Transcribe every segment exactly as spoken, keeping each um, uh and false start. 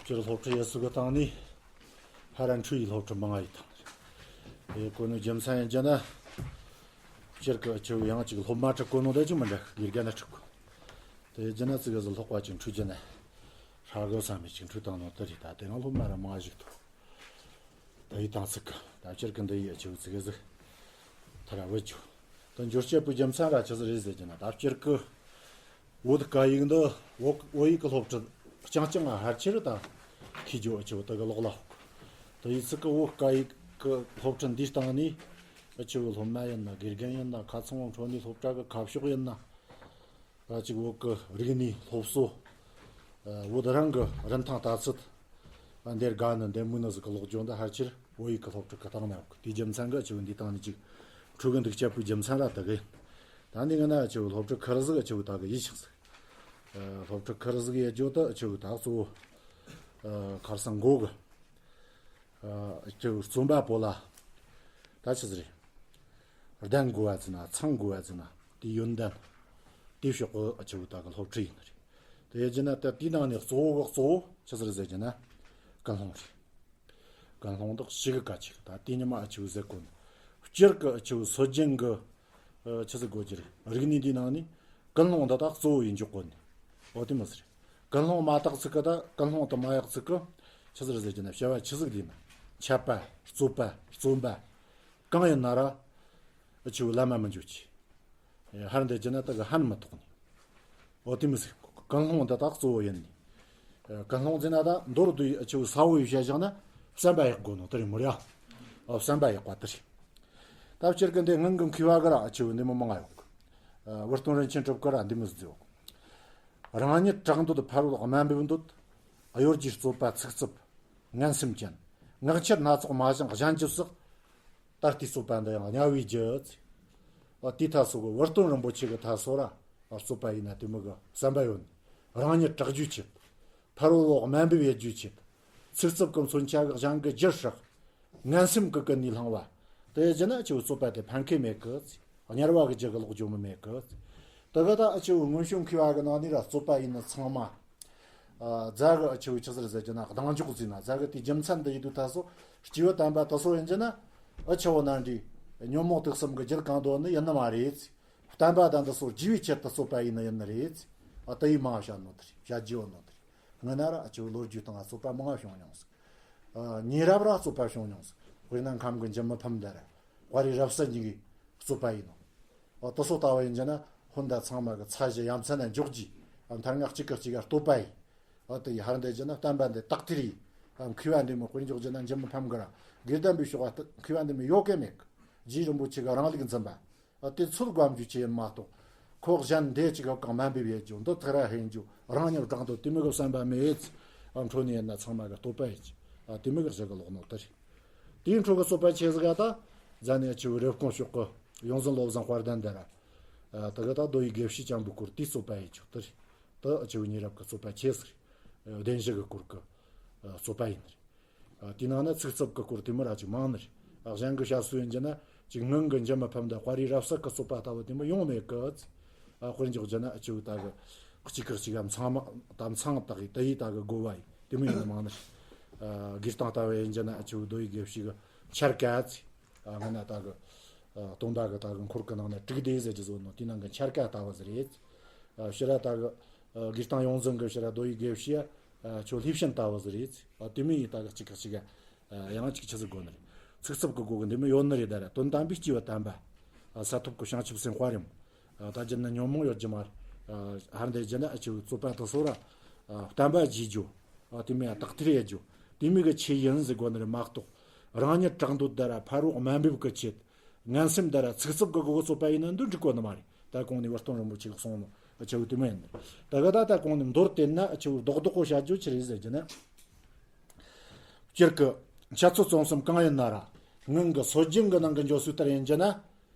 སྤྱིར་སློབ་ཁྲིད་ཡེ་སུ་གི་སྟེང་ནས་ཕ་ར་འཕྲུལ་ཡི་སློབ་ཁྲིད་མང་ང་ཡི་དང་། དེ་གོ་ནོ་རྒྱུ་མཚན་ཡིན་རྒྱུ་ན། སྤྱིར་གི་ཆུ་ཡང་གཅིག་སློབ་མ་ཁྲིད་གོ་ནོ་དེ་ཅིག་མི་འདྲ་དགེ་རྒན་ན་ཁྲིད་གོ། དེ་རྒྱུ་ན་ཙི་གེ་ཟི་ལྷག་པ་ཅིག་འཕྲུལ་རྒྱུ་ན། ཧྲ་གོ་ས་མི་ཅིག་འཕྲུལ་བཏང་ནོ་དེ་རེད། ད་དེ་རང་སློབ་མ་ར་མང་ཞིག་ཐུག་དེ་ཡི་དང་ཚིག་གི་ད་སྤྱིར་གི་འདི་ཡི་ཆུ་ཙི་གེ་ཟི་ཐ་ར་བུད་ཆུ། ད་འབྱོར་སྤྱད་པའི་རྒྱུ་མཚན་ར་ཆི་ཟིག་རེད་ཟེར་རྒྱུ་ན། ད་སྤྱིར་གི་བོད་སྐད་ཡིག་འདི་བོད་བོད་ཡིག་གི་སློབ་ཁྲིད་རྐྱང་རྐྱང་ང་ཕལ་ཆེར་ད་ཁི་ཇོ་ཨ་ཆུ་དེ་གི་ལོག་ལ་ཧོག་དེ་ཡི་ཚིག་གི་བོད་སྐད་ཡིག་གི་སློབ་ཁྲིད་འདིའི་སྟེང་ནས་ཨ་ཆུ་སློབ་མ་ཡིན་ན་དགེ་རྒན་ཡིན་ན་ཁ་ཚང་བ་འཕྲོ་ནས་སློབ་གྲྭ་གི་ཁ་ཕྱོགས་ཡིན་ན། ད་ཅིག་བོད་ཀྱི་རིག་གནས་སློབ་གསོ། ཨ་བོད་རང་གི་རིན་ཐང་ལྟ་ཚུལ། ཨ་འདིར་དགའ་ནི་འདེམས་མུས་ནི་ཟིག་གི་ལོག་འཇོག་འདི་ཕལ་ཆེར་བོད་ཡིག་གི་སློབ་ཁྲིད་ཀྱི་སྟེང་ན་ཡོད་གི། དེའི་རྒྱུ་མཚན་གྱིས་ཨ་ཆུ་འདི་སྟེང་ནས་ཅིག་འཕྲོད་གི་འདུག་སྤྱད་པའི་རྒྱུ་མཚན་ར་དེ་གི་ཡིན། ད་འདི་ངས་ན་ཨ་ཆུ་སློབ་ཁྲིད་ཁུར་ཟིག་ཨ་ཆུ་ད་གི་ཡིད་ཆེས་ཟིག་ཨ་སློབ་ཁྲིད་ཁུར་ཟིག་ཡེད་རྒྱུ་དེ་ཨ་ཆུ་ད་གཙོ་བོ་ཨ་ཁར་སང་མགོ་གི་ཨ་ཅིག་རྩོམ་པ་པོ་ལ་ད་ཆི་ཟིག་རེད། གདན་དགོས་པ་ཟིག་ན་ཚང་དགོས་པ་ཟིག་ན་དེའི་ཡོན་ཏན་དེའི་ཕྱོགས་གི་ཨ་ཆུ་ད་གི་སློབ་ཁྲིད་ཡིན་ནི་རེད། དེ་ཡིན་རྒྱུ་ན་ད་དེའི་ནང་ནས་གཙོ་བོ་གི་གཙོ་བོ་ཆི་ཟིག་རེད་ཟེར་རྒྱུ་ན་ཀུན་སློང་རེད། ཀུན་སློང་དག་ཞིག་གི་ག་ཅིག་ད་དེ་ཉི་མ་ཨ་ཆུ་ཟེར་གོ་ནི། སྤྱིར་གི་ཨ་ཆུ་སྲོལ་རྒྱུན་གི་ཨ་ཆི་ཟིག་དགོས་རྒྱུ་རེད། རིག་གནས་འདིའི་ནང་ནས་ཀུན་སློང་འདི་དག་གཙོ་བོ་ཡིན་འཇོག་གོ་ནི། འོ་དེ་མི་ཟེར། ཀུན་སློང་མ་དག་ཚིག་གི་ད་ཀུན་སློང་དུ་མ་ཡག་ཚིག་གི་ཆི་ཟིག་རེད་ཟེར་རྒྱུ་ན་བྱ་བ་ཆི་ཟིག་འདི་ན་འཆད་པ་རྩོད་པ་རྩོམ་པ་གང་ཡིན་ན་ར་ཨ་ཆུ་ལམ་མ་མི་འཇུག་ཅི། ཧར་འདི་རྒྱུ་ན་ད་གི་ཧན་མི་ཐོག་ནི། འོ་དེ་མི་ཟེར། ཀུན་སློང་འདི་དག་གཙོ་བོ་ཡིན་ནི། ཀུན་སློང་ཟེར་ན་ད་མདོར་བསྡུས་ཨ་ཆུ་ས་བོ་ཡི་བཤད་བཞག་ན་བསམ་པ་ཡག་དགོས་ནོ་དེ་རེད་མོ་ར། འོ་བསམ་པ་ཡག་པ་དེ་རེད། ད་སྤྱིར་གི་འདི་སྔོན་གི་མཁས་པ་གི་ར་ཨ་ཆུ་འདི་མོ་མང་ང་ཡོད་གི། ཨ་བུ་སྟོན་རིན་ཆེན་གྲུབ་ཀྱིས་ར་འདི་མོ་ཟེར་གི། རང་ཉིད་གྲགས་འདོད་ཕ་རོལ་དམའ་འབེབས་འདོད། གཡོ་སྒྱུའི་རྩོད་པ་ཚིག་རྩུབ་ངན་སེམས་ཅན། ངག་འཁྱལ་སྣ་ཚོགས་མ་བཞེངས་གཞན་གྱིས་བསགས། ད་ལྟའི་རྩོད་པ་འདི་ཡང་དམྱལ་བའི་རྒྱུ། ཨ་དེའི་ཐད་སོ་གི་བུ་སྟོན་རིན་པོ་ཆེ་གི་ཐད་སོ་ར་ཨ་རྩོད་པ་ཡིན་ན་དེ་མོ་གི་བསམ་པ་ཡོད་ནི། རང་ཉིད་གྲགས་རྒྱུའི་ཆེད། ཕ་རོལ་དམའ་འབེབས་ཡེད་རྒྱུའི་ཆེད། ཚིག་རྩུབ་ཀྱི་མཚོན་ཆ་གིས་གཞན་གྱི་རྒྱུ་སྲེག་ངན་སེམས་ཀྱིས་ཀུན་ནས་བསླང་བ། དེ་བྱས་ན་ཨ་ཆུ་རྩོད་པ་དེ་ཕན་ཁེ་མེད་གི། དམྱལ་བ་གི་རྒྱུ་གི་ལོག་འགྱོ་མི་མེད་གི། དེ་གི་ད་ཨ་ཆུ་སྔོན་བྱོན་མཁས་པ་གི་ནང་ནས་ར་རྩོད་པ་ཡིན་ན་ཚང་མ། ཨ་རྫ་གི་ཨ་ཆུ་ཆི་ཟེར་ཟེར་རྒྱུ་ན་གདེང་འཇོག་ཟེར་ན་རྫ་གི་དེའི་རྒྱུ་མཚན་འདི་ཡིན་དུས་ད་སོ་སྐྱེས་བུ་དམ་པ་དེ་སོ་ཡིན་རྒྱུ་ན་ཨ་ཆུ་བོ་ནང་འདྲི་ཉོན་མོངས་དུག་གསུམ་གི་རྒྱུ་གང་འདོད་ནི་ཡིན་ནི་མ་རེད། བསྟན་པ་དང་འདི་སོ་རྒྱས་པའི་ཆེད་དུ་རྩོད་པ་ཡིན་ནི་ཡིན་ནི་རེད། ཨ་དེ་ཡིས་མང་བ་བཤད་ནོ་དེ་རེད། བཤད་རྒྱུ་ཡོད་ནོ་དེ་རེད། སྔོན་ན་ར་ཨ་ཆུ་ལོ་རྒྱུས་སྟེང་ང་རྩོད་པ་མང་བ་བྱུང་མྱོང་ཟིག་ཨ་ཉེ་རབས་ར་རྩོད་པ་བྱུང་མྱོང་ཟིག་དཔེར་ན་ཁམས་གི་འཇུ་མི་ཕམ་འདི་ར་དཔའ་རིས་རབ་གསལ་གཉིས་ཀྱི་རྩོད་པ་ཡིན་ནོ། ཨ་དེ་སོ་ལྟ་བུ་ཡིན་རྒྱུ་ན་སྔོན་ད་ཚང་མ་གི་ཚད་གཞི་ཡ་མཚན་ན་འཇོག་རྒྱུ། ཨ་མཐར་ང་གཅིག་གིས་གཅིག་ག་རྟོག་པ་ཡིན། ཨ་དེ་ཡི་ཧར་འདི་རྒྱུ་ན་བསྟན་པ་འདི་དག་ཐེར་ཡིན། ཨ་མཁས་པ་འདི་མོ་དཔེར་འཇོག་རྒྱུ་ན་འཇུ་མི་ཕམ་གི་ར་དགེ་ལྡན་པའི་ཕྱོགས་ཨ་མཁས་པ་འདི་མོ་ཡོད་གི་མེད་གི། རྗེ་རིན་པོ་ཆེ་གི་རང་ལུགས་འཛིན་པ། ཨ་དེ་ཚུལ་བཀའ་འགྱུར་ཆེ་ཡིན་མ་གཏོགས། ཁོ་གཞན་འདི་ཅིག་གི་གང་དམའ་འབེབས་ཡེད་རྒྱུ་འདི་ཐག་ར་ཧེན་རྒྱུ་རང་ཉིད་གྲགས་འདོད་དེ་མོ་གི་བསམ་པ་མེད། ཨ་འཕྲོ་ནས་ཡིན་ན་ཚང་མ་གི་རྟོག་པ་ཡིན་གྱི། ཨ་དེ་མོ་གི་གཞི་གི་ལོག་ནོ་དེ་རེད། དེའི་འཕྲོ་གི་རྩོད་པ་ཆེ་ཟིག་ག་ད། རྫ་ནས་ཨ་ཆུ་རེབ་གོང་ཕྱོགས་གི་ཡོངས་འཛིན་བློ་བཟང་དཔལ་ལྡན་འདི་ར། ཨ་དེ་གི་ད་མདོ་ཡི་དགེ་བཤེས་ཅན་པོའི་སྐོར་དེའི་རྩོད་པ་ཡེད་རྒྱུ་དེ་རེད། དེ་ཨ་ཆུ་ཉེ་རབས་གི་རྩོད་པ་ཆེ་ཟིག་རེད། བདེན་བཞི་གི་སྐོར་གི་ཨ་རྩོད་པ་ཡིན་ནི་རེད། ཨ་དེའི་ནང་ན་ཚིག་རྩུབ་ཀྱི་སྐོར་དེ་མོ་ར་ཅིག་མང་ནི་རེད། ཨ་གཞན་གྱི་བཤད་སྲོལ་ཡིན་རྒྱུ་ན་ཅིག་སྔོན་གྱི་འཇུ་མི་ཕམ་དང་དཔའ་རིས་རབ་གསལ་གྱི་རྩོད་པ་ལྟ་བུ་དེ་མོ་ཡོང་མེད་གི། ཨ་དཔེར་འཇོག་རྒྱུ་ན་ཨ་ཆུ་ད་གི་གཅིག་གིས་གཅིག་ག་མཚང་མ་དམ་མཚང་བཏགས་ཡི་དེ་ཡི་ད་གི་དགོས་པ་ཡི་དེ་མོ་ཡིན་ནི་མང་ནི་རེད། ཨ་དགེ་སྟོན་ལྟ་བུ་ཡིན་རྒྱུ་ན་ཨ་ཆུ་མདོ་ཡི་དགེ་བཤེས་གི་འཆར་ཀ་ཚེ། ཨ་སྔ་ན་ད་གི་ཨ་སྟོན་ཟླ་གི་ད་གི་འཁོར་གི་ནང་ན་དྲུག་སྡེ་ཟེར་གྱི་བཟོ་ནོ་དེའི་ནང་གི་འཆར་ཀ་ལྟ་བུ་ཟིག་རེད། ཨ་ཕྱི་ར་ད་གི་ཨ་དགེ་སྟོན་ཡོངས་འཛིན་གི་ཕྱི་ར་མདོ་ཡི་དགེ་བཤེས་ཨ་ཆོས་ལྷས་བྱིན་ལྟ་བུ་ཟིག་རེད། ཨ་དེ་མོ་ཡི་ད་གི་གཅིག་གིས་གཅིག་ག་ཨ་ཡང་གཅིག་ཆི་ཟིག་དགོས་ནི་རེད། ཚིག་རྩུབ་གི་སྒོ་གི་འདི་མོ་ཡོད་ནི་རེད། ད་ར་དོན་དམ་པའི་སྐྱེས་བུ་དམ་པ། ཨ་ས་ཐོབ་གི་བྱང་ཆུབ་སེམས་དཔའ་རེད་མོ། ཨ་ད་རྒྱུ་ན་ཉོན་མོངས་ཡོད་རྒྱུ་མ་རེད། ཨ་ཧར་འདི་རྒྱུ་ན་ཨ་ཆུ་རྩོད་པ་དེ་སོ་ར་ཨ་བསྟན་པ་རྒྱས་རྒྱུ། ཨ་དེ་མོ་ཡ་དག་ཐེར་ཡེད་རྒྱུ། དེ་མོ་གི་ཆེད་ཡིན་ཟེར་དགོས་ནི་རེད་མ་གཏོགས། རང་ཉིད་གྲགས་འདོད་ད་ར་ཕ་རོལ་དམའ་འབེབས་ཀྱི་ཆེད། ངན་སེམས་ད་ར་ཚིག་རྩུབ་ཀྱི་སྒོ་གི་རྩོད་པ་ཡིན་ན་འདི་འགྲིག་གོ་ནི་མ་རེད། ད་གོང་ནས་བུ་སྟོན་རིན་པོ་ཆེ་གིས་གསུངས་ནོ་ཨ་ཆུ་དེ་མོ་ཡིན་ནི། ད་གི་ད་ད་གོང་ནས་མདོར་བསྟན་ན་ཨ་ཆུ་རྡོག་རྡོག་གོ་བཤད་རྒྱུ་ཆི་རེད་ཟེར་རྒྱུ་ན། སྤྱིར་གི་འཆད་རྩོད་རྩོམ་གསུམ་གང་ཡིན་ན་ར། སྔོན་གི་སྲོལ་རྒྱུན་གི་ནང་གི་འཇོག་སྲོལ་ལྟར་ཡིན་རྒྱུ་ན།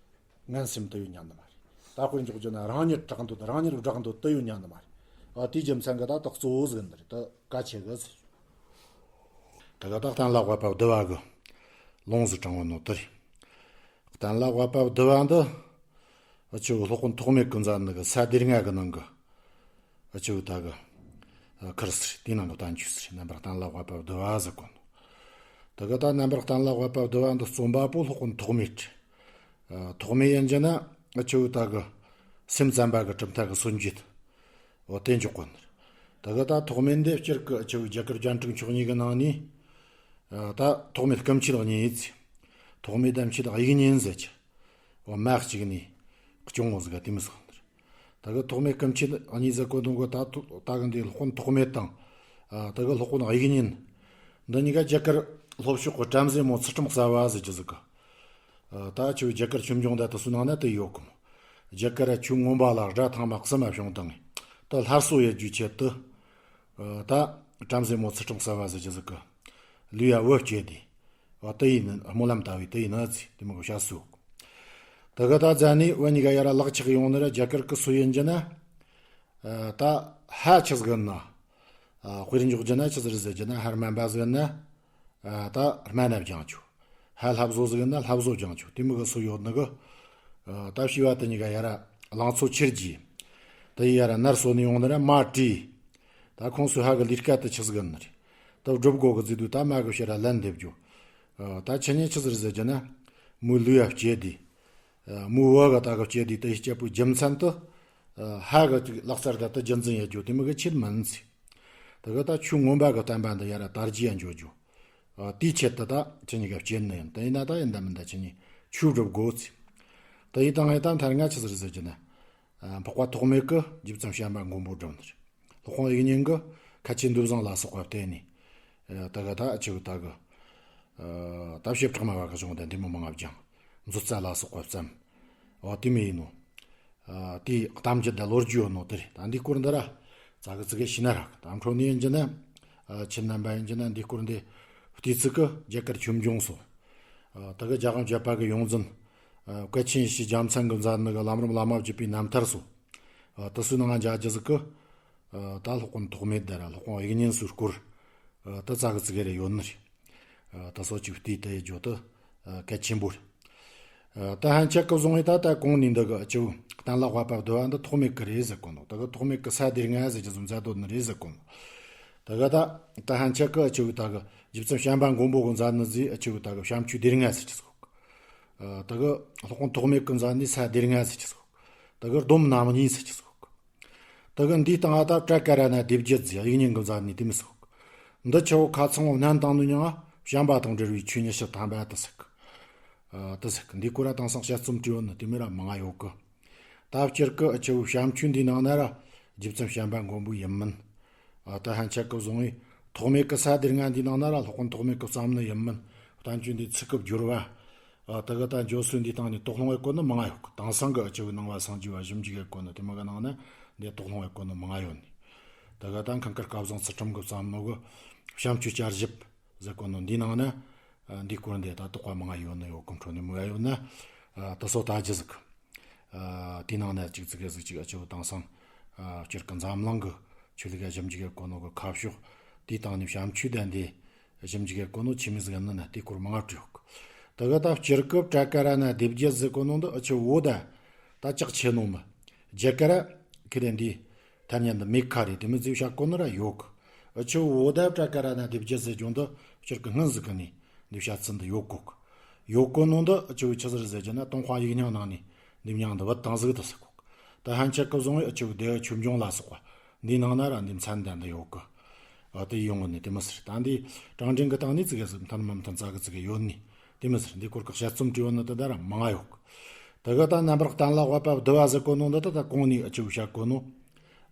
ངན་སེམས་དེ་ཡོད་ཉན་ནི་མ་རེད། ད་དཔེར་འཇོག་རྒྱུ་ན་རང་ཉིད་གྲགས་འདོད་རང་ཉིད་གྲགས་འདོད་དེ་ཡོད་ཉན་ནི་མ་རེད། ཨ་དེའི་རྒྱུ་མཚན་གི་ད་དག་གཙོ་བོ་ཟིག་འདི་རེད། ད་གལ་ཆེ་གི་ཟེར། ད་གི་ད་གཏན་ལ་དབབ་པ་བསྡུ་བ་གི་ལུང་ཟིག་དྲངས་བ་ནོ་དེ་རེད། གཏན་ལ་དབབ་པ་བསྡུ་བ་འདི། ཨ་ཆུ་སློབ་དཔོན་ཐོགས་མེད་ཀུན་བཟང་ནི་གི་ས་སྡེ་ལྔ་གི་ནང་གི། ཨ་ཆུ་ད་གི་ ཁུར་ཟེར། དེའི་ནང་གི་བསྟན་བཅོས་ཟེར། རྣམ་པར་གཏན་ལ་དབབ་པ་བསྡུ་བ་ཟེར་གོ་ནོ། དེ་གི་ད་རྣམ་པར་གཏན་ལ་དབབ་པ་བསྡུ་བ་འདི་རྩོམ་པ་པོ་སློབ་དཔོན་ཐོགས་མེད་རེད། ཐོགས་མེད་ཡིན་རྒྱུ་ན་ཨ་ཆུ་ད་གི་སེམས་ཙམ་པ་གི་གྲུབ་མཐའ་གི་སྲོལ་འབྱེད་འོ་དེ་འཇོག་གོ་ནི་རེད། དེ་གི་ད་ཐོགས་མེད་འདི་སྤྱིར་གི་ཨ་ཆུ་རྒྱ་གར་རྒྱན་དྲུག་མཆོག་གཉིས་གི་ནང་ནས་ད་ཐོགས་མེད་སྐུ་མཆེད་གཉིས་ཡིན་ཚེ། ཐོགས་མེད་དམ་ཆོས་དབྱིག་གཉེན་ཟེར་གྱི་འོ་མ་གཅིག་ནས་སྐྱོང་ངོ་ཟིག་ག་དེ་མི་སོང་ནི་རེད། ད་གི་ཐོགས་མེད་སྐུ་མཆེད་གཉིས་ཟེར་གོ་དོན་གོ་ད་ཐོ་ད་གི་འདི་སློབ་དཔོན་ཐོགས་མེད་དང་། ཨ་ད་གི་སློབ་དཔོན་དབྱིག་གཉེན། འདི་གཉིས་ཀ་རྒྱ་གར་སློབ་ཕྱོགས་གི་བྲམ་ཟེ་མོ་ཚུལ་ཁྲིམས་གསར་བ་ཟེར་གྱི་ཟིག་གི་ཨ་ད་ཆུ་རྒྱ་གར་ཆོས་འབྱུང་ད་དུ་སུ་ནང་ན་དུ་ཡོད་གི་མོ། རྒྱ་གར་ཆོས་མངོན་པ་ལ་དགྲ་ཐེངས་མ་གསུམ་མ་བྱུང་དང་། ད་སླར་གསོ་ཡེད་རྒྱུའི་ཆེད་དུ། ཨ་ད་བྲམ་ཟེ་མོ་ཚུལ་ཁྲིམས་གསར་བ་ཟེར་གྱི་ཟིག་གི་ལུས་ཡ་བུ་སྐྱེས་དེ། ཨ་དེ་ཡིན་ནི་སྨོན་ལམ་ལྟ་བུའི་དེ་ཡིན་ནི་ཚེ་དེ་མོ་གི་བཤད་སྲོལ། དེ་གི་ད་རྫ་ནི་བུ་གཉིས་ཀ་ཡ་ར་ལག་ཆགས་ཡོང་ནི་ར་རྒྱ་གར་གི་སྲོལ་ཡིན་རྒྱུ་ན། ཨ་ད་ཧ་ཆི་ཟིག་ན། ཨ་དཔེར་འཇོག་རྒྱུ་ན་ཆི་ཟིག་རེད་ཟེར་རྒྱུ་ན་ཧར་སྨན་པ་ཟིག་ན། ཨ་ད་སྨན་ན་སྦྱང་ཆོག་ཧ་ལྷ་བཟོ་ཟིག་ན་ལྷ་བཟོ་སྦྱང་ཆོག་དེ་མོ་གི་སྲོལ་ཡོད་ནི་གི་ཨ་ད་བྱིས་པ་དེ་གཉིས་ཀ་ཡ་ར་ལང་ཚོ་ཆེར་རྒྱས། དེ་ཡ་ར་ནར་སོན་ནི་ཡོང་ནི་ར་མ་བྲིས། ད་ཁོང་སུ་ཧ་གི་ལས་ཀ་དེ་ཆི་ཟིག་ནི་རེད། ད་སྒྲུབ་དགོ་གི་ཟེར་དུས་ད་མ་གི་ཕྱིར་ར་ལན་འདེབས་རྒྱུ། ཨ་ད་ཆི་ཉན་ཆི་ཟིག་རེད་ཟེར་རྒྱུ་ན། མོའི་ལུས་ཡ་སྐྱེས་དེ། མོའི་བུ་ག་ད་གི་སྐྱེས་དེ་དེ་སྐྱེས་པོའི་རྒྱུ་མཚན་དུ། ཧ་གི་ཅིག་ལག་རྩལ་ད་དུ་རྒྱུན་འཛིན་ཡེད་རྒྱུ་དེ་མོ་གི་ཆེད་མིན་ཚེ། དེ་གི་ད་ཆོས་མངོན་པ་གི་བསྟན་པ་འདི་ཡ་ར་དར་རྒྱས་ཡ་འཇོག་རྒྱུ། དེའི་ཆེད་དུ་ད་ཁྱེད་གཉིས་ཀ་སྐྱེས་ནི་ཡིན། དེ་ཡིན་ན་ད་ཡིན་ད་མིན་ད་ཁྱེད་གཉིས་ཆོས་སྒྲུབ་དགོ་ཚེ། དེ་ཡིན་དང་ངས་ད་མཐར་ང་ཆི་ཟིག་རེད་ཟེར་རྒྱུ་ན། འཕགས་པ་ཐོགས་མེད་ཀྱིས་རྗེ་བཙུན་བྱམས་པ་མགོན་པོ་བསྒྲུབས་ནི་རེད། སློབ་དཔོན་དབྱིག་གཉེན་གྱིས་མཁན་ཆེན་འདོད་བཟུང་ལ་སོགས་པ་བསྟེན་ནས། ད་ག་ད་ཨ་ཆུ་ད་གི་ད་བྱེ་བྲག་སྨྲ་བ་གི་གཞུང་དང་འདི་མོ་མང་ང་སྦྱངས། མཛོད་རྩ་ལ་སོགས་པ་བརྩམས། འོ་དེ་མོ་ཡིན་ནོ། དེའི་གཏམ་རྒྱུད་དང་ལོ་རྒྱུས་ཡོད་ནོ་དེ་རེད། ད་འདི་སྐོར་འདི་ར་ཙ་གི་ཙི་གེ་ཤེས་ན་རག་ད་འཕྲོ་ནས་ཡིན་རྒྱུ་ན། ཁྱེད་རྣམ་པ་ཡིན་རྒྱུ་ན་འདི་སྐོར་འདི་བལྟས་ཚིག་གི་རྒྱ་གར་ཆོས་འབྱུང་སོ། ད་གི་རྒྱ་གར་བརྒྱུད་པ་གི་ཡོངས་འཛིན། བཀའ་ཆེན་ཡེ་ཤེས་རྒྱལ་མཚན་གྱིས་མཛད་ནི་གི་ལམ་རིམ་བླ་མ་བརྒྱུད་པའི་རྣམ་ཐར་སོ། དེ་ཚོའི་ནང་མཇལ་རྒྱུ་ཟིག་གི་ད་སློབ་དཔོན་ཐོགས་མེད་དེ་ར་སློབ་དཔོན་དབྱིག་གཉེན་སོའི་སྐོར། ད་ཙ་གི་ཙི་གེ་རེ་ཡོད་ནི་རེད། ད་སོ་ཅིག་བལྟས་ཏེ་བརྗོད་དུ་གལ་ཆེན་པོ་རེད། ད་ཧན་ཆད་ཀི་བཟུང་བའི་ད་ལྟ་གོང་ནས་འདི་གི་ཨ་ཆུ་གཏན་ལ་དབབ་པ་བསྡུ་བ་འདི་ཐོགས་མེད་ཀི་རེད་ཟེར་གོ་ནོ། ད་གི་ཐོགས་མེད་ཀི་ས་དེ་རིང་ང་ཟེར་གྱི་བཟུང་མཛད་དོ་ནི་རེད་ཟེར་གོ་ནོ། ད་གི་ད་ད་ཧན་ཆད་ཀི་ཨ་ཆུ་ད་གི་རྗེ་བཙུན་བྱམས་པ་མགོན་པོ་གི་མཛད་ནི་ཟེར་ཨ་ཆུ་ད་གི་བྱམས་ཆོས་དེ་རིང་ང་ཟེར་གྱི་ཟེར་གོ། ད་གི་སློབ་དཔོན་ཐོགས་མེད་ཀི་མཛད་ནི་ས་དེ་རིང་ང་ཟེར་གྱི་ཟེར་གོ། ད་གི་སྡོམ་རྣམ་གཉིས་ཟེར་གྱི་ཟེར་གོ། ད་གི་འདིའི་སྟེང་ང་ད་པྲ་ཀ་ར་ན་སྡེ་བརྒྱད་ཟེར་དབྱིག་གཉེན་གྱི་མཛད་ནི་དེ་མི་ཟེར་གོ། འདི་ཆ་བོ་ཁ་ཚང་བོ་སྣན་བཏང་ནི་མྱང་ང་བྱམས་པ་དང་འབྲེལ་བའི་ཆོས་ཉི་ཤུ་ཐམ་པ་དེ་ཟེར་གི། ཨ་དེ་ཟེར་གི་འདི་སྐོར་ར་དེང་སང་དཔྱད་རྩོམ་བྲིས་ཡོད་ནི་དེ་མོ་ར་མང་ང་ཡོད་གི། ད་སྤྱིར་གི་ཨ་ཆུ་བྱམས་ཆོས་འདིའི་ནང་ན་ར་རྗེ་བཙུན་བྱམས་པ་མགོན་པོ་ཡིན་མིན། ཨ་ད་ཧན་ཆད་གི་བཟུང་བའི་ཐོགས་མེད་གི་ས་དེ་རིང་ང་འདིའི་ནང་ན་ར་སློབ་དཔོན་ཐོགས་མེད་གི་བརྩམས་ནི་ཡིན་མིན། བསྟན་བཅོས་འདིའི་ཚིག་གི་སྦྱོར་བ། ཨ་ད་གི་ད་འགྱོ་སྲོལ་འདིའི་སྟེང་ནས་དོགས་སློང་བའི་སྐོར་ནི་མང་ང་ཡོད་གི། དེང་སང་གི་ཨ་ཆུ་གི་སྣང་བ་སངས་རྒྱས་པ་ཞིབ་འཇུག་གི་སྐོར་ནི་དེ་མོ་གི་ནང་ན་འདི་དོགས་སློང་བའི་སྐོར་ནི་མང་ང་ཡོད་ནི། ད་གི་ད་མཁན་སྐལ་སྐལ་བཟང་ཚུལ་ཁྲིམས་གི་བརྩམས་ནོ་གི་བྱམས་ཆོས་བསྐྱར་ཞིབ་ཟེར་གོ་ནོ་འདིའི་ནང་ན། ཨ་འདི་སྐོར་འདི་ད་དོགས་པ་མང་ང་ཡོད་ནི་ཡོད་གི། འཕྲོ་ནས་མོ་ཡ་ཡོད་ན། ཨ་ད་སོ་ད་ཅི་ཟིག་ཨ་དེའི་ནང་ན་ཅིག་ཙི་གེ་ཟིག་ཅིག་ཨ་ཆུ་དེང་སང་ཨ་སྤྱིར་གི་འཛམ་གླིང་གི་ཆོས་ལུགས་ཡ་ཞིབ་འཇུག་གི་སྐོར་ནོ་གི་ཁ་ཕྱོགས་དེའི་སྟེང་ནས་བྱམས་ཆོས་ལྡན་དེ། ཞིབ་འཇུག་གི་སྐོར་ནོ་ཆི་མོ་ཟིག་ཡིན་ན་དེ་སྐོར་མང་ང་བྲིས་ཡོད་གི། ད་གི་ད་སྤྱིར་གི་པྲ་ཀ་ར་ན་སྡེ་བརྒྱད་ཟེར་གོ་ནོ་འདི་ཨ་ཆུ་བོ་ད་ད་ཅག་ཆེ་ནོ་མི། རྒྱ་གར་ཁི་རེ་འདི་ཐ་སྙད་འདི་མེ་ཁ་རེ་དེ་མོ་ཟིག་བྱ་གོ་ནོ་ར་ཡོད་གི། ཨ་ཆུ་བོ་ད་པྲ་ཀ་ར་ན་སྡེ་བརྒྱད་ཟེར་རྒྱུ་འདི་སྤྱིར་གི་སྔོན་ཟིག་གི་ནི་འདི་བྱ་ཚུལ་འདི་ཡོད་གོ་གི། ཡོད་གོ་ནོ་འདི་ཨ་ཆུ་ཆི་ཟིག་རེད་ཟེར་རྒྱུ་ན་ཏུན་ཧོང་ཡིག་རྙིང་ནང་ནས་འདི་མྱང་འདི་བུད་བཏང་ཟིག་ད་ཟེར་གོ་གི། ད་ཧན་ཆད་གི་བཟུང་བའི་ཨ་ཆུ་བོ་དེ་ཆོས་འབྱུང་ལ་སོགས་པ་འདིའི་ནང་ན་ར་འདི་མཚན་ལྡན་འདི་ཡོད་གི། ཨ་དེ་ཡོང་ནི་དེ་མོ་ཟིག་ད་འདི་དྲང་འདྲེན་གི་སྟེང་ནས་ཙི་གེ་ཟིག་མཐུན་མི་མཐུན་ཙ་གི་ཙི་གེ་ཡོད་ནི་དེ་མོ་ཟིག་འདི་སྐོར་གི་དཔྱད་རྩོམ་བྲིས་ཡོད་ནི་དེ་ད་ར་མང་ང་ཡོད་གི། ད་གི་ད་རྣམ་པར་གཏན་ལ་དབབ་པ་བསྡུ་བ་ཟེར་གོ་ནོ་འདི་ད་ད་གོང་ནས་ཨ་ཆུ་བོ་བྱ་གོ་ནོ།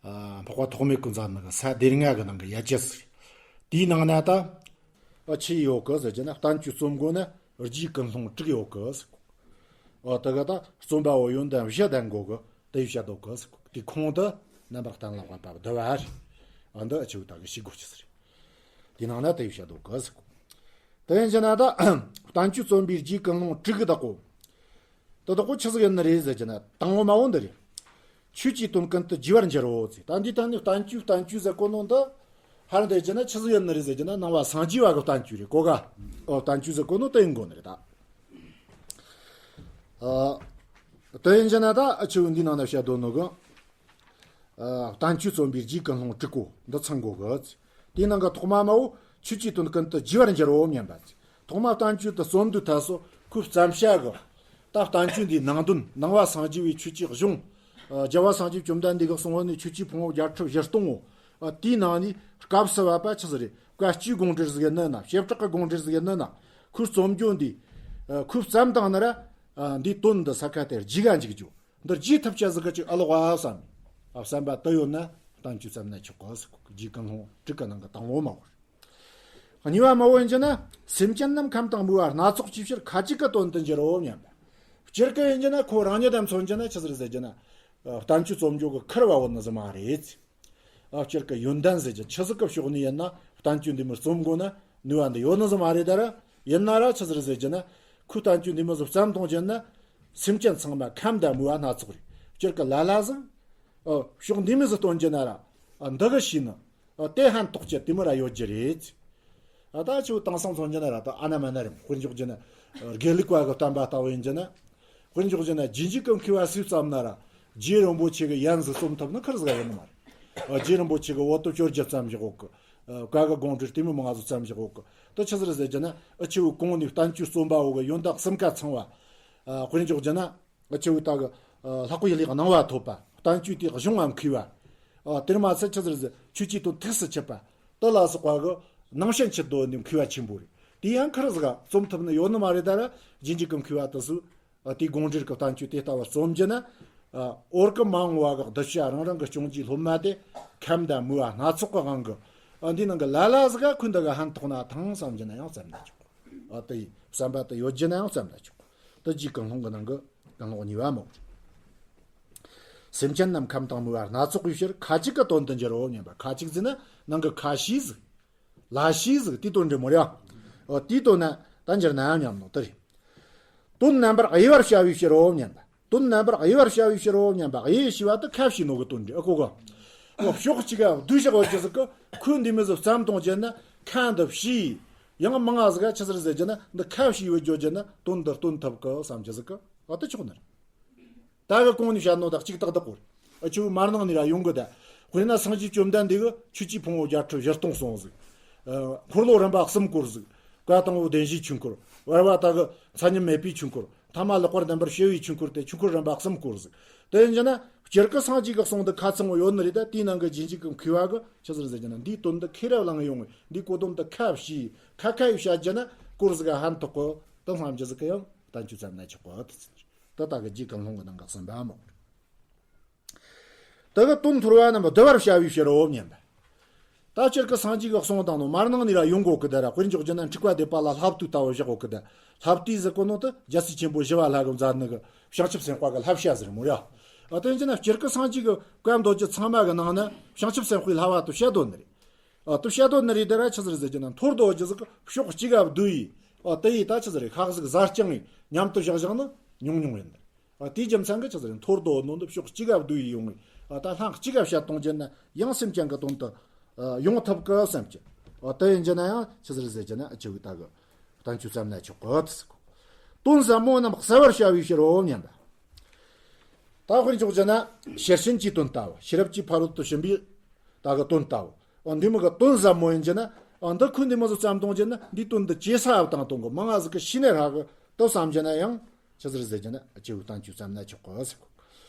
ཨ་འཕགས་པ་ཐོགས་མེད་ཀྱིས་མཛད་ནི་གི་ས་དེ་རིང་ང་གི་ནང་གི་ཡ་གྱལ་ཟིག་དེའི་ནང་ན་ད་ཨ་ཆི་ཡོད་གི་ཟེར་རྒྱུ་ན་བསྟན་བཅོས་རྩོམ་དགོས་ན་རྒྱུའི་ཀུན་སློང་དྲུག་ཡོད་གི་ཟེར་གོ། ཨ་ད་གི་ད་རྩོམ་པ་བོ་ཡོན་ཏན་བཞི་ལྡན་དགོས་གི། དེ་བཤད་འདུག་གི་ཟེར་གོ། དེ་ཁོང་དུ་རྣམ་པར་གཏན་ལ་དབབ་པ་བསྡུ་བ་རེད། ཨ་འདི་ཨ་ཆུ་བོ་ད་གི་ཤེས་དགོས་ཀྱི་ཟིག་རེད། དེའི་ནང་ན་དེ་བཤད་འདུག་གི་ཟེར་གོ། དེ་ཡིན་རྒྱུ་ན་ད་བསྟན་བཅོས་རྩོམ་པའི་རྒྱུའི་ཀུན་སློང་དྲུག་གི་བདག་པོ། དེ་བདག་པོ་ཆི་ཟིག་ཡིན་ནི་རེད་ཟེར་རྒྱུ་ན་དང་པོ་མ་བོ་འདི་རེད། ཆོས་ཀྱི་དོན་ཀུན་ཏུ་རྒྱས་པར་འགྱུར་རོ་ཟེར། ད་འདིའི་སྟེང་ནས་བསྟན་བཅོས་བསྟན་བཅོས་ཟེར་གོ་ནོ་འདི། ཧར་འདི་རྒྱུ་ན་ཆི་ཟིག་ཡིན་ནི་རེད་ཟེར་རྒྱུ་ན་ནང་པ་སངས་རྒྱས་པ་གི་བསྟན་བཅོས་རེད་གོ་ག། ཨོ་བསྟན་བཅོས་ཟེར་གོ་ནོ་དེ་ཡིན་དགོས་ནི་རེད་ད། ཨ། དེ་ཡིན་རྒྱུ་ན་ད་ཨ་ཆུ་བོ་འདིའི་ནང་ན་བཤད་དོ་ནོ་གི། བསྟན་བཅོས་རྩོམ་པའི་རྗེའི་ཀུན་སློང་དྲུག་གོ་འདི་ཚང་དགོས་གི། དེའི་ནང་གི་ཐོག་མ་མའོ་ཆོས་ཀྱི་དོན་ཀུན་ཏུ་རྒྱས་པར་འགྱུར་རོ་སྙམ་པ། ཐོག་མ་བསྟན་བཅོས་དེ་རྩོམ་དུས་ཐད་སོ་ཁོའི་བརྩམས་བྱ་གི། ད་བསྟན་བཅོས་འདིའི་ནང་དོན་ནང་པ་སངས་རྒྱས་པའི་ཆོས་ཀྱི་གཞུང་། རྒྱལ་བ་སངས་རྒྱས་བཅོམ་ལྡན་འདས་ཀྱིས་གསུངས་པ་ནི་ཆོས་ཀྱི་ཕུང་པོ་བརྒྱད་ཁྲི་བཞི་སྟོང་ངོ་། དེའི་ནང་ནས་སྐབས་སུ་བབ་པ་ཆི་ཟིག་རེད། བཀའ་བཅུའི་དགོངས་འགྲེལ་ཟིག་ཡིན་ན། བྱེ་བྲག་གི་དགོངས་འགྲེལ་ཟིག་ཡིན་ན། ཁོའི་རྩོམ་བརྗོད་འདི། ཁོའི་བརྩམས་བཏང་ན་ར། འདིའི་དོན་འདི་ས་ཁ་དེར་རྒྱས་ག་འཇུག་རྒྱུ། འདི་རྒྱས་ཐུབ་ཆ་ཟིག་གི་ཅིག་ཨ་ལོག་བ་བསམ། བསམ་པ་དུ་ཡོད་ན་བསྟན་བཅོས་བརྩམས་ན་ཆོག་གི་ཟེར་གོ་རྗེའི་ཀུན་སློང་དྲུག་གི་ནང་གི་དང་པོ་མ་བོར། གཉིས་པ་མ་བོ་ཡིན་གྱི་ན། སེམས་ཅན་རྣམས་ཁམས་དང་མོས་པ་སྣ་ཚོགས་ཀྱི་ཕྱིར་ཁ་ཅིག་གི་དོན་དུ་འགྱུར་རོ་སྙམ་པ། སྤྱིར་གི་ཡིན་གྱི་ན་ཁོ་རང་ཉིད་དམ་མཚོན་གྱི་ན་ཆི་ཟིག་ཟེར་གྱི་ན། བསྟན་བཅོས་རྩོམ་རྒྱུ་གི་ཁུར་བ་བོ་ནི་ཟིག་མ་རེད། ཨ་སྤྱིར་གི་ཡོན་ཏན་ཟེར་གྱི་ཆི་ཟིག་གི་ཕྱོགས་ནས་ཡིན་ན་བསྟན་བཅོས་འདི་མོ་རྩོམ་དགོས་ན་ནུས་པ་འདི་ཡོད་ནི་ཟིག་མ་རེད་ད་ར། ཡིན་ན་ར་ཆི་ཟིག་ཟེར་གྱི་ན། ཁོའི་བསྟན་བཅོས་འདི་མོ་ཟིག་བརྩམས་གཏོང་གྱི་ན། སེམས་ཅན་ཚང་མ་ཁམས་དང་མོས་པ་སྣ་ཚོགས་རེད། སྤྱིར་གི་ལ་ལ་ཟིག་ཨ་ཕྱོགས་འདི་མོ་ཟིག་སྟོན་གྱི་ན་ར། ཨ་འདི་གི་ཤེས་ནི། ཨ་དེ་ཧན་ཏོག་ཅེ་དེ་མོ་ར་ཡོད་རྒྱུ་རེད། ཨ་ད་ཆུ་དེང་སང་མཚོན་གྱི་ན་ར་ད་ཨ་ན་མ་ན་རེད། དཔེར་འཇོག་གྱི་ན། དགེ་ལུགས་པ་གི་བསྟན་པ་ལྟ་བུ་ཡིན་གྱི་ན། དཔེར་འཇོག་གྱི་ན་རྗེས་འཇུག་གི་མཁས་པ་སུས་བརྩམས་ན་ར། རྗེ་རིན་པོ་ཆེ་གི་ཡན་ཟིག་རྩོམ་ཐུབ་ནི་ཁུར་ཟིག་ཡོད་ནི་མ་རེད། ཨ་རྗེ་རིན་པོ་ཆེ་གི་འོ་དོ་བཅོ་བརྒྱད་བརྩམས་བཞག་གོ་གི། ཨ་བཀའ་གི་དགོངས་འགྲེལ་དེ་མོ་མང་ཟིག་བརྩམས་བཞག་གོ་གི། དེ་ཆི་ཟིག་རེད་ཟེར་གྱི་ན། ཨ་ཆུ་གོང་ནས་བསྟན་བཅོས་རྩོམ་པ་བོ་གི་ཡོན་བདག་གསུམ་ཀ་ཚང་བ། ཨ་དཔེར་འཇོག་གྱི་ན། ཨ་ཆུ་ད་གི། ཨ་ལྷག་པའི་ལས་ཀྱི་གནང་བ་ཐོབ་པ། བསྟན་བཅོས་དེ་གཞུང་ངམ་མཁས་པ། ཨ་དེར་མ་ཚད་ཆི་ཟིག་རེད་ཟེར་ཆོས་ཀྱི་དོན་ཐུགས་སུ་ཆུད་པ། དེ་ལ་སོགས་པ་གི་ནང་བྱན་ཆུད་དོ་ནི་མཁས་པ་ཆེན་པོ་རེད། དེ་ཡང་ཁུར་ཟིག་རྩོམ་ཐུབ་ནི་ཡོད་ནི་མ་རེད་ད་ར། རྗེས་འཇུག་གི་མཁས་པ་དེ་ཚོས། ཨ་དེའི་དགོངས་འགྲེལ་གྱི་བསྟན་བཅོས་དེ་ལྟ་བུ་རྩོམ་རྒྱུ་ན། ཨ་འོར་གི་མ་འོངས་པ་གི་གདུལ་བྱ་རང་རང་གི་སྐྱོང་རྒྱུའི་སློབ་མ་དེ་ཁམས་དང་མོས་པ་སྣ་ཚོགས་ཀྱི་དབང་གིས། ཨ་འདི་ནང་གི་ལ་ལ་ཟིག་ག་ཁོས་འདི་ག་ཧན་ཐོགས་ན་ཐང་བསམ་རྒྱུ་ན་ཡང་བསམ་ན་ཆོག་ཨ་དེ་བསམ་པ་དེ་ཡོད་རྒྱུ་ན་ཡང་བསམ་ན་ཆོག་དེ་རྗེའི་ཀུན་སློང་གི་ནང་གི་ཀུན་སློང་གཉིས་པ་མོ། སེམས་ཅན་རྣམས་ཁམས་དང་མོས་པ་སྣ་ཚོགས་པའི་ཕྱིར་ཁ་ཅིག་གི་དོན་དུ་འགྱུར་རོ་སྙམ་པ། ཁ་ཅིག་ཟེར་ན་ནང་གི་ཁ་ཤས་ཟིག་ལ་ཤས་ཟིག་དེའི་དོན་འདྲི་མོ་རེད། ཨོ་དེའི་དོན་ན་ད་འགྱུར་ན་སྙམ་ནོ་དེ་རེད། དོན་རྣམ་པར་དབྱེ་བར་བྱ་བའི་ཕྱིར་རོ་སྙམ་པ། དོན་རྣམ་པར་དབྱེ་བར་བྱ་བའི་ཕྱིར་རོ་སྙམ་པ། དབྱེ་ཞེས་པ་དེ་ཁ་ཕྱེ་ནོ་གི་དོན་འདྲི་ཨ་གོ་གོ་ཨོ་ཕྱོགས་གཅིག་ག་བསྡུས་བཞག་ཡོད་ཀྱི་ཟིག་གི་ཁོས་འདི་མོ་ཟིག་བརྩམས་གཏོང་བྱས་ན་ཁ་འདི་ཕྱེ། ཡང་མང་ང་ཟིག་ག་ཆི་ཟིག་ཟེར་རྒྱུ་ན་འདི་ཁ་ཕྱེ་བའི་བརྗོད་རྒྱུ་ན་དོན་འདི་སྟོན་ཐུབ་གི་བསམ་རྒྱུ་ཟིག་གི་ཨ་དེ་ཆོག་ནི་རེད། ད་གི་གོང་ནས་བཤད་ནོ་དག་གཅིག་ཏག་ཏག་གོ། ཨ་ཆུ་མར་ནང་ནས་ར་ཡོང་གི་ད། དཔེར་ན་སངས་རྒྱས་བཅོམ་ལྡན་འདས་གི་ཆོས་ཀྱི་ཕུང་པོ་བརྒྱད་ཁྲི་བཞི་སྟོང་གསུངས་ཟིག་ཨ་འཁོར་ལོ་རིམ་པ་གསུམ་བསྐོར་ཟིག་བཀའ་དང་པོ་བདེན་བཞིའི་ཆོས་འཁོར། བར་པ་ད་གི་མཚན་ཉིད་མེད་པའི་ཆོས་འཁོར། ཐ་མ་ལེགས་པར་ལྡན་པར་བྱ་བའི་ཆོས་འཁོར་ཏེ་ཆོས་འཁོར་རིམ་པ་གསུམ་བསྐོར་ཟིག་དེ་ཡིན་རྒྱུ་ན་སྤྱིར་གི་སངས་རྒྱས་གི་གསུང་འདི་ཁ་ཚང་བོ་ཡོད་ནི་རེད། ད་དེའི་ནང་གི་རྗེས་འཇུག་གི་མཁས་པ་གི་ཆི་ཟིག་ཟེར་རྒྱུ་ན་འདིའི་དོན་འདི་ཁས་ར་བླངས་ཡོང་བས་འདིའི་གོ་དོན་འདི་ཁ་ཕྱེ་ཁ་ཁ་ཡིས་བཤད་རྒྱུ་ན་སྐོར་ཟིག་ག་ཧན་ཐོགས་གི་དང་བསམ་རྒྱུ་ཟིག་གི་ཡང་བསྟན་བཅོས་བརྩམས་ན་ཆོག་གི་དེ་ཚོ། ད་ལྟ་གི་རྗེ་ཀུན་སློང་གི་ནང་གི་གསུམ་པ་མོ། དེ་གི་དོན་མཐོ་བ་རྣམས་བསྡུ་བར་བྱ་བའི་ཕྱིར་རོ་སྙམ་པ། ད་སྤྱིར་གི་སངས་རྒྱས་ཀྱི་གསུང་དང་ནོ་མར་ནང་ནས་ར་ཡོང་གོ་གི་ད་ར། དཔེར་འཇོག་རྒྱུ་ན་འཁྲུགས་པ་སྡེ་པ་ལ་ལྷ་བསྡུས་ལྟ་བུ་བཞག་གོ་གི་ད། ལྷ་བསྡུས་ཟེར་གོ་ནོ་དེ་རྒྱལ་སྲས་ཆེན་པོ་ཞི་བ་ལྷ་གིས་མཛད་ནི་གི་བྱང་ཆུབ་སེམས་དཔའ་གི་བསླབ་བྱ་ཟེར་མོ་ར། ཨ་དེ་ཡིན་རྒྱུ་ན་སྤྱིར་གི་སངས་རྒྱས་ཀྱི་བཀའ་མདོ་རྒྱུད་ཚང་མ་གི་ནང་ན་བྱང་ཆུབ་སེམས་དཔའི་བསླབ་པ་དེ་བཤད་དོ་ནི་རེད། ཨ་དེ་བཤད་དོ་ནི་རེད་ད་ར། ཆི་ཟིག་རེད་ཟེར་རྒྱུ་ན་མཐོར་འདོན་རྒྱུ་ཟིག་གི་ཕྱོགས་གཅིག་ག་བསྡུས་ཡི། ཨ་དེ་ཡི་ད་ཆི་ཟིག་རེད། ཁག་ཟིག་ཟ་རྐྱང་ཡི་མཉམ་དུ་བཞག་བཞག་ནི་ཉུང་ཉུང་ཡིན་ནི། ཨ་དེའི་རྒྱུ་མཚན་གྱིས་ཆི་ཟིག་རེད། མཐོར་འདོན་ནོ་འདི་ཕྱོགས་གཅིག་ག་བསྡུས་ཡི་ཡོང་ངི། ཨ་ད་ལྷང་གཅིག་ག་བཤད་གཏོང་རྒྱུ་ན་ཡང་སེམས་ཅན་གྱི་དོན་དུ་ཨ་ཡོང་ཐུབ་གི་བསམ་གྱི། ཨ་དེ་ཡིན་རྒྱུ་ན་ཡང་ཆི་ཟིག་རེད་ཟེར་རྒྱུ་ན་ཨ་ཆི་བོའི་ད་གི་བསྟན་བཅོས་བརྩམས་ན་ཆོག་གི་དེ་ཟེར་གོ། དོན་ཟབ་མོ་རྣམས་གསལ་བར་བྱ་བའི་ཕྱིར་རོ་སྙམ་པ། ད་དཔེར་འཇོག་རྒྱུ་ན་ཤེར་ཕྱིན་གྱི་དོན་ལྟ་བུ། ཤེས་རབ་ཀྱི་ཕ་རོལ་ཏུ་ཕྱིན་པའི་ད་གི་དོན་ལྟ་བུ། ཨ་འདི་མོ་གི་དོན་ཟབ་མོ་ཡིན་རྒྱུ་ན། ཨ་འདི་ཁོས་འདི་མོ་ཟིག་བརྩམས་གཏོང་རྒྱུ་ན་འདིའི་དོན་འདི་ཇེ་ཟབ་བཏང་གཏོང་གི། མང་ང་ཟིག་གི་ཤེས་ནི་རག་གི་དེ་བསམ་རྒྱུ་ན་ཡང་ཆི་ཟིག་རེད་ཟེར་རྒྱུ་ན་ཨ་ཆི་བོའི་བསྟན་བཅོས་བརྩམས་ན་ཆོག་གི་ཟེར་གོ།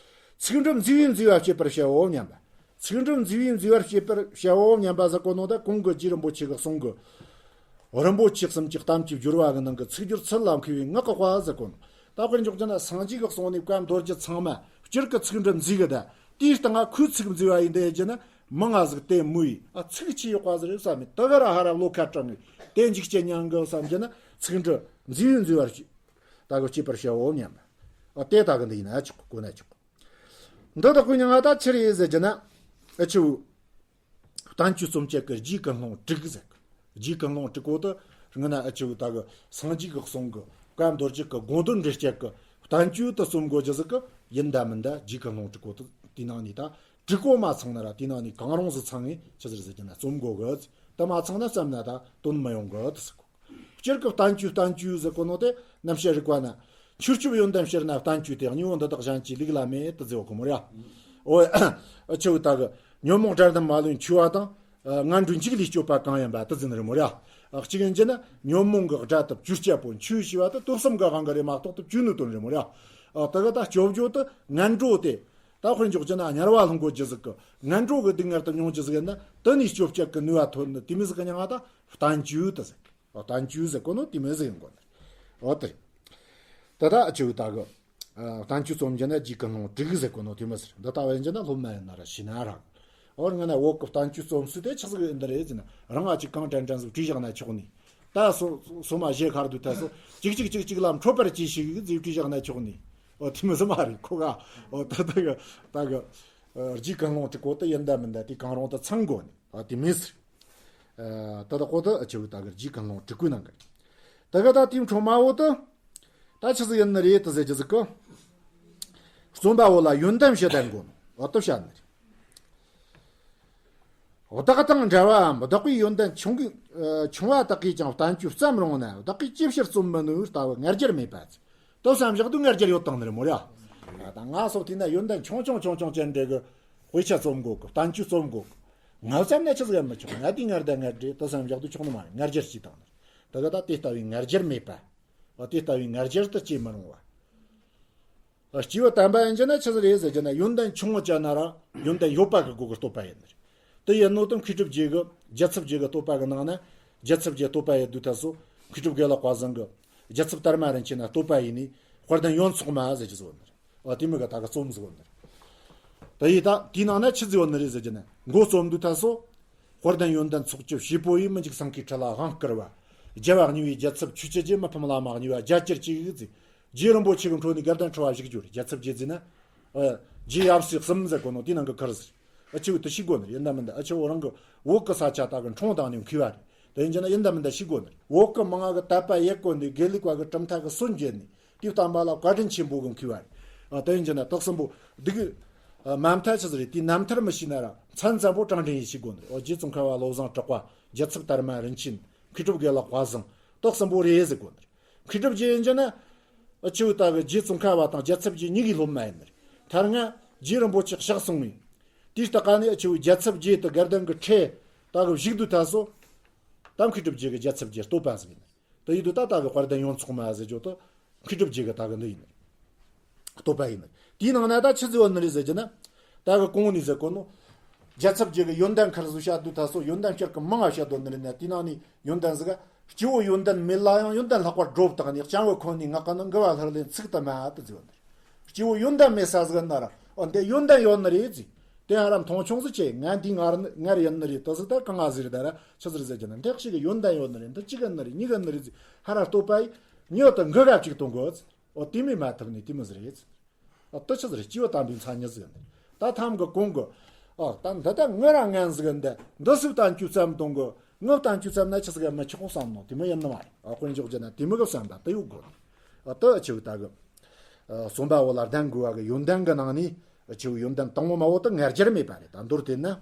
ཚིག་འགྲུབ་མཛེས་པས་མཛེས་པ་བསྐྱེད་པར་བྱའོ་སྙམ་པ། ཚིག་འགྲུབ་མཛེས་པས་མཛེས་པར་བསྐྱེད་པར་བྱའོ་སྙམ་པ་ཟེར་གོ་ནོ་ད་གོང་གི་རྗེ་རིན་པོ་ཆེ་གི་གསུང་གི། རིན་པོ་ཆེ་གསུམ་གྱི་གཏམ་གྱི་སྦྱོར་བ་གི་ནང་གི་ཚིག་སྦྱོར་ཚུལ་ལ་མཁས་པའི་ངག་གི་དཔལ་ཟེར་གོ་ནོ། ད་དཔེར་འཇོག་རྒྱུ་ན་སངས་རྒྱས་ཀྱི་གསུང་ནས་བཀའ་མདོ་རྒྱུད་ཚང་མ་སྤྱིར་གི་ཚིག་འགྲུབ་མཛེས་གི་ད། དེའི་སྟེང་ང་ཁོའི་ཚིག་མཛེས་པ་ཡིན་དེ་རྒྱུ་ན་མང་ང་ཟིག་དེ་མོས་ཡི། ཨ་ཚིག་ཆི་ཡོད་པ་ཟིག་རེད་བསམ་མི་དེ་ག་ར་ཧ་ར་བློ་ཁ་དྲང་ངི་དེ་འཇིགས་སྐྱེ་མྱང་གི་བསམ་རྒྱུ་ན་ཚིག་འགྲུབ་མཛེས་པས་མཛེས་པར་བྱེད། ད་གི་བསྐྱེད་པར་བྱའོ་སྙམ་པ། ཨ་དེ་ད་གི་འདི་ཡིན་ན་ཆོག་གོ་ན་ཆོག་འདི་དག་གི་མྱིང་ང་ད་ཆི་རེད་ཟེར་རྒྱུ་ན། ཨ་ཆི་བོ། བསྟན་བཅོས་རྩོམ་བྱེད་ཀྱི་རྗེའི་ཀུན་སློང་དྲུག་ཟེར་གི། རྗེའི་ཀུན་སློང་དྲུག་པོ་དེ་སྔ་ན་ཨ་ཆི་བོ་ད་གི་སངས་རྒྱས་ཀྱི་གསུང་གི་བཀའ་མདོ་རྒྱུད་ཀྱི་དགོངས་དོན་འགྲེལ་བྱེད་ཀྱི་བསྟན་བཅོས་དེ་རྩོམ་དགོས་རྒྱུ་ཟིག་གི་ཡིན་ད་མིན་ད་རྗེའི་ཀུན་སློང་དྲུག་པོ་དེ་དེའི་ནང་ནས་ད་དྲུག་པོ་མ་ཚང་ན་ར་དེའི་ནང་ནས་གང་རུང་ཟིག་ཚང་ངས་ཆི་ཟིག་རེད་ཟེར་རྒྱུ་ན་རྩོམ་དགོས་གི། དེ་མ་ཚང་ན་བརྩམས་ན་ད་དོན་མི་ཡོང་གི་དེ་ཟེར་གོ། སྤྱིར་གི་བསྟན་བཅོས་བསྟན་བཅོས་ཟེར་གོ་ནོ་དེ་རྣམ་བཤད་རིག་པ་ན། ཆོས་སྐྱོབ་ཡོན་ཏན་ཕྱིར་ན་བསྟན་བཅོས་ཏེ། གཉིས་པོ་འདི་དག་གཞན་གྱི་ལུགས་ལ་མེད་དུ་མཛད་པ་གོ་མོ་ར། ཨོ། ཨ་ཆེ་བོ་ད་གི་ཉོན་མོངས་དགྲ་རྣམས་མ་ལུས་འཆོལ་བ་དང་། ཨ་ངན་འགྲོའི་འཇིགས་ལས་སྐྱོབ་པ་གང་ཡིན་པ་དེ་ཟེར་ནི་རེད་མོ་ར། ཨ་གཅིག་ཡིན་གྱི་ན་ཉོན་མོངས་ཀྱི་དགྲ་དེ་བཅོས་བཅས་པོ་འཆོལ་ཞེས་པ་དེ་སྟོབས་གསུམ་གྱི་དབང་གིས་རེད་མ་གཏོགས་དེ་བཅོས་ནི་དོན་རེད་མོ་ར། ཨ་དེ་གི་ད་སྐྱོབ་རྒྱུ་དེ་ངན་འགྲོ་དེ། ད་དཔེར་འཇོག་གྱི་ན་དམྱལ་བ་ལྷུང་གོ་རྒྱུ་ཟིག་གི་ངན་འགྲོ་གི་སྡུག་བསྔལ་དེ་མྱོང་རྒྱུ་ཟིག་ཡིན་ན་དེ་ནས་སྐྱོབ་བཅས་ཀྱི་ནུས་པ་ཐོན་ནི་དེ་མོ་ཟིག་གི་མྱིང་ང་ད་བསྟན་བཅོས་དེ་ཟེར། བསྟན་བཅོས་ཟེར་གོ་ནོ་དེ་མོ་ཟིག་ཡིན་གོ་ནི། འོ་དེ་རེད། དེ་ད་ཨ་ཆེ་བོ་ད་གི་ཨ་བསྟན་བཅོས་རྩོམ་རྒྱུ་ན་རྗེ་ཀུན་སློང་དྲུག་ཟེར་གོ་ནོ་དེ་མོ་ཟེར། འདི་ལྟ་བུ་ཡིན་གྱི་ན་སློབ་མ་ཡིན་ན་ར་ཤེས་ན་ར། འོ་ང་ན་བོད་ཀྱི་བསྟན་བཅོས་རྩོམ་སྲོལ་དེ་ཆི་ཟིག་ཡིན་འདི་རེད་ཟེར་ན། རང་ང་ཅིག་གང་དྲན་དྲན་ཟིག་བྲིས་བཞག་ན་ཆོག་ནི། ད་སོ་སོ་མ་བཞེས་ཁར་དུ་ད་སོ་གཅིག་གཅིག་གཅིག་གཅིག་ལ་འཕྲོད་པར་གྱིས་ཤིག་ཟིག་བྲིས་བཞག་ན་ཆོག་ནི། འོ་དེ་མོ་ཟིག་མ་རེད་ཁོ་ག། འོ་ད་ད་གི་ད་གི་ཨ་རྗེ་ཀུན་སློང་དེ་གོ་དེ་ཡིན་ད་མིན་ད་དེ་གང་རུང་དེ་ཚང་དགོས་ནི། ཨ་དེ་མོ་ཟེར། ཨ་ད་ད་གོ་དེ་ཨ་ཆེ་བོ་ད་གི་རྗེ་ཀུན་སློང་དྲུག་པོའི་ནང་གི། ད་གི་ད་དེའི་འཕྲོ་མ་བོ་དེ་ད་ཆི་ཟིག་ཡིན་ནི་རེད་དེ་ཟེར་རྒྱུ་ཟིག་གི། རྩོམ་པ་བོ་ལ་ཡོན་ཏན་ཞུ་དགོས་ནོ། འོ་དེ་བཤད་ནི་རེད། བདག་དང་འདྲ་བའམ་བདག་པོའི་ཡོན་ཏན་ཆུང་གི་ཨ་ཆུང་བ་དག་གིས་ཀྱང་བསྟན་བཅོས་བརྩམས་རུང་ན་བདག་གིས་ཅི་ཕྱིར་རྩོམ་མི་ནུས་ལྟ་བུ་ང་རྒྱལ་མེད་པ། དེ་བསམ་བཞག་དུས་ང་རྒྱལ་ཡོད་དང་ནི་རེད་མོ་ར། ད་ང་སོགས་དེ་ན་ཡོན་ཏན་ཆུང་ཆུང་ཆུང་ཆུང་ཅན་འདྲ་གི་དཔེ་ཆ་རྩོམ་དགོས་གི། བསྟན་བཅོས་རྩོམ་དགོས་གི། ང་བསམ་ན་ཆི་ཟིག་ཡང་མི་ཆོག་ང་དེ་ངར་ད་ངར་འདྲ་དེ་བསམ་བཞག་དུས་ཆོག་ནི་མ་རེད། ང་རྒྱལ་སྐྱེས་དང་ནི་རེད། ད་གི་ད་དེ་ལྟ་བུའི་ང་རྒྱལ་མེད་པ། འོ་དེ་ལྟ་བུའི་ང་རྒྱལ་དུ་སྐྱེ་མི་རུང་བ། སྐྱེས་བུ་དམ་པ་ཡིན་གྱི་ན་ཆི་ཟིག་རེད་ཟེར་གྱི་ན་ཡོན་ཏན་ཆུང་ངུ་ཅན་ན་ར་ཡོན་ཏན་ཡོད་པ་གི་སྒོ་གི་བསྟོད་པ་ཡིན་ནི་རེད། དེ་ཡིན་ནོ་དེ་མཁས་གྲུབ་རྗེ་གི་རྒྱལ་ཚབ་རྗེ་གི་བསྟོད་པ་གི་ནང་ན་རྒྱལ་ཚབ་རྗེ་བསྟོད་པ་ཡི་དུས་ད་སོ་མཁས་གྲུབ་དགེ་ལེགས་དཔལ་བཟང་གི་རྒྱལ་ཚབ་དར་མ་རིན་ཆེན་ན་བསྟོད་པ་ཡིན་ནི་དཔལ་ལྡན་ཡོན་ཚོགས་མ་ཟེར་གྱི་ཟིག་ཡོད་ནི་རེད། འོ་དེ་མོ་གི་ད་གི་རྩོམ་ཟིག་ཡོད་ནི་རེད། དེ་ཡི་ད་དེའི་ནང་ན་ཆི་ཟིག་ཡོད་ནི་རེད་ཟེར་གྱི་ན་མགོ་རྩོམ་དུས་ད་སོ། དཔལ་ལྡན་ཡོན་ཏན་ཚོགས་ཀྱི་བྱེད་པོ་ཡིས། མི་འཇིགས་སེང་གེའི་ཁྲི་ལ་དབང་བསྐུར་བ། རྒྱལ་བ་གཉིས་པའི་རྒྱལ་ཚབ་ཆོས་ཀྱི་རྗེ། མི་ཕམ་བླ་མ་གཉིས་པ་རྒྱལ་གྱུར་ཅིག་ཟེར། རྗེ་རིན་པོ་ཆེ་གི་འཕྲོ་ནས་དགའ་ལྡན་ཁྲི་པ་བཞུགས་རྒྱུ་རེད། རྒྱལ་ཚབ་རྗེ་ཟེར་ན། ཨ་རྗེ་ཡབ་སྲས་གསུམ་ཟེར་གོ་ནོ་དེའི་ནང་གི་ཁར་ཟེར། ཨ་ཆེ་བོ་དེ་ཤེས་དགོས་ནི་རེད། ཡིན་ད་མིན་ད་ཨ་ཆེ་བོ་རང་གི་བོད་གི་ས་ཆ་ད་གི་འཁྲུངས་དང་ནས་མཁས་པ་རེད། དེ་ཡིན་གྱི་ན་ཡིན་ད་མིན་ད་ཤེས་དགོས་ནི་རེད། བོད་གི་མི་ང་གི་དད་པ་ཡེད་གོ་ནི་དགེ་ལུགས་པ་གི་གྲུབ་མཐའ་གི་སྲོལ་འབྱེད་ནི། དེའི་བསྟན་པ་ལ་བཀའ་དྲིན་ཆེན་པོ་གི་མཁས་པ་རེད། ཨ་དེ་ཡིན་གྱི་ན་དེ་གསུམ་པོ་འདི་གི་ཨ་མ་མཐའ་ཆི་ཟིག་རེད། དེའི་རྣམ་ཐར་མི་ཤེས་ན་ར་མཚན་ཙམ་པོ་དྲང་དྲན་ཡེད་ཤེས་དགོས་ནི་རེད། ཨོ་རྗེ་ཙོང་ཁ་པ་བློ་བཟང་གྲགས་པ། རྒྱལ་ཚབ་དར་མ་རིན་ཆེན། མཁས་གྲུབ་དགེ་ལེགས་དཔལ་བཟང་། དེ་གསུམ་པོ་རེད་ཟེར་དགོས་ནི་རེད། མཁས་གྲུབ་རྗེ་ཡིན་གྱི་ན། ཨ་ཆེ་བོ་ད་གི་རྗེ་ཙོང་ཁ་པ་དང་རྒྱལ་ཚབ་རྗེ་གཉིས་ཀའི་སློབ་མ་ཡིན་ནི་རེད། ཐ་ན་རྗེ་རིན་པོ་ཆེ་གཤེགས་སོང་ངས། དེའི་ལྟ་ག་ནས་ཨ་ཆེ་བོ་རྒྱལ་ཚབ་རྗེ་དེ་དགའ་ལྡན་གི་ཁྲི་ད་གི་བཞུགས་དུས་ད་སོ། ད་མཁས་གྲུབ་རྗེ་གི་རྒྱལ་ཚབ་རྗེ་བསྟོད་པ་ཟིག་ཡིན་ནི་རེད། དེ་ཡིན་དུས་ད་ད་གི་དཔལ་ལྡན་ཡོན་ཚོགས་མ་ཟེར་རྒྱུ་དེ་མཁས་གྲུབ་རྗེ་གི་ད་གི་འདི་ཡིན་ནི་རེད། བསྟོད་པ་ཡིན་ནི། དེའི་ནང་ན་ད་ཆི་ཟིག་ཡོད་ནི་རེད་ཟེར་གྱི་ན། ད་གི་གོང་ནས་ཟེར་གོ་ནོ། རྒྱལ་ཚབ་རྗེ་གི་ཡོན་ཏན་ཁར་ཟུག་བཤད་དུས་ད་སོ་ཡོན་ཏན་ཕྱིར་གི་མང་ང་བཤད་དོ་ནི་རེད་ན། དེའི་ནང་ནས་ཡོན་ཏན་ཟིག་ག་སྐྱེ་བོ་ཡོན་ཏན་མེད་ལ་ཡང་ཡོན་ཏན་ལྷག་པར་སྒྲོ་བཏགས་ནས། སྤྱང་བོ་ཁོ་ནའི་ངག་གི་ནང་འགལ་བ་ལྷུར་ལེན་ཚིག་ཏུ་མ་དེ་ཟེར་བ་ནི། སྐྱེ་བོ་ཡོན་ཏན་མེད་ས་ཟིག་ན་ར། འོ་འདི་ཡོན་ཏན་ཡོད་ནི་རེད་ཟེར། དེ་ཧ་ར་མཐོང་ཆུང་ཟིག་བྱས། ང་འདི་ང་ར་ནི་ང་ར་ཡིན་ནི་རེད། དེ་ཟིག་ད་གང་ང་ཟིག་རེད། ད་ར་ཆི་ཟིག་རེད་ཟེར་གྱི་ན། འདི་ཞིག་གི་ཡོན་ཏན་ཡོད་ནི་རེད། འདི་གཅིག་གི་ནི་རེད། གཉིས་གི་ནི་རེད་ཟེར། ཧ་ར་བསྟོད་པ་ཡིས་མྱི་དེ་འགུལ་ག་ཅིག་གཏོང་དགོས་ཟེར། འོ་དེ་མེད་མ་ཐུབ་ནི་དེ་མོ་ཟིག་རེད་ཟེར། ཨ་དེ་ཆི་ཟིག་རེད། སྐྱེ་བོ་དམ་པའི་མཚན་ཉིད་ཟིག་ཡིན། ད་ཐམ་གི་གོང་གི། ཨ་ད་འདི་ད་ངུ་ར་ངན་ཟིག་ཡིན། འདི་འདི་སུས་བསྟན་བཅོས་བརྩམས་གཏོང་གི། ངུ་བསྟན་བཅོས་བརྩམས་ན་ཆི་ཟིག་ཡང་མི་ཆོག་གོ་བསམ་ནོ་དེ་མོ་ཡིན་ནི་མ་རེད། ཨ་དཔེར་འཇོག་རྒྱུ་ན་དེ་མོ་གི་བསམ་པ་དེ་ཡོད་དགོས། ཨ་དེ་ཆེ་བོ་ད་གི་ཨ་རྩོམ་པ་བོ་ལ་ལྡན་དགོས་པ་གི་ཡོན་ཏན་གི་ནང་ནས་ཨ་ཆེ་བོ་ཡོན་ཏན་དང་པོ་མ་བོ་དེ་ང་རྒྱལ་མེད་པ་རེད། ད་མདོར་བསྟན་ན།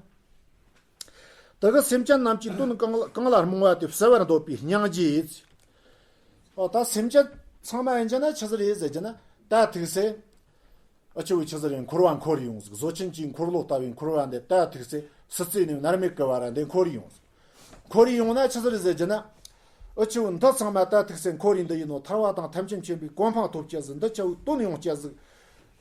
དེ་གི་སེམས་ཅན་རྣམས་ཀྱི་དོན་གང་ལ་གང་ལ་རྨོངས་པ་དེ་བསལ་བར་འདོད་པའི་སྙིང་རྗེ། ཨོ་ད་སེམས་ཅན་ཚང་མ་ཡིན་གྱི་ན་ཆི་ཟིག་རེད་ཟེར་གྱི་ན། ད་ཐུག་སེ། ཨ་ཆེ་བོ་ཆི་ཟིག་རེད། འཁོར་བ་འཁོར་ཡོང་ཟིག་བཟོ་ཆེན་གྱི་འཁོར་ལོ་ལྟ་བུའི་འཁོར་བ་འདི་ད་ཐུག་སེ་སྲིད་རྩེ་ནས་མནར་མེད་ཀྱི་བར་འདི་འཁོར་ཡོང་ཟིག་འཁོར་ཡོང་ན་ཆི་ཟིག་རེད་ཟེར་གྱི་ན། ཨ་ཆེ་བོ་འདི་ཚང་མ་ད་ཐུག་སེ་འཁོར་ཡིན་འདི་ཡིན་ནོ། ཐར་བ་དང་ཐམས་ཅད་མཁྱེན་པའི་གོ་འཕང་ཐོབ་ཅེས་ཟིག་འདི་ཆེ་བོ་དོན་ཡོང་ཅེས་ཟིག་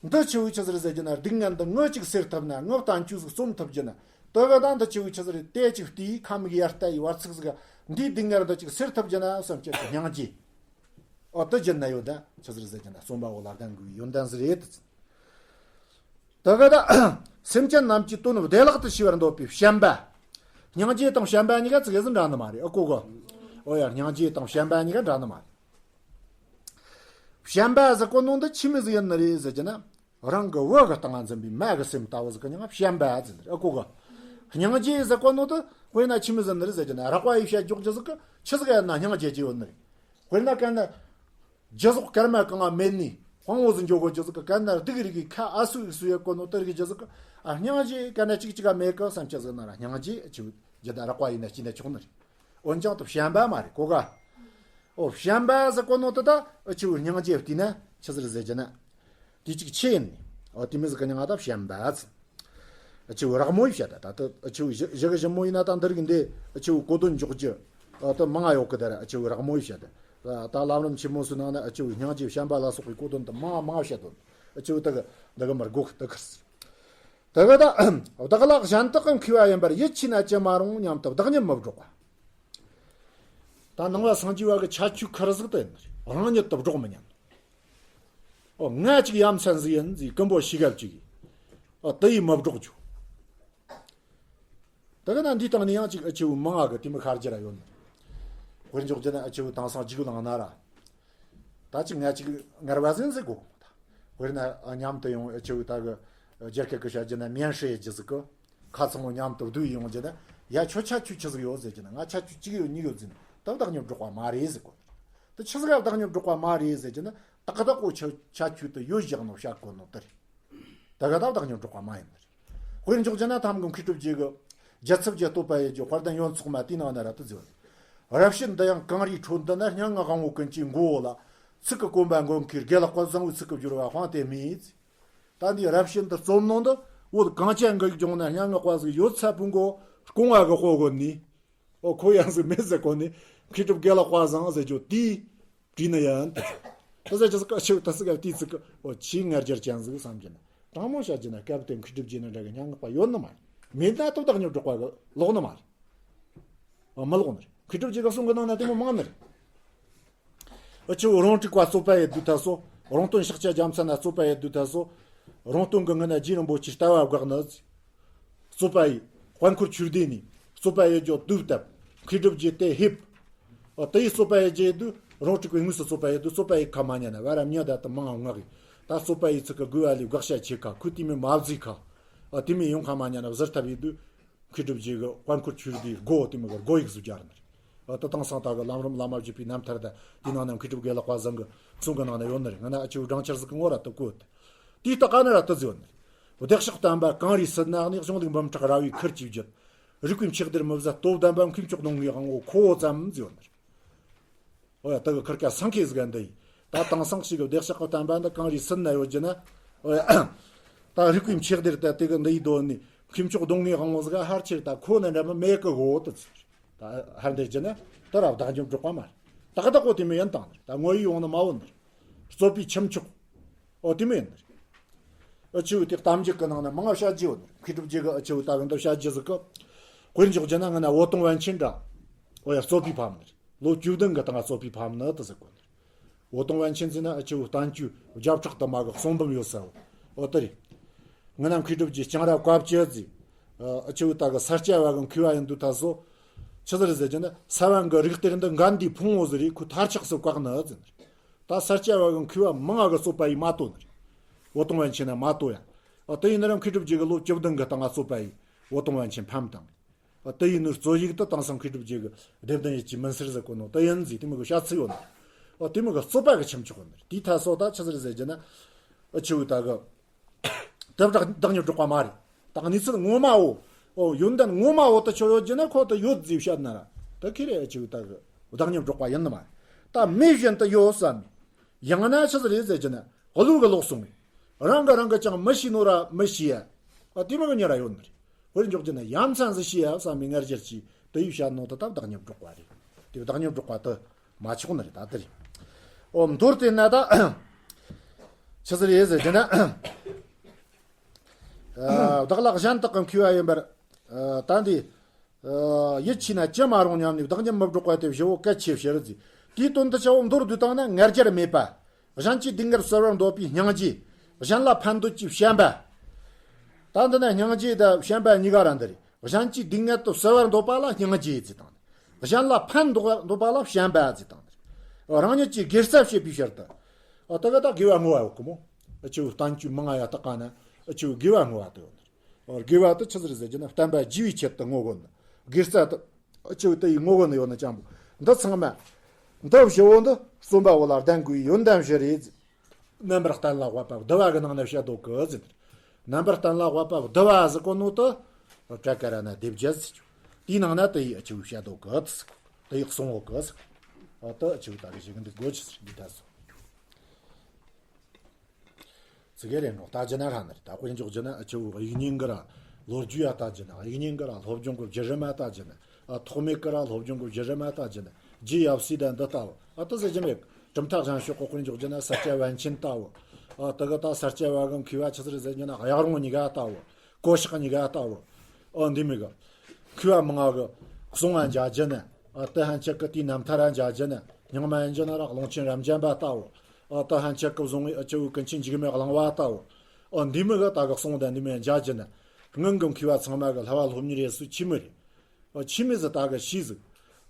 འདི་ཆེ་བོ་ཆི་ཟིག་རེད་ཟེར་གྱི་ན། སྡུག་བསྔལ་འདི་ངུ་གཅིག་སེལ་ཐུབ་ན། ངུ་བསྟན་བཅོས་ཟིག་རྩོམ་ཐུབ་གྱི་ན། དེ་གི་ད་འདི་ཆེ་བོ་ཆི་ཟིག་རེད། དེ་གཅིག་བལྟས་ཁམས་གི་ཡར་ལྟ་ཡི་བར་ཚིག་ཟིག་འདིའི་སྡུག་བསྔལ་འདི་གཅིག་སེལ་ཐུབ་གྱི་ན་བསམ་ཅེས་སྙིང་རྗེ། ཨོ་དེ་བརྒྱུད་ན་ཡོད་ད་ཆི་ཟིག་རེད་ཟེར་གྱི་ན། རྩོམ་པ་བོ་ལ་ལྡན་དགོས་པའི་ཡོན་ཏན་ཟིག་རེད། དེ་གི་ད་སེམས་ཅན་རྣམས་ཀྱི་དོན་བདེ་བླག་ཏུ་ཤེས་པར་འདོད་པའི་བྱམས་པ། སྙིང་རྗེ་དང་བྱམས་པ་གཉིས་ཀ་ཙི་གེ་ཟིག་འདྲ་ནི་མ་རེད། ཨ་གོ་གི། ཨོ་ཡ། སྙིང་རྗེ་དང་བྱམས་པ་གཉིས་ཀ་འདྲ་ནི་མ་རེད། བྱམས་པ་ཟེར་གོ་ནོ་འདི་ཆི་མོ་ཟིག་ཡིན་ནི་རེད་ཟེར་གྱི་ན། རང་གི་བུ་གི་སྟེང་ང་འཛིན་པའི་མ་གི་སེམས་ལྟ་བུ་ཟིག་གི་མྱིང་ང་བྱམས་པ་ཟེར་ནི་རེད། ཨ་གོ་གི། སྙིང་རྗེ་ཟེར་གོ་ནོ་དེ་དཔེར་ན་ཆི་མོ་ཟིག་ནི་རེད་ཟེར་གྱི་ན། རགས་པ་ཡིས་བཤད་འཇོག་རྒྱུ་ཟིག་གི་ཆི་ཟིག་ཡིན་ན་སྙིང་རྗེ་རྒྱུ་ཡོད་ནི་རེད། དཔེར་ན་གན་ན་རྒྱུ་ཟོག་སྐར་མ་གང་ང་མེད་ནི་དཔང་བོ་ཟིག་འཇོག་གོ་རྒྱུ་ཟིག་གི། གན་ན་སྡུག་རིགས་ཀྱི་ཁ་ཨ་སུ་ཨི་སུ་ཡོད་གོ་ནོ་དེ་རིགས་རྒྱུ་ཟིག་གི། ཨ་སྙིང་རྗེ་གན་ན་ཅིག་ཅིག་ག་མེད་གི་བསམ་རྒྱུ་ཟིག་ན་ར། སྙིང་རྗེ་ཆི་རྒྱུ་ད་རགས་པ་ཡིན་ན་ཅི་ན་ཆོག་ནི་རེད། འོན་ཀྱང་དེ་བྱམས་པ་མ་རེད་གོ་ག། ཨོ་བྱམས་པ་ཟེར་གོ་ནོ་དེ་ད་ཨ་ཆེ་བོ་སྙིང་རྗེ་བལྟས་ན་ཆི་ཟིག་རེད་ཟེར་གྱི་ན། དེ་གཅིག་ཆེ་ཡིན་ནི། ཨོ་དེ་མོ་ཟིག་གི་མྱིང་ང་ད་བྱམས་པ་ཟེར། ཨ་ཆེ་བོ་རག་མོ་ཡིས་བཤད་ད། ད་ད་ཨ་ཆེ་བོ་བཞི་བཞི་གི་བཞི་མོ་ཡིན་ན་ད་འདི་རིགས་འདི་ཨ་ཆེ་བོ་གོ་དོན་འཇོག་རྒྱུ་ཨ་ད་མང་ང་ཡོད་གི། ད་ར་ཨ་ཆེ་བོ་རག་མོ་ཡིས་བཤད་ད། ད་ལམ་རིམ་ཆེན་མོ་སོ་ནང་ན་ཨ་ཆེ་བོ་སྙིང་རྗེ་བྱམས་པ་ལ་སོགས་པའི་གོ་དོན་དུ་མང་མང་བཤད་དོ། ཨ་ཆེ་བོ་ད་གི་འདི་གི་མར་གོ་གི་ད་གི་ཟེར། ད་གི་ད་བདག་ལ་གཞན་དག་གི་མཁས་པ་ཡིན་པར་ཡིད་ཆེས་ན་ཅི་མ་རུང་སྙམ་དུ་བདག་ཉིད་མི་སྒྲོག་པ། ད་ནང་པ་སངས་རྒྱས་པ་གི་ཁྱད་ཆོས་ཁར་ཟིག་ད་ཡིན། རང་ཉིད་དུ་སྒྲོག་མི་ཉན། ཨོ་ང་ཅིག་ཡ་མཚན་ཟིག་ཡིན་ཟིག་ཀུན་པོ་ཤི་གབ་ཅིག་ཨོ་དེ་ཡིས་མི་སྒྲོག་རྒྱུ། ད་ག་ན་འདིའི་སྟེང་ནས་ཡང་ཅིག་ཨ་ཆེ་བོ་མང་ང་གི་དེ་མི་ཁར་རྒྱུ་ར་ཡོད་ནི། དཔེར་འཇོག་རྒྱུ་ན་ཨ་ཆེ་བོ་དེང་སང་རྒྱུགས་ལངས་ན་ར། ད་ཅིག་ང་ཅིག་ངར་བ་ཟིན་ཟིག་གོ། དཔེར་ན་མཉམ་དུ་ཡོང་ཨ་ཆེ་བོ་ད་གི་རྒྱ་སྐད་གི་བཤད་རྒྱུ་ན་面试་རྒྱུ་ཟིག་གི། ཁ་ཚང་མོ་མཉམ་དུ་བསྡུས་ཡོང་རྒྱུ་ན། ཡ་ཁྱོད་ཁྱད་ཆོས་ཆི་ཟིག་ཡོད་ཟེར་རྒྱུ་ན། ང་ཁྱད་ཆོས་གཅིག་ཡོད་གཉིས་ཡོད་ཟེར་ན་ད་བདག་ཉིད་སྒྲོག་པ་མ་རེད་ཟེར་གོ། ད་ཆི་ཟིག་ག་བདག་ཉིད་སྒྲོག་པ་མ་རེད་ཟེར་རྒྱུ་ན། ཏག་ཏག་གོ་ཁྱད་ཁྱད་ཆོས་དེ་ཡོད་བཞག་ནོ་བཤད་གོ་ནོ་དེ་རེད། ད་ག་ད་བདག་ཉིད་སྒྲོག་པ་མ་ཡིན་ནི་རེད། དཔེར་འཇོག་རྒྱུ་ན་ཐམ་གི་མཁས་གྲུབ་རྗེ་གི་རྒྱལ་ཚབ་ཀྱི་བསྟོད་པ་ཡི་རྒྱུ་དཔལ་ལྡན་ཡོངས་རྫོགས་མ་དེའི་ནང་ན་ར་དེ་ཟེར་བ་རེད། རབ་བྱེད་འདི་ཡང་གངས་རིའི་ཁྲོད་འདི་ན། སྙན་ངག་དབང་པོ་ཀུན་གྱི་མགོ་བོ་ལ། ཚིག་གི་གོམ་པ་མགོན་ཁྱེར། དགེ་ལེགས་པ་བཟང་པོའི་ཚིག་གི་སྦྱོར་བ་དཔང་དེ་མེད། ད་འདི་རབ་བྱེད་འདི་རྩོམ་ནང་དུ་བོད་གངས་ཅན་གི་ལྗོངས་ན་སྙན་ངག་པ་ཟིག་ཡོད་ཚད་ཕུང་གོ་སྐོང་བ་གི་དཔོན་གོ་ནི། ཨོ་ཁོ་ཡང་ཟིག་མེད་ཟེར་གོ་ནི། མཁས་གྲུབ་དགེ་ལེགས་པ་བཟང་ཟེར་རྒྱུ་དེའི་བྲིས་ནི་ཡིན། ད་ཟེར་རྒྱུ་ཟིག་ག་ཆེ་ད་ཟིག་ག་དེའི་ཚིག་གི་ཨོ་ཆེས་ང་རྒྱལ་ཅན་ཟིག་བསམ་གྱི་ན། དྲང་མོ་བཤད་རྒྱུ་ན་སྐབས་དེ་མཁས་གྲུབ་རྗེ་ནི་འདྲ་གི་སྙན་ངག་པ་ཡོད་ནི་མ་རེད། མེད་ན་ད་བདག་ཉིད་སྒྲོག་པ་གི་ལོག་ནི་མ་རེད། ཨོ་མི་ལོག་ནི་རེད། མཁས་གྲུབ་རྗེ་གི་གསུང་གི་ནང་ན་དེ་མོ་མང་ནི་རེད། ཨ་ཆེ་བོ་རང་གྲགས་པ་རྩོད་པ་ཡི་དུས་ད་སོ། རང་དོན་ཕྱག་རྒྱ་རྒྱལ་མཚན་ན་རྩོད་པ་ཡི་དུས་ད་སོ། རང་དོན་གི་ངི་ན་རྗེ་རིན་པོ་ཆེའི་ལྟ་བ་དགག་ནི། རྩོད་པ་ཡི་དཔལ་འཁོར་ཆོས་སྡེ་ནས་རྩོད་པ་ཡི་རྒྱུ་དུས་བཏབ། མཁས་གྲུབ་རྗེ་དེ་ཧེབ། ཨ་དེ་ཡི་རྩོད་པ་ཡི་རྗེ་དུས་རང་གྲགས་པའི་དངོས་སུ་རྩོད་པ་ཡི་དུས་རྩོད་པ་ཡི་ཁ་མ་ཉན་ན་བ་ར་མྱི་ད་དུ་མང་ང་ངག་གི། ད་རྩོད་པ་ཡི་ཚིག་གི་དགོས་པ་ལས་དགག་བྱ་ཆེ་ཁ་ཁོས་དེ་མི་མ་བཟོས་ཁ། ཨ་དེ་མི་ཡོང་ཁ་མ་ཉན་ན་བཟུར་ཐབས་ཡི་དུས། མཁས་གྲུབ་རྗེ་གི་དཔལ་འཁོར་ཆོས་སྡེའི་སྒོ་དེ་མོ་གི་སྒོ་ཡིག་བཟོ་རྒྱུ་རེད། ད་དེང་སང་ད་གི་ལམ་རིམ་བླ་མ་བརྒྱུད་པའི་རྣམ་ཐར་ད་དེ་ནང་ན་མཁས་གྲུབ་དགེ་ལེགས་པ་བཟང་གི་གསུང་གི་ནང་ན་ཡོད་ནི་རེད། ང་ན་ཨ་ཆེ་བོ་སྦྲང་ཆར་ཟིག་གི་ངོ་ར་དུ་བཀོད། དེའི་ལྟག་ཀ་ན་ར་དུ་བཟོས་ནི་རེད། བདེ་གཤེགས་བསྟན་པ་གངས་རིའི་སྲིད་ན་གནས། གཞུང་ལུགས་འབུམ་ཕྲག་ར་བས་ཁུར་གྱིས་བརྒྱུད། རིགས་པའི་འཆད་སྡེར་མི་བཟད་སྟོབས་ལྡན་པ། མཁས་མཆོག་གདོང་ལྔའི་དབང་པོ་ཁོ་བོ་ཙམ་བཟོས་ནི་རེད། ཨོ་ཡ་ད་གི་ཁུར་ཀ་སང་ཁེ་ཟིག་འདི་ཡིན། ད་དེང་སང་ཞིག་གི་བདེ་གཤེགས་ཀྱི་བསྟན་པ་འདི་གངས་རིའི་སྲིད་ན་ཡོད་རྒྱུ་ན། ཨོ་ཡ་ད་རིགས་པའི་འཆད་སྡེར་ད་དེ་གི་འདི་ཡི་དོན་ནི་མཁས་མཆོག་གདོང་ལྔའི་དབང་པོ་ཟིག་ཧར་ཆེར་ད་ཁོ་ན་འདྲ་མི་མེད་གི་གོ་དུ་ཚུལ། ད་ཧར་འདིར་རྒྱུ་ན་ད་ར་བདག་ཉིད་སྒྲོག་པ་མ་རེད། ད་གི་ད་གོ་དེ་མི་ཡིན་དང་ནི་ད་ངོ་ཡི་ཡོང་ནི་མ་འོ་ནི་རྩོད་པའི་ཁྱུ་མཆོག་ཨོ་དེ་མི་ཡིན་ནི་རེད། ཨ་ཆེ་བོ་དེ་གཏམ་རྒྱུད་གི་ནང་ན་མང་བཤད་རྒྱུ་ཡོད་ནི་རེད། མཁས་གྲུབ་རྗེ་གི་ཨ་ཆེ་བོ་ད་གི་འདི་བཤད་རྒྱུ་ཟིག་གི། དཔེར་འཇོག་རྒྱུ་ན་ང་ན་འོད་སྟོང་པཎ་ཆེན་འདྲ། ཨོ་ཡ་རྩོད་པའི་ཕམ་ནི་རེད། ལོ་བཅུ་བདུན་གི་སྟེང་རྩོད་པའི་ཕམ་ནི་དུ་ཟེར་གོ་ནི་རེད། འོད་སྟོང་པཎ་ཆེན་ཟེར་ན་ཨ་ཆེ་བོ་བསྟན་བཅོས་བརྒྱ་ཕྲག་དུ་མ་གི་གསུང་འབུམ་ཡོད་ས་བོ། ཨོ་དེ་རེད། ང་ན་མཁས་གྲུབ་རྗེ་ལྕང་ར་བཀའ་བཅུ་ཟེར། ཨ་ཆེ་བོ་ད་གི་ས་སྐྱ་པ་གི་མཁས་པ་ཡིན་དུས་ད་སོ། ཆི་ཟེར་ཟེར་རྒྱུ་ན་ས་བོན་གི་རིགས་གཏེར་འདི་འགའ་འདིའི་ཕུང་བོ་ཟེར་རེད། ཁོ་མཐར་ཆགས་སུ་བཀག་ནི་ཟེར་ནི་རེད། ད་ས་སྐྱ་པ་གི་མཁས་པ་མང་ང་གི་རྩོད་པ་ཡིས་མ་དོ་ནི་རེད། འོད་སྟོང་པཎ་ཆེན་ན་མ་དོ་ཡ། ཨ་དེ་ཡིན་ན་ར་མཁས་གྲུབ་རྗེ་གི་ལོ་བཅུ་བདུན་གི་སྟེང་ང་རྩོད་པ་ཡིས་འོད་སྟོང་པཎ་ཆེན་ཕམ་བཏང་། ཨ་དེ་ཡིན་ནོ་རྩོད་ཡིག་ཏུ་དེང་སང་མཁས་གྲུབ་རྗེ་གི་སྡེ་བདུན་ཡིད་ཀྱི་མུན་སེལ་ཟེར་གོ་ནོ་དེ་ཡིན་ཟིག་དེ་མོ་གི་བཤད་ཚུལ་ཡོད་ནི། ཨ་དེ་མོ་གི་རྩོད་པ་གི་ཁྱུ་མཆོག་ཡོད་ནི་རེད། དེའི་ཐད་སོ་ད་ཆི་ཟེར་ཟེར་རྒྱུ་ན། ཨ་ཆེ་བོ་ད་གི་དེ་བདག་བདག་ཉིད་སྒྲོག་པ་མ་རེད། ད་གི་གནས་ཚུལ་ངོ་མ་བོ། ཨོ་ཡོན་ཏན་ངོ་མ་བོ་ད་ཆོ་ཡོད་རྒྱུ་ན་ཁོ་ད་ཡོད་ཟིག་བཤད་ན་ར། ད་ཁེ་རེ་ཨ་ཆེ་བོ་ད་གི་བདག་ཉིད་སྒྲོག་པ་ཡིན་ནི་མ་རེད། ད་མི་གཞན་དུ་ཡོད་བསམ། ཡང་ན་ཆི་ཟིག་རེད་ཟེར་རྒྱུ་ན་བློ་གི་ལོག་སོང་བས། རང་གི་རང་གི་ཅང་མི་ཤེས་ནོ་ར་མི་ཤེས་ཡ། ཨ་དེ་མོ་གི་ཉེ་ར་ཡོད་ནི་རེད། དཔེར་འཇོག་རྒྱུ་ན་ཡ་མཚན་ཟིག་ཤེས་ཡ་བསམ་པའི་ངར་སྦྱར་གྱིས་དེ་ཡིས་བཤད་ནོ་ད་ད་བདག་ཉིད་སྒྲོག་པ་རེད། དེ་བདག་ཉིད་སྒྲོག་པ་དེ་མ་ཆོག་ནི་རེད། ད་དེ་རེད། ཨོ་མདོར་བསྟན་ན་ད་ཆི་ཟིག་རེད་ཟེར་རྒྱུ་ན། ཨ་བདག་ལ་གཞན་དག་གི་མཁས་པ་ཡིན་པར། ཨ་ད་འདི། ཨ་ཡིད་ཆེས་ན་ཅི་མ་རུང་སྙམ་ནས་བདག་ཉིད་མི་སྒྲོག་པ་དེ་བཞི་བོ་གལ་ཆེ་ཕྱིར་ཟེར། དེའི་དོན་དུ་ཆ་བོ་མདོར་བསྡུས་བཏང་ན་ང་རྒྱལ་མེད་པ། གཞན་གྱི་སྡུག་བསྔལ་གསོ་བར་འདོད་པའི་སྙིང་རྗེ། གཞན་ལ་ཕན་འདོད་ཀྱི་བྱམས་པ། ད་འདི་ན་སྙིང་རྗེ་དང་བྱམས་པ་གཉིས་ཀ་ར་འདི་རེད། གཞན་གྱི་སྡུག་བསྔལ་དུ་གསོ་བར་འདོད་པ་ལ་སྙིང་རྗེ་ཟེར་དང་། གཞན་ལ་ཕན་འདོགས་འདོད་པ་ལ་བྱམས་པ་ཟེར་དང་། རང་ཉིད་ཀྱི་དགེ་རྩ་བྱེད་པའི་ཕྱིར་དུ། ཨ་ད་ག་ད་དགེ་བ་བསྔོ་བ་ཡོད་གི་མོ། ཨ་ཆེ་བོ་བསྟན་བཅོས་མང་ང་ཡ་ལྟག་ཀ་ན་ཨ་ཆེ་བོ་དགེ་བ་བསྔོ་བ་དེ་ཡོད་ནི་རེད། དགེ་བ་དེ་ཆི་ཟིག་རེད་ཟེར་རྒྱུ་ན་བསྟན་པ་རྒྱས་པའི་ཆེད་དུ་བསྔོ་དགོས་ནི། དགེ་རྩ་དེ་ཨ་ཆེ་བོ་དེ་ཡི་བསྔོ་དགོས་ནི་ཡོད་ནི་ཅང་པོ། འདི་ཚང་མ། འདི་བཞི་བོ་འདི་རྩོམ་པ་བོ་ལ་ལྡན་དགོས་པའི་ཡོན་ཏན་བཞི་རེད། རྣམ་པར་བསྟན་ལ་དབབ་པ་བསྡུ་བ་གི་ནང་ན་བཤད་དོ་གི་ཟེར། རྣམ་པར་བསྟན་ལ་དབབ་པ་བསྡུ་བ་ཟེར་གོ་ནོ་དེ། བྲ་ཀ་ར་ན་སྡེབ་བརྒྱད་ཟེར་ཆོག་དེའི་ནང་ན་དེ་ཡི་ཨ་ཆེ་བོ་བཤད་དོ་གི་ཟེར་གོ། དེ་ཡི་གསུང་འོ་གི་ཟེར་གོ། ཨ་དེ་ཨ་ཆེ་བོ་ད་གི་ཞིག་འདི་དགོས་ཆི་ཟེར་འདི་ད་སོ། ཙི་གེ་རེ་འགྲོ་ལྟ་རྒྱུ་ན་ཧྲ་ནི་རེད། ད་དཔེ་འཇོག་རྒྱུ་ན་ཨ་ཆེ་བོ་དབྱིག་གཉེན་གི་ར། ལོ་རྒྱུས་ཡ་ལྟ་རྒྱུ་ན། དབྱིག་གཉེན་གི་ར་སློབ་སྦྱོང་གི་བརྒྱུད་རིམ་ཡ་ལྟ་རྒྱུ་ན། ཨ། ཐོགས་མེད་གི་ར་སློབ་སྦྱོང་གི་བརྒྱུད་རིམ་ཡ་ལྟ་རྒྱུ་ན། རྒྱུ་ཡབ་སྲས་དང་འདི་ལྟ་བུ། ཨ། དེ་ཟེར་རྒྱུ་མེད། གྲུབ་མཐའ་གཞན་ཕྱོགས་གི་དཔེར་འཇོག་རྒྱུ་ན་ས་སྐྱ་པཎ་ཆེན་ལྟ་བུ། ཨ། དེ་གི་ད་ས་སྐྱ་པ་གི་མཁས་པ་ཆི་ཟིག་རེད་ཟེར་རྒྱུ་ན། གཡག་རོང་གཉིས་ཀ་ལྟ་བུ། ཀོ་ཤག་གཉིས་ཀ་ལྟ་བུ། ཨ། འདི་མོ་གི་མཁས་པ་མང་ང་གི་གསུང་ང་འཇལ་རྒྱུ་ན། ཨ། དེ་ཕན་ཆད་གི་དེའི་རྣམ་ཐར་འཇལ་རྒྱུ་ན། རྙིང་མ་ཡིན་རྒྱུ་ན་ར་ཀློང་ཆེན་རབ་འབྱམས་པ་ལྟ་བུ། ཨ། དེ་ཕན་ཆད་གི་བཟུང་བའི་ཨ་ཆི་བོ་ཀུན་མཁྱེན་འཇིགས་མེད་གླིང་པ་ལྟ་བུ། ཨ། འདི་མོ་གི་ད་གི་གསུང་དང་འདི་མོ་འཇལ་རྒྱུ་ན། སྔོན་གི་མཁས་པ་ཚང་མ་གི་བསླབ་པ་སློབ་གཉེར་ཡས་སྲོལ་ཆི་མོ་རེད། ཨ། ཆི་མོ་ཟིག་ད་གི་ཤེས་ཟིག།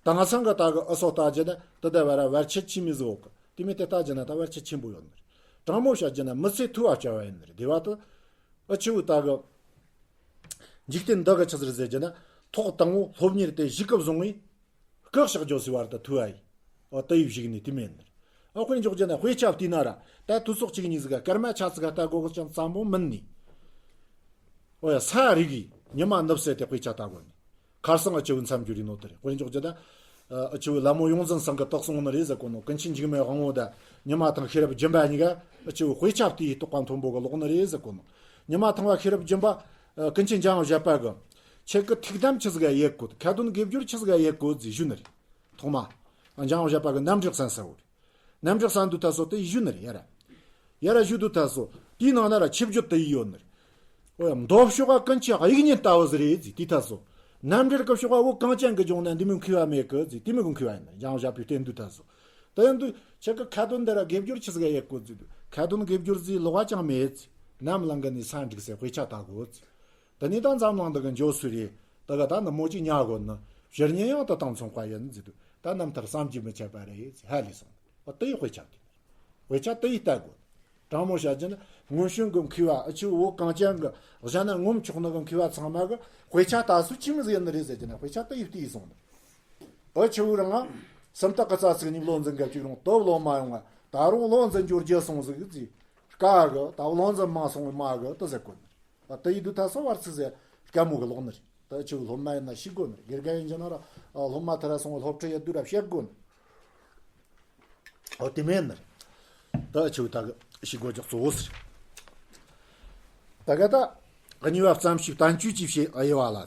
དེང་སང་གི་ད་གི་ཨུ་ཚོ་ལྟ་རྒྱུ་ན་དེ་ད་བར་བར་ཆད་ཆི་མོ་ཟིག་ཡོད་གི། དེ་མོ་དེ་ལྟ་རྒྱུ་ན་ད་བར་ཆད་ཆེན་པོ་ཡོད་ནི་རེད། དྲང་མོ་བཤད་རྒྱུ་ན་མི་ཚེ་ཐུ་བ་བྱ་བ་ཡིན་ནི་རེད། དེ་བ་དེ། ཨ། ཆི་བོ་ད་གི་འཇིག་རྟེན་འདི་གི་ཆི་ཟིག་རེད་ཟེར་རྒྱུ་ན། ཐོག་དང་པོ་སློབ་གཉེར་དེ་གཞི་གི་བཟུང་བའི་སྐུ་གཤེགས་རྒྱུ་ཟེར་བར་དུ་ཐུ་བ་ཡིན། ཨ། དེ་ཡི་གཞུག་ནས་དེ་མོ་ཡིན་ནི་རེད། ཨ། དཔེར་འཇོག་རྒྱུ་ན་དཔེ་ཆ་བལྟས་ན་ར། ད་དུས་ཚོད་གཅིག་གཉིས་ཟིག་ག་སྐར་མ་ཆ་ཙིག་ག་ལྟ་དགོས་གི་ཅང་ཙམ་པོ་མིན་ནི། ཨོ་ཡ། ས་རིག་གི་ཉི་མ་ནུབ་ཟེར་ཏེ་དཔེ་ཆ་ལྟ་དགོས་ནི། ཁར་སང་ཨ་ཆི་བོ་མཚམས་སྦྱོར་ཡིན་ནོ་དེ་རེད། དཔེར་འཇོག་རྒྱུ་ན། ཨ། ཨ་ཆི་བོ་ལྷ་མོ་ཡོངས་འཛིན་ཚང་གི་དེ་གསུངས་ནི་རེད་ཟེར་གོ་ནོ། ཀུན་མཁྱེན་འཇིགས་མེད་དབང་པོ་དང་ཉི་མ་དང་ཤེས་རབ་སྦྱིན་པ་གཉིས་ཀ་ཨ་ཆི་བོ་དཔེ་ཆ་བལྟས་ཡི་རྟོགས་པ་མཐོན་པོ་གི་ལོག་ནི་རེད་ཟེར་གོ་ནོ། ཉི་མ་དང་པོ་ཤེས་རབ་སྦྱིན་པ། ཨ། ཀུན་མཁྱེན་འཇམ་དབྱངས་བཞད་པ་གི། ཁྱེད་ཀྱི་ཐུགས་དམ་ཆི་ཟིག་ག་ཡེད་དགོས། ཁ་འདོན་དགེ་སྦྱོར་ཆི་ཟིག་ག་ཡེད་དགོས་ཟེར་ཞུས་ནི་རེད། ཐོག་མ། ཨ། འཇམ་དབྱངས་བཞད་པ་གི་རྣམ་འགྲེལ་གསན་ས་བོ་རེད། རྣམ་འགྲེལ་གསན་དུས་ད་གཟོད་དེ་ཞུས་ནི་རེད། ཡ་ར། ཡ་ར་ཞུ་དུས་ད་གཟོད་དེའི་ནང་ན་ར་ཆིབས་བརྗོད་དེ་ཡི་ཡོད་ནི་རེད། ཨོ་ཡ། མདོ་ཕྱོགས་ཀ་ཀུན་མཁྱེན་དབྱིག་གཉེན་ལྟ་བུ་ཟིག་རེད་ཟེར་དུས་ད་གཟོད། རྣམ་འགྲེལ་གི་ཕྱོགས་ཀ་བོད་གངས་ཅན་གི་ལྗོངས་ན་འདི་མོ་མཁས་པ་མེད་གི་ཟེར། དེ་མོ་གི་མཁས་པ་ཡིན་ནི་རེད། འཇམ་དབྱངས་བཞད་པས་བསྟན་དུས་ད་གཟོད། དེ་ཡིན་དུས་ཁྱེད་ཀྱི་ཁ་འདོན་འདི་ར་དགེ་སྦྱོར་ཆི་ཟིག་ག་ཡེད་དགོས་ཟེར་དུས། ཁ་འདོན་དགེ་སྦྱོར་ཟེར་ལོགས་ཀ་ཅང་མེད་ཟེར། ནམ་ལངས་གི་ནས་ས་འགྲིག་ཟེར་དཔེ་ཆ་ལྟ་དགོས་ཟེར། དེ་ནས་ད་འཛམ་གླིང་འདི་གི་འགྱོ་སྲོལ་རེད། ད་ག་ད་ནི་མོ་ཅིག་ཉལ་དགོས་ནི། བཤེས་གཉེན་ཡང་དེ་དང་མཚུངས་པ་ཡིན་ཟེར་དུས། ད་རྣམ་ཐར་བསམ་གྱིས་མི་ཁྱབ་པ་རེད་ཟེར་ཧ་ལས་སོང་། ཨོ་དེ་ཡི་དཔེ་ཆ་དེ། དཔེ་ཆ་དེ་ཡི་ལྟ་དགོས། དྲང་མོ་བཤད་རྒྱུ་ན་སྔོན་བྱོན་གྱི་མཁས་པ། ཨ་ཆི་བོ་གངས་ཅན་གྱི་གཞན་ན་ངོམ་ཆོག་ནི་གི་མཁས་པ་ཚང་མ་གི་དཔེ་ཆ་ལྟ་སྲོལ་ཆི་མོ་ཟིག་ཡིན་ནི་རེད་ཟེར་རྒྱུ་ན། དཔེ་ཆ་དེ་ཡི་བལྟས་སོང་ནི། ཨ་ཆི་བོ་རང་ང་སུམ་རྟགས་ཀྱི་རྩ་ཚིག་གཉིས་བློ་འཛིན་སྐབས་གཅིག་རུང་དེ་བློ་མ་ཡོང་ང་། ད་རུང་བློ་འཛིན་འགྱོ་རྒྱུ་སོང་ཟིག་ཟེར། དཀའ་གི། ད་བློ་འཛིན་མང་སོང་བས་མ་གི་དེ་ཟེར་གོ་ནི། ཨ། དེ་ཡི་དུས་ད་གཟོད་བར་ཚིག་ཟེར་དཀའ་མོ་གི་ལོག་ནི་རེད། ད་ཆི་བོ་སློབ་མ་ཡིན་ན་ཤེས་དགོས་ནི་རེད། དགེ་རྒན་ཡིན་རྒྱུ་ན་ར། ཨ། སློབ་མ་དེ་ར་སོང་བས་སློབ་ཁྲིད་ཡེད་དུས་ར་བཤད་དགོས་ནི། ཨོ་དེ་མོ་ནི་རེད། ད་ཆི་བོ་ད་གི་ཤེས་དགོས་རྒྱུ་གཙོ་བོ་ཟེར། ད་ག་ད་གཉིས་པ་བརྩམས་ཆོས་བསྟན་བཅོས་ཀྱི་ཕྱིར་དབྱེ་བ་ལ་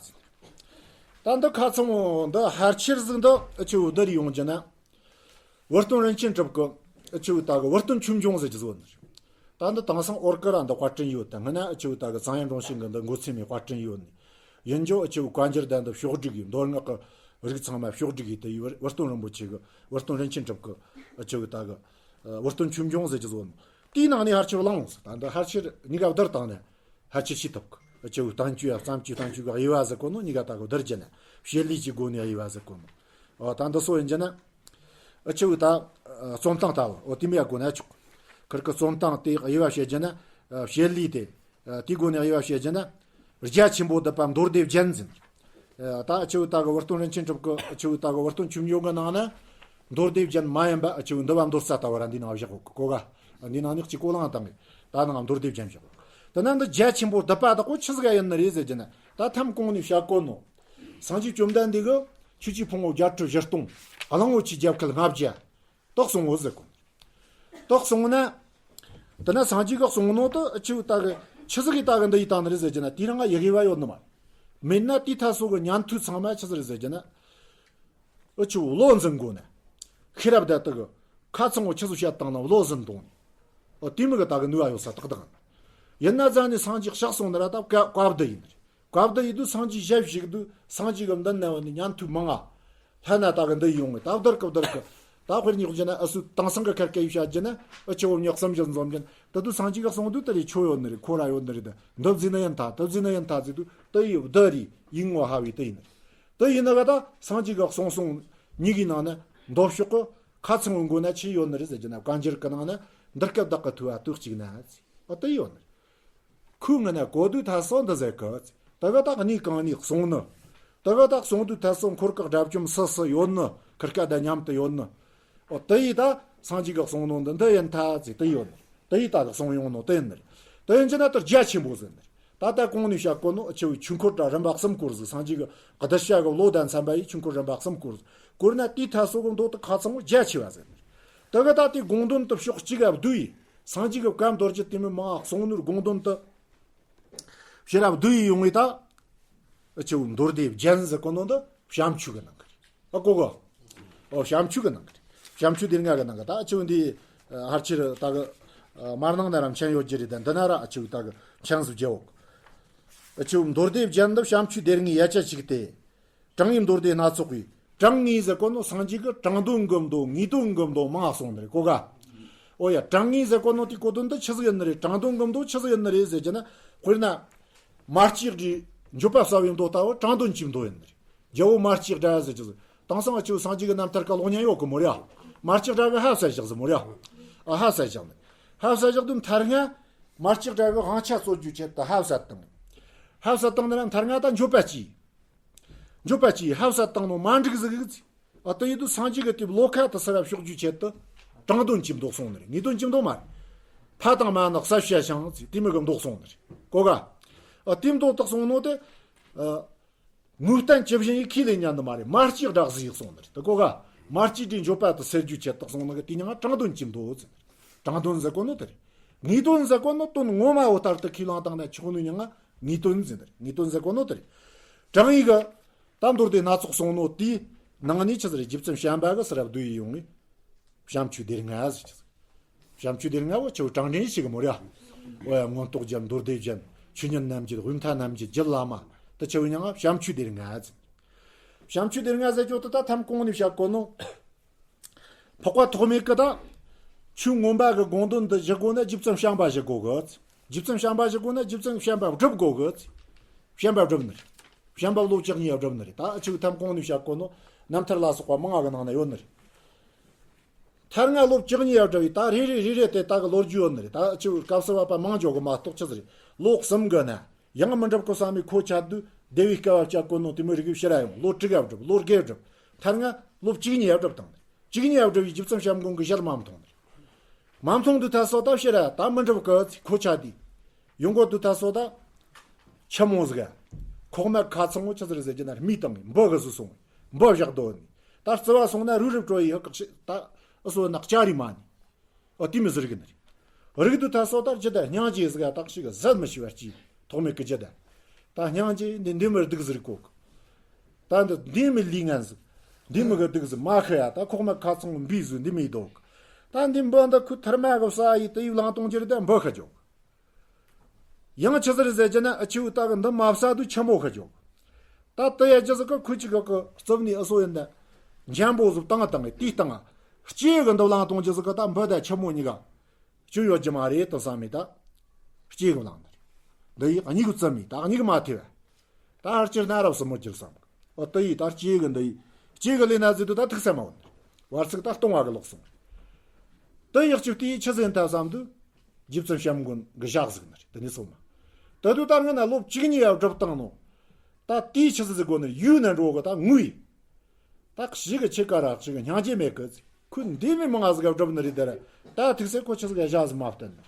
ཟེར། ད་འདི་ཁ་ཚང་བོ་འདི་ཕལ་ཆེར་ཟིག་འདི་ཨ་ཆི་བོ་འདི་རེད་ཡོང་རྒྱུ་ན། བུ་སྟོན་རིན་ཆེན་གྲུབ་ཀྱི་ཨ་ཆི་བོ་ད་གི་བུ་སྟོན་ཆོས་འབྱུང་ཟེར་རྒྱུ་ཟིག་ཡོད་ནི་རེད། ད་འདི་དེང་སང་ཨོར་ཀི་ར་འདི་དཔར་སྐྲུན་ཡོད། ད་སྔ་ན་ཨ་ཆི་བོ་ད་གི་ཚངས་དབྱངས་འབྲོང་ཆེན་གྱི་འདི་མགོ་ཚོས་མའི་དཔར་སྐྲུན་ཡོད་ནི། ཡིན་རྒྱུ་ཨ་ཆི་བོ་བཀའ་འགྱུར་དང་འདི་ཕྱོགས་བསྒྲིགས་ཡིན། མདོ་སྔགས་ཀྱི་རིགས་ཚང་མ་ཕྱོགས་བསྒྲིགས་ཡིན། དེ་ཡི་བུ་སྟོན་རིན་པོ་ཆེ་གི་བུ་སྟོན་རིན་ཆེན་གྲུབ་ཀྱི་ཨ་ཆི་བོ་ད་གི་ཨ་བུ་སྟོན་ཆོས་འབྱུང་ཟེར་རྒྱུ་ཟིག་ཡོད་ནི། དེའི་ནང་ནས་ཕལ་ཆེར་བླངས་སོང་། ད་འདི་ཕལ་ཆེར་གཉིས་ཀ་བསྡུར་བཏང་ནས། ཕལ་ཆེར་ཤེས་ཐུབ་གི། ཨ་ཆི་བོ་བསྟན་བཅོས་ཡ་བརྩམས་ཆོས་བསྟན་བཅོས་ཀྱི་དབྱེ་བ་ཟེར་གོ་ནོ་གཉིས་ཀ་ད་གི་བསྡུར་རྒྱུ་ན། བྱེད་ལས་ཀྱི་སྒོ་ནས་དབྱེ་བ་ཟེར་གོ་ནོ། ཨོ་ད་འདི་སོ་ཡིན་རྒྱུ་ན། ཨ་ཆི་བོ་ད་ཨ་རྩོམ་སྟངས་ལྟ་བུ། ཨོ་དེ་མོ་ཡ་གོ་ན་ཆོག། ཁིར་གི་རྩོམ་སྟངས་དེ་དབྱེ་བ་བྱེད་རྒྱུ་ན། ཨ་བྱེད་ལས་དེ། ཨ་དེའི་སྒོ་ནས་དབྱེ་བ་བྱེད་རྒྱུ་ན། རྒྱ་ཆེན་པོ་བསྡུས་པ་མདོ་སྡེ་རྒྱན་ཟེར། ཨ་ད་ཨ་ཆི་བོ་ད་གི་བུ་སྟོན་རིན་ཆེན་གྲུབ་ཀྱི་ཨ་ཆི་བོ་ད་གི་བུ་སྟོན་ཆོས་འབྱུང་གི་ནང་ན། མདོ་སྡེ་རྒྱན་མ་ཡིན་པ་ཨ་ཆི་བོ་འདུལ་བ་མདོ་རྩ་ལྟ་བུ་ར་འདི་ནང་བཞག་གོ་གི་གོ་ག། འདི་ནང་ནས་གཅིག་གོ་ལང་བཏང་གི། ད་ནང་མདོ་སྡེ་རྒྱན་བཞག་གོ། དེ་ན་འདི་རྒྱ་ཆེན་པོ་བསྡུས་པ་དག་གོ་ཆི་ཟིག་ཡིན་ནི་རེད་ཟེར་རྒྱུ་ན། ད་ཐམ་གོང་ནས་བཤད་གོ་ནོ། སངས་རྒྱས་བཅོམ་ལྡན་འདས་ཀྱིས་ཆོས་ཀྱི་ཕུང་པོ་བརྒྱད་ཁྲི་བཞི་སྟོང་། གླང་པོ་ཆེའི་རྒྱལ་ཁབ་ལྔ་བརྒྱ། དག་སོང་བོ་ཟེར་གོ། དག་སོང་ན། དེ་ན་སངས་རྒྱས་ཀྱིས་གསུངས་ནོ་དེ་ཨ་ཆི་བོ་ད་གི་ཆི་ཟིག་གི་ད་གི་འདི་ཡི་བཏང་ནི་རེད་ཟེར་རྒྱུ་ན། དེ་རང་ང་ཡི་གེ་བ་ཡོད་ནི་མ། མེད་ན་དེའི་ཐ་སོ་གི་ཉན་ཐོས་ཚང་མ་ཆི་ཟིག་རེད་ཟེར་རྒྱུ་ན། ཨ་ཆི་བོ་བློ་འཛིན་དགོས་ན། ཤེས་རབ་དེ་དག་གི་ཁ་ཚང་བོ་ཆི་ཟིག་བཤད་བཏང་ན་བློ་འཛིན་གཏོང་ནི། ཨོ་དེ་མོ་གི་ད་གི་ནུས་པ་ཡོད་ས་ཏག་ཏག་ཡིན། ཡིན་ན་ཙང་ནི་སངས་རྒྱས་གཤེགས་སོང་ནི་ར་ད་བཀའ་བཀའ་བསྡུ་ཡིན་ནི་རེད། བཀའ་བསྡུ་ཡིན་དུས་སངས་རྒྱས་ཞལ་བཞུགས་དུས་སངས་རྒྱས་ཀྱི་མདུན་ན་བ་ནི་ཉན་ཐོས་མང་ང་། ལྷ་ན་ད་གི་འདི་ཡོང་ངེ་ད་བསྡུར་གི་བསྡུར་གི། ད་དཔེར་ན་ཡོད་རྒྱུ་ན་ཨ་སུ་དེང་སང་གི་ཁ་སྐད་ཡིས་བཤད་རྒྱུ་ན་ཨ་ཆི་བོ་མྱི་གསུམ་བཞི་འཛོམས་རྒྱུ་ན། ད་དུ་སངས་རྒྱས་ཀྱིས་གསུངས་དུས་དེ་ལས་ཆོས་ཡོད་ནི་རེད། ཁོ་ར་ཡོད་ནི་རེད། ད་འདི་བཟླས་ན་ཡིན་ཐ། དེ་བཟླས་ན་ཡིན་ཐ་ཟེར་དུས་དེ་ཡི་བསྡུ་རེད། ཡིག་ངོ་ཧ་བའི་དེ་ཡིན་ནི་རེད། དེ་ཡིན་ན་ག་ད་སངས་རྒྱས་ཀྱིས་གསུངས་སོང་ཉིད་ཀྱི་ནང་ན་མདོ་ཕྱོགས་ཀྱི་ཁ་ཚང་བོ་མགོ་ན་ཆི་ཡོད་ནི་རེད་ཟེར་རྒྱུ་ན། བཀའ་འགྱུར་གི་ནང་ན་འདི་སྐད་བདག་གིས་ཐོས་པ་དུས་གཅིག་ན་ཟེར། ཨ་དེ་ཡོད་ནི་རེད། ཁོའི་ངོས་ན་གོ་དུས་ཐ་སོ་འདི་ཟེར་གི། དེ་ག་ད་གནས་གང་ནས་གསུངས་ནི། དེ་ག་ད་གསུངས་དུས་ཐ་སོ་འཁོར་གི་དགྲ་བཅོམ་སུ་སུ་ཡོད་ནི། ཁིར་ཀ་ད་མཉམ་དུ་ཡོད་ནི། ཨོ་དེ་ཡིས་ད་སངས་རྒྱས་ཀྱིས་གསུངས་ནོ་འདི་འདི་ཡིན་ཐ་ཟེར་དེ་ཡོད་ནི། དེ་ཡིས་ད་གི་གསུངས་ཡོང་ནོ་དེ་ཡིན་ནི་རེད། དེ་ཡིན་རྒྱུ་ན་དེ་རྒྱ་ཆེན་པོ་ཟེར་ནི་རེད། ད་ལྟ་གོང་ནས་བཤད་གོ་ནོ་ཨ་ཆི་བོའི་ཆོས་འཁོར་ད་རིམ་པ་གསུམ་བསྐོར་ཟིག། སངས་རྒྱས་ཀྱི་གདུལ་བྱ་གི་བློ་དང་འཚམ་པ་ཡི་ཆོས་འཁོར་རིམ་པ་གསུམ་བསྐོར་ཟིག། བསྐོར་ན་དེའི་ཐ་སོ་གི་མདོ་དེ་ཁ་ཚང་བོ་རྒྱ་ཆེ་བ་ཟེར་ནི་རེད། དེ་ག་ད་དེའི་དགོངས་དོན་དེ་ཕྱོགས་གཅིག་ག་བསྡུས་ཡི། སངས་རྒྱས་ཀྱི་བཀའ་མདོ་རྒྱུད་དེ་མོ་མང་ང་གསུངས་ནོའི་དགོངས་དོན་དེ་ཕྱི་ར་བསྡུས་ཡི་ཡོང་ངེ་ད། ཨ་ཆུ་མདོ་སྡེ་རྒྱན་ཟེར་གོ་ནོ་འདི་བྱམས་ཆོས་གི་ནང་གི་རེད། ཨ་གོ་གོ། ཨོ་བྱམས་ཆོས་གི་ནང་གི་རེད། བྱམས་ཆོས་སྡེ་ལྔ་གི་ནང་གི། ད་ཨ་ཆུ་འདི་ཨ་ཧར་ཆེར་ད་གི་ཨ་མར་ནང་ན་ར་མཆན་ཡོད་རྒྱུ་རེད། ད་འདི་ན་ར་ཨ་ཆུ་ད་གི་མཆན་ཟིག་རྒྱག་འོག་ཨ་ཆུ་མདོ་སྡེ་རྒྱན་འདི་བྱམས་ཆོས་སྡེ་ལྔའི་ཡ་གྱལ་ཅིག་སྟེ། དྲང་ངེས་མདོ་སྡེ་སྣ་ཚོགས་པའི། དྲང་ངེས་ཟེར་གོ་ནོ་སངས་རྒྱས་ཀྱི་དྲང་དོན་གྱི་མདོ་ངེས་དོན་གྱི་མདོ་མང་གསུངས་ནི་རེད་གོ་ག། ཨོ་ཡ། དྲང་ངེས་ཟེར་གོ་ནོ་དེའི་གོ་དོན་འདི་ཆི་ཟིག་ཡིན་ནི་རེད། དྲང་དོན་གྱི་མདོ་ཆི་ཟིག་ཡིན་ནི་རེད་ཟེར་རྒྱུ་ན། དཔེར་ན། མ་སྐྱེས་དགྲའི་འགྱོད་པ་སེལ་བའི་མདོ་ལྟ་བུ་དྲང་དོན་གྱི་མདོ་ཡིན་ནི་རེད། རྒྱལ་པོ་མ་སྐྱེས་དགྲ་ཟེར་རྒྱུ་ཟིག། དེང་སང་ཨ་ཆུ་སངས་རྒྱས་ཀྱི་རྣམ་ཐར་ག་ལོག་ཉན་ཡོད་གི་མོ་ར། མ་སྐྱེས་དགྲ་གི་ཧ་བསད་བཞག་ཟིག་མོ་ར། ཨ་ཧ་བསད་བཞག་ནི། ཧ་བསད་བཞག་དུས་མཐར་སྔ་མ་སྐྱེས་དགྲ་གི་དབང་ཆ་རྩོད་རྒྱུའི་ཆེད་དུ་ཧ་བསད་བཏང་། ཧ་བསད་བཏང་ནི་ར་མཐར་སྔ་ད་འགྱོད་པ་སྐྱེས། འགྱོད་པ་སྐྱེས་ཧ་བསད་བཏང་ནོ་མ་འགྲིག་ཟིག་གི་ཟིག། ཨ་དེ་ཡིན་དུས་སངས་རྒྱས་ཀྱིས་དེ་བློ་ཁ་དེ་སེལ་བ་ཕྱོགས་རྒྱུའི་ཆེད་དུ་དྲང་དོན་གྱི་མདོ་གསུངས་ནི་རེད། ངེས་དོན་གྱི་མདོ་མ་རེད། ཕ་དང་མ་ནི་བསད་བྱ་ཞིང་ཟེར་དེ་མོ་གི་མདོ་གསུངས་ནི་རེད་གོ་ག། ཨ་དེ་མདོ་དག་གསུངས་ནོ་དེ། ཨ་ངོས་བསྟན་ཇི་བཞིན་ཡིས་ཁས་ལེན་ཉན་ནི་མ་རེད། མ་སྐྱེས་དགྲ་ཟིག་གསུངས་ནི་རེད་དེ་གོ་ག། མ་སྐྱེས་དགྲའི་འགྱོད་པ་དེ་སེལ་རྒྱུའི་ཆེད་དུ་གསུངས་ནི་གི་དེ་མྱིང་ང་དྲང་དོན་གྱི་མདོ་ཟེར། དྲང་དོན་ཟེར་གོ་ནོ་དེ་རེད། ངེས་དོན་ཟེར་གོ་ནོ་དོན་ངོ་མ་བོ་ལྟར་དུ་ཁས་བླངས་བཏང་ན་ཆོག་ནོ་མྱིང་ང་ངེས་དོན་ཟེར་ནི་རེད། ངེས་དོན་ཟེར་གོ་ནོ་དེ་རེད། དྲང་ངེས་གི། ད་མདོ་སྡེ་སྣ་ཚོགས་གསུངས་ནོ་དེའི་ནང་ནས་ཆི་ཟིག་རེད། རྗེ་བཙུན་བྱམས་པ་གིས་སེལ་བ་བསྡུས་ཡོང་ངེ་བྱམས་ཆོས་སྡེ་ལྔ་ཟེར་གྱི་ཟིག། བྱམས་ཆོས་སྡེ་ལྔ་བོ་ཆུ་དྲང་འདྲེན་ཞིག་གི་མོ་ར། ཨོ་ཡ། མངོན་རྟོགས་རྒྱན། མདོ་སྡེ་རྒྱན། ཆོས་ཉིད་རྣམ་འབྱེད། དབུས་མཐའ་རྣམ་འབྱེད། རྒྱུད་བླ་མ། དེ་ཆི་ཡིན་ནི་མྱིང་ང་བྱམས་ཆོས་སྡེ་ལྔ་ཟེར། བྱམས་ཆོས་སྡེ་ལྔ་ཟེར་རྒྱུ་དེ་ད་ཐམ་གོང་ནས་བཤད་གོ་ནོ། འཕགས་པ་ཐོགས་མེད་ཀྱིས་ད་ཆོས་མངོན་པ་གི་དགོངས་དོན་འདི་ཞུ་དགོས་ན་རྗེ་བཙུན་བྱམས་པ་ཞུ་དགོས་གི། རྗེ་བཙུན་བྱམས་པ་ཞུ་དགོས་ན་རྗེ་བཙུན་བྱམས་པ་སྒྲུབ་དགོས་གི། བྱམས་པ་སྒྲུབ་ནི་རེད། བྱམས་པ་བློ་བཅུ་གཉིས་སྒྲུབ་ནི་རེད། ད་ཨ་ཆུ་ཐམ་གོང་ནས་བཤད་གོ་ནོ་རྣམ་ཐར་ལ་སོགས་པ་མང་ང་གི་ནང་ན་ཡོད་ནི་རེད། ཐལ་རྔ་ལོ་བཅུ་གཉིས་ཡར་འགྲོ་བའི་ད་རེ་རེ་རེ་རེ་དེ་ད་གི་ལོ་རྒྱུས་ཡོད་ནི་རེད། ད་ཅིག་སྐབས་སུ་བབ་པ་མང་འཇོག་གི་མ་གཏོགས་ཆི་ཟིག་རེད། ལོ་གསུམ་གི་ནང་ཡང་མི་འགྲུབ་གི་བསམ་མི་ཁོ་ཆ་དུས་སྡེ་བའི་སྐབས་བཅད་གོ་ནོ་དེ་མོ་རིགས་ཕྱིར་ར་ཡོང་། ལོ་དྲུག་ཡར་འགྲུབ། ལོ་བརྒྱད་འགྲུབ། ཐལ་རྔ་ལོ་བཅུ་གཉིས་ཡར་འགྲུབ་བཏང་ནི། བཅུ་གཉིས་ཡར་འགྲུབ་བའི་རྗེ་བཙུན་བྱམས་མགོན་གི་ཞལ་མ་མཐོང་ནི་རེད། མ་མཐོང་དུས་ད་སོ་ད་ཕྱིར་ར་ད་མི་འགྲུབ་གི་ཁོ་ཆ་དུས། ཡོང་གོ་དུས་ད་སོ་ད། ཆི་མོ་ཟིག་ག། ཁོག་མ་ཁ་ཚང་བོ་ཆི་ཟིག་ཟེར་རྒྱུ་ན་རྨིས་བཏང་ངས་འབུ་གི་ཟིག་སོང་། འབུ་བཞག་དོ་ནི། ད་རྩི་བ་སོང་ན་རུལ་རུལ་བྲོ་ཡི་ཧ་ཀག་ཤི་ད་ཨུ་སོ་ན་ལྕགས་རི་མ་ནི། ཨོ་དེ་མི་ཟིག་རིག་ནི་རེད། རིག་དུས་ད་སོ་ད་རྒྱུ་ད་སྙིང་རྗེ་ཟིག་ག་དག་ཤི་གི་ཟད་མི་ཤི་བ་ཅི། ཐོགས་མེད་གི་རྒྱུ་ད། ད་སྙིང་རྗེ་འདི་འདི་མི་སྡུག་ཟིག་གོ་གི། ད་འདི་འདི་མི་ལི་ངན་ཟིག། འདི་མི་གི་སྡུག་ཟིག་མ་ཤི་ཡ། ད་ཁོག་མ་ཁ་ཚང་འབུ་ཟིག་འདི་མི་དོ་གི། ད་འདི་འབུ་འདི་ཁུ་ཐར་མ་གི་ས་ཡི་དུ་ཡི་བླང་གཏོང་རྒྱུ་རེད། ད་འབུ་ཤི་འཇོག། ཡང་ཆི་ཟིག་རེད་ཟེར་རྒྱུ་ན་ཨ་ཆུ་ད་གི་འདི་མ་བསད་དུས་ཆི་མོ་ཤི་འཇོག། ད་དུ་ཡ་ཅི་ཟིག་གི་ཁུ་ཅི་གི་གི་རྩིབ་ནས་ཨུ་སོ་ཡིན་ན། འཇམ་པོ་ཟིག་བཏང་བཏང་ངས་དེའི་སྟེང་ང་། ལྕེ་གི་འདི་བླང་གཏོང་རྒྱུ་ཟིག་གི་ད་འབུ་ད་ཆི་མོ་གཉིས་ཀ་ཅུ་ཡོད་རྒྱུ་མ་རེད་དུ་བསམ་མེད་ད། ལྕེ་གི་བླང་ནི་རེད། འདི་ཡི་གཉིས་གི་རྩིབ་ནས་ད་གཉིས་གི་མ་ཐེ་བ། ད་ཧར་ཅིར་སྣ་རབ་སུ་མོ་ཅིར་བསམ་གི། ཨོ་དེ་ཡིས་ད་ལྕེ་གི་འདི་ཡིས། ལྕེ་གི་ལས་ན་ཟིག་དུ་ད་ཐུག་ས་མ་འོང་། བར་ཚིག་ད་སྟོང་བ་གི་ལོག་སོང་། དེ་ཡག་ཅིག་དེ་ཡིས་ཆི་ཟིན་ད་བསམ་དུས། རྗེ་བཙུན་བྱམས་མགོན་གི་ཞག་ཟིག་ནི་རེད། དེ་ནས་སོ་མ། ད་དུ་ད་ང་ན་ལོ་བཅུ་གཉིས་ཡར་སྒྲུབ་བཏང་ནོ། ད་དེའི་ཆི་ཟིག་ཟིག་གོ་ནི་ཡུལ་ན་འགྲོ་གི་ད་ངུས། ད་ཞིག་གི་ཆི་ཀ་ར་ཞིག་གི་སྙིང་རྗེ་མེད་གི་ཟིག། ཁོས་འདི་མི་མང་ང་ཟིག་ག་སྒྲུབ་ནི་རེད་དེ་ར། ད་ཐུག་སེ་ཁོ་ཆི་ཟིག་ག་ཞག་ཟིག་མ་བསྟན་ནི།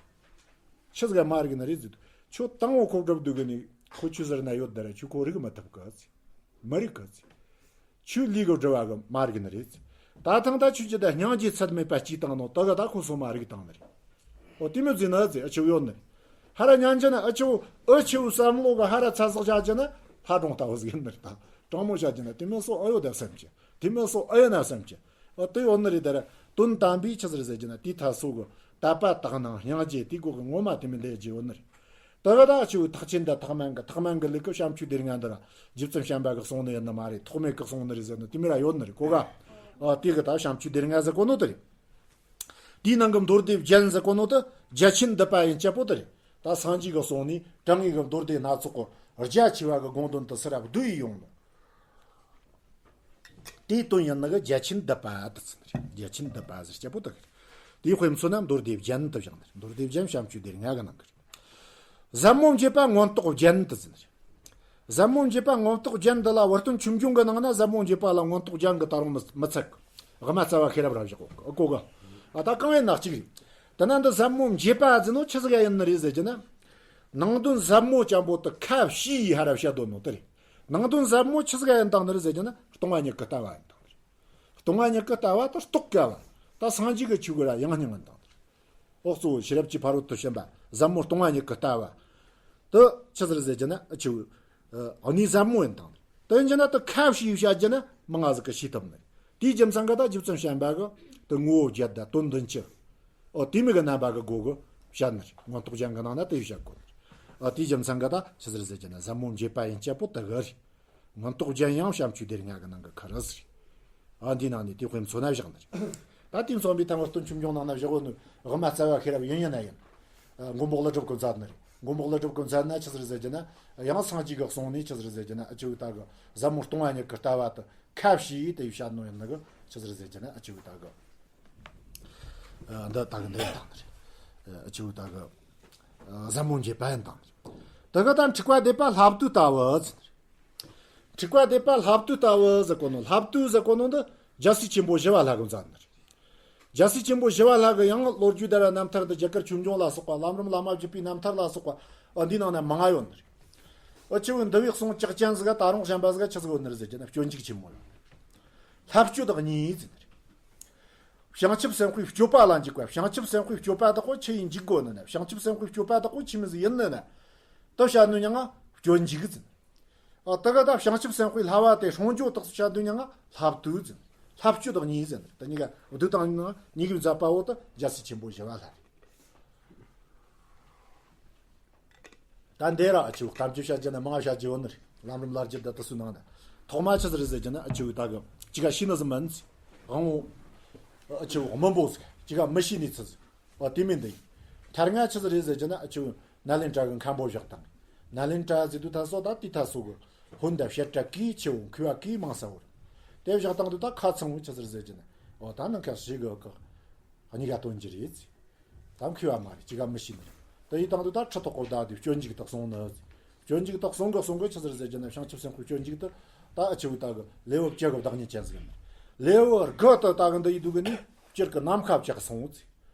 ཆི་ཟིག་མ་རིག་ནི་རེད་ཟེར། ཁྱོད་དང་བོ་ཁོ་སྒྲུབ་སྡོད་གི་ནི་ཁོ་ཆུ་ཟེར་ན་ཡོད་ད་ར་ཁྱོད་ཁོ་རིག་མི་ཐུབ་གི་ཟེར། མི་རིག་གི་ཟེར། ཁྱོད་ལུས་གི་སྒྲུབ་པ་གི་མ་རིག་ནི་རེད་ཟེར། ད་ཐང་ད་ཁྱོད་ཀྱི་ད་སྙིང་རྗེ་ཚད་མེད་པ་སྐྱེས་བཏང་ནོ་ད་ག་ད་ཁོ་སོ་མ་རིག་བཏང་ནི་རེད། ཨོ་དེ་མོ་ཟེར་ན་ཟེར་ཨ་ཆུ་ཡོད་ནི་རེད། ཧ་ར་ཉན་གྱི་ན་ཨ་ཆུ་ཨ་ཆུ་བསམ་བློ་གི་ཧ་ར་ཚ་ཟག་བྱ་གྱི་ན་ཕ་གྲོང་ལྟ་བུ་ཟིག་ཡིན་ནི་རེད། ད་དྲང་མོ་བྱ་གྱི་ན་དེ་མོ་སོ་ཨ་ཡོད་ད་བསམ་གྱི། དེ་མོ་སོ་ཨ་ཡོད་ན་བསམ་གྱི། ཨ་དེ་ཡོད་ནི་རེད་ད་ར། དོན་དམ་པའི་ཆི་ཟེར་ཟེར་གྱི་ན་དེའི་ཐ་སོ་གི་དད་པ་དག་སྣང་སྙིང་རྗེ་དེ་གོ་གི་ངོ་མ་དེ་མི་ལས་རྒྱུ་ཡོད་ནི་རེད། ད་ག་ད་ཆུ་ཐེག་ཆེན་དང་ཐེག་དམན་གི་ཐེག་དམན་གི་ལུགས་གི་བྱམས་ཆོས་སྡེ་ལྔ་འདི་ར་རྗེ་བཙུན་བྱམས་པ་གི་གསུང་ནི་ཡིན་ནི་མ་རེད། ཐོགས་མེད་གི་གསུང་ནི་རེད་ཟེར་ནི་དེ་མི་ར་ཡོད་ནི་རེད་གོ་ག། ཨ་དེ་གི་ད་བྱམས་ཆོས་སྡེ་ལྔ་ཟེར་གོ་ནོ་དེ་རེད། དེའི་ནང་གི་མདོ་སྡེ་རྒྱན་ཟེར་གོ་ནོ་དེ་རྒྱ་ཆེན་འདི་པ་ཡིན་སྐྱ་པོ་དེ་རེད། ད་སངས་རྒྱས་གི་གསུང་ནི་དྲང་ངེས་གི་མདོ་སྡེ་སྣ་ཚོགས་གི་རྒྱ་ཆེ་བ་གི་དགོངས་དོན་དེ་སི་ར་བསྡུས་ཡི་ཡོང་ནོ། དེའི་དོན་ཡིན་ནི་གི་རྒྱ་ཆེན་འདི་པ་དེ་ཚིག་ནི་རེད། རྒྱ་ཆེན་འདི་པ་ཟེར་སྐྱ་པོ་དེ་གི་རེད། དེའི་དཔེ་མཚོན་ན་མདོ་སྡེ་རྒྱན་དུ་བཞག་ནི་རེད། མདོ་སྡེ་རྒྱན་བྱམས་ཆོས་སྡེ་ལྔ་གི་ནང་གི་རེད། ཟབ་མོ་འབྱེད་པ་མངོན་རྟོགས་རྒྱན་དུ་ཟེར་ནི་རེད། ཟབ་མོ་འབྱེད་པ་མངོན་རྟོགས་རྒྱན་འདི་ལ་བུ་སྟོན་ཆོས་འབྱུང་གི་ནང་ན་ཟབ་མོ་འབྱེད་པ་ལ་མངོན་རྟོགས་རྒྱན་གི་ད་རུང་མི་མི་ཚད་གི། དབུ་མ་རྩ་བ་ཤེས་རབ་ར་བཞག་གོ་གི། ཨ་གོ་གི། ཨ་ད་གང་ཡིན་ན་གཅིག་རེད། དེ་ན་འདི་ཟབ་མོ་འབྱེད་པ་ཟེར་ནོ་ཆི་ཟིག་ཡིན་ནི་རེད་ཟེར་གྱི་ན། ནང་དོན་ཟབ་མོ་ཅན་པོ་དེ་ཁ་ཕྱེ་ཡི་ཧ་ར་བཤད་དོ་ནོ་དེ་རེད། ནང་དོན་ཟབ་མོ་ཆི་ཟིག་ཡིན་དང་ནི་རེད་ཟེར་གྱི་ན་སྟོང་པ་ཉིད་ཀྱི་ལྟ་བ་ཡིན་དང་ནི་རེད། སྟོང་པ་ཉིད་ཀྱི་ལྟ་བ་དེ་རྟོགས་དཀའ་བ། ད་སངས་རྒྱས་ཀྱི་ཆོས་གོ་ར་ཡང་སྙིང་ཡིན་དང་ནི་རེད། འོག་གཙོ་བོ་ཤེས་རབ་ཀྱི་ཕ་རོལ་ཏུ་ཕྱིན་པ་ཟབ་མོ་སྟོང་པ་ཉིད་ཀྱི་ལྟ་བ། དེ་ཆི་ཟིག་རེད་ཟེར་གྱི་ན་ཨ་ཆུ། ཨ་གནས་ཟབ་མོ་ཡིན་དང་། དེ་ཡིན་རྒྱུ་ན་དེ་ཁ་བྱས་བཤད་རྒྱུ་ན་མི་ང་ཟིག་གིས་ཤེས་ཐུབ་ནི་རེད། དེའི་རྒྱུ་མཚན་གྱིས་ད་རྗེ་བཙུན་བྱམས་པ་གིས་དེ་ངོ་བོ་བརྒྱད་དང་དོན་བདུན་ཅུ། ཨོ་དེ་མོ་གི་རྣམ་པ་གི་སྒོ་གིས་བཤད་ནི་རེད། མངོན་རྟོགས་རྒྱན་གྱི་ནང་ན་དེ་བཤད་དགོས་ནི་རེད། ཨོ་དེའི་རྒྱུ་མཚན་གྱིས་ད་ཆི་ཟིག་རེད་ཟེར་རྒྱུ་ན་ཟབ་མོ་འབྱེད་པ་ཡན་ཆད་པོ་དེ་གི་རེད། མངོན་རྟོགས་རྒྱན་ཡང་བྱམས་ཆོས་སྡེ་ལྔ་གི་ནང་གི་ཁར་ཟིག་རེད། ཨ་འདིའི་ནང་ནས་དེ་དཔེ་མཚོན་ན་བཞག་ནི་རེད། ད་དེ་མཚོན་པའི་ཐལ་བ་སྟོན་ཆོས་འབྱུང་ནང་ན་བཞག་ཡོད་ནི་དབུ་མ་རྩ་བ་ཤེས་རབ་ཡིན་ཡིན་ན་ཡིན། ཨ་མགོན་པོ་ཀླུ་སྒྲུབ་ཀྱིས་མཛད་ནི་རེད། མགོན་པོ་ཀླུ་སྒྲུབ་ཀྱིས་མཛད་ན་ཆི་ཟིག་རེད་ཟེར་རྒྱུ་ན། ཡང་སངས་རྒྱས་ཀྱི་གསུང་ནས་ཆི་ཟིག་རེད་ཟེར་རྒྱུ་ན་ཨ་ཆི་བོ་ད་གི་ཟབ་མོ་སྟོང་པ་ཉིད་ཀྱི་ལྟ་བ་དེ་ཁ་བྱས་དེ་བཤད་ནོ་ཡིན་ནི་གི་ཆི་ཟིག་རེད་ཟེར་རྒྱུ་ན་ཨ་ཆི་བོ་ད་གི། ཨ་འདི་ད་གི་འདི་ཡིན་དང་ནི་རེད། ཨ་ཆི་བོ་ད་གི། ཨ་ཟབ་མོ་འབྱེད་པ་ཡིན་དང་ནི་རེད། དེ་གི་ད་འཁྲུགས་པ་སྡེ་པ་ལྷ་བསྡུས་ལྟ་བུ་ཟེར་ནི་རེད། འཁྲུགས་པ་སྡེ་པ་ལྷ་བསྡུས་ལྟ་བུ་ཟེར་གོ་ནོ། ལྷ་བསྡུས་ཟེར་གོ་ནོ་འདི་རྒྱལ་སྲས་ཆེན་པོ་ཞི་བ་ལྷ་གིས་མཛད་ནི་རེད། རྒྱལ་སྲས་ཆེན་པོ་ཞི་བ་ལྷ་གི་ཡང་ལོ་རྒྱུས་དང་རྣམ་ཐར་དང་རྒྱ་གར་ཆོས་འབྱུང་ལ་སོགས་པ། ལམ་རིམ་བླ་མ་བརྒྱུད་པའི་རྣམ་ཐར་ལ་སོགས་པ་འདིའི་ནང་ན་མང་ང་ཡོད་ནི་རེད། ཨ་ཆི་བོ་འདི་བོའི་གསུང་ལྕགས་ཅན་ཟིག་ག་ད་རུང་བྱམས་པ་ཟིག་ག་ཆི་ཟིག་ཡོད་ནི་རེད་ཟེར་རྒྱུ་ན་སྤྱོད་འཇུག་ཆེན་མོ་ཡོད། ལྷ་སྤྱོད་གཉིས་ཟེར་ནི་རེད། བྱང་ཆུབ་སེམས་དཔའི་སྤྱོད་པ་ལ་འཇུག་པ། བྱང་ཆུབ་སེམས་དཔའི་སྤྱོད་པ་དག་གོ་ཆི་ཡིན་འཇུག་དགོས་ནི་ན། བྱང་ཆུབ་སེམས་དཔའི་སྤྱོད་པ་དག་གོ་ཆི་མོ་ཟིག་ཡིན་ནི་ན། དེ་བཤད་ནོ་ཡང་སྤྱོད་འཇུག་ཟེར་ནི། ཨ་དེ་ག་ད་བྱང་ཆུབ་སེམས་དཔའི་ལྷ་བ་དེ་སྲུང་སྐྱོབ་དག་བྱ་དུས་མྱང་ང་ལྷ་བསྡུས་ཟེར། ལྷ་སྤྱོད་གཉིས་ཟེར། དེ་གཉིས་ཀ་བསྡུས་བཏང་ན་གཉིས་ཀའི་མཛད་པ་བོ་དེ་རྒྱལ་སྲས་ཆེན་པོ་ཞི་བ་ལྷ་རེད། ད་འདི་ར་ཨ་ཆི་བོ་གཏམ་རྒྱུད་བཤད་རྒྱུ་ན་མང་ང་བཤད་རྒྱུ་ཡོད་ནི་རེད། ལམ་རིམ་བླ་བརྒྱུད་དང་དེ་ཚོའི་ནང་ན། ཐོག་མ་ཆི་ཟིག་རེད་ཟེར་རྒྱུ་ན་ཨ་ཆི་བོ་ད་གི་ཅི་ག་ཤེས་ནི་ཟིག་མིན་ཟེར། དབང་བོ་ཨ་ཆི་བོ་མི་འབོ་ཟེར། ཅི་ག་མི་ཤེས་ནི་ཚུལ་ཟེར། ཨ་དེ་མིན་འདི་ཡིན། ཐ་སྙད་ཆི་ཟིག་རེད་ཟེར་རྒྱུ་ན་ཨ་ཆི་བོ་ནཱ་ལེནྡྲ་གི་མཁན་པོ་བཞག་དང་། ནཱ་ལེནྡྲ་ཟེར་དུས་ད་སོ་ད་དེ་ད་སོ་གི་ཧོན་དང་བཤད་གྲྭ་གིས་ཆེ་བོ་མཁས་པ་གིས་མང་ས་བོར། དེ་བཞག་དང་དུ་ད་ཁ་ཚང་བོ་ཆི་ཟིག་རེད་ཟེར་རྒྱུ་ན། འོ་ད་ནང་ཁ་ཞིག་གི་གཉིས་ཀ་སྟོན་རྒྱུ་རེད་ཟེར། ད་མཁས་པ་མ་རེད། ཅི་ག་མི་ཤེས་ནི་རེད། དེ་ཡི་དང་དུ་ད་ཁྲི་ཐོག་གོ་བདག་དེ་སྤྱོད་འཇུག་དག་གསུང་ནི་ཟེར། སྤྱོད་འཇུག་དག་གསུང་གི་གསུང་གི་ཆི་ཟིག་རེད་ཟེར་རྒྱུ་ན་བྱང་ཆུབ་སེམས་དཔའི་སྤྱོད་འཇུག་དེ་ད་ཨ་ཆི་བོ་ད་གི་ལེའུ་བཅུ་གི་བདག་ཉིད་ཅན་ཟིག་ཡིན། ལེའུ་དགུ་དེ་ད་གི་འདི་ཡི་དུ་གི་ནི་སྤྱིར་གི་ནམ་མཁའ་བཅུ་གསུང་ཟེར།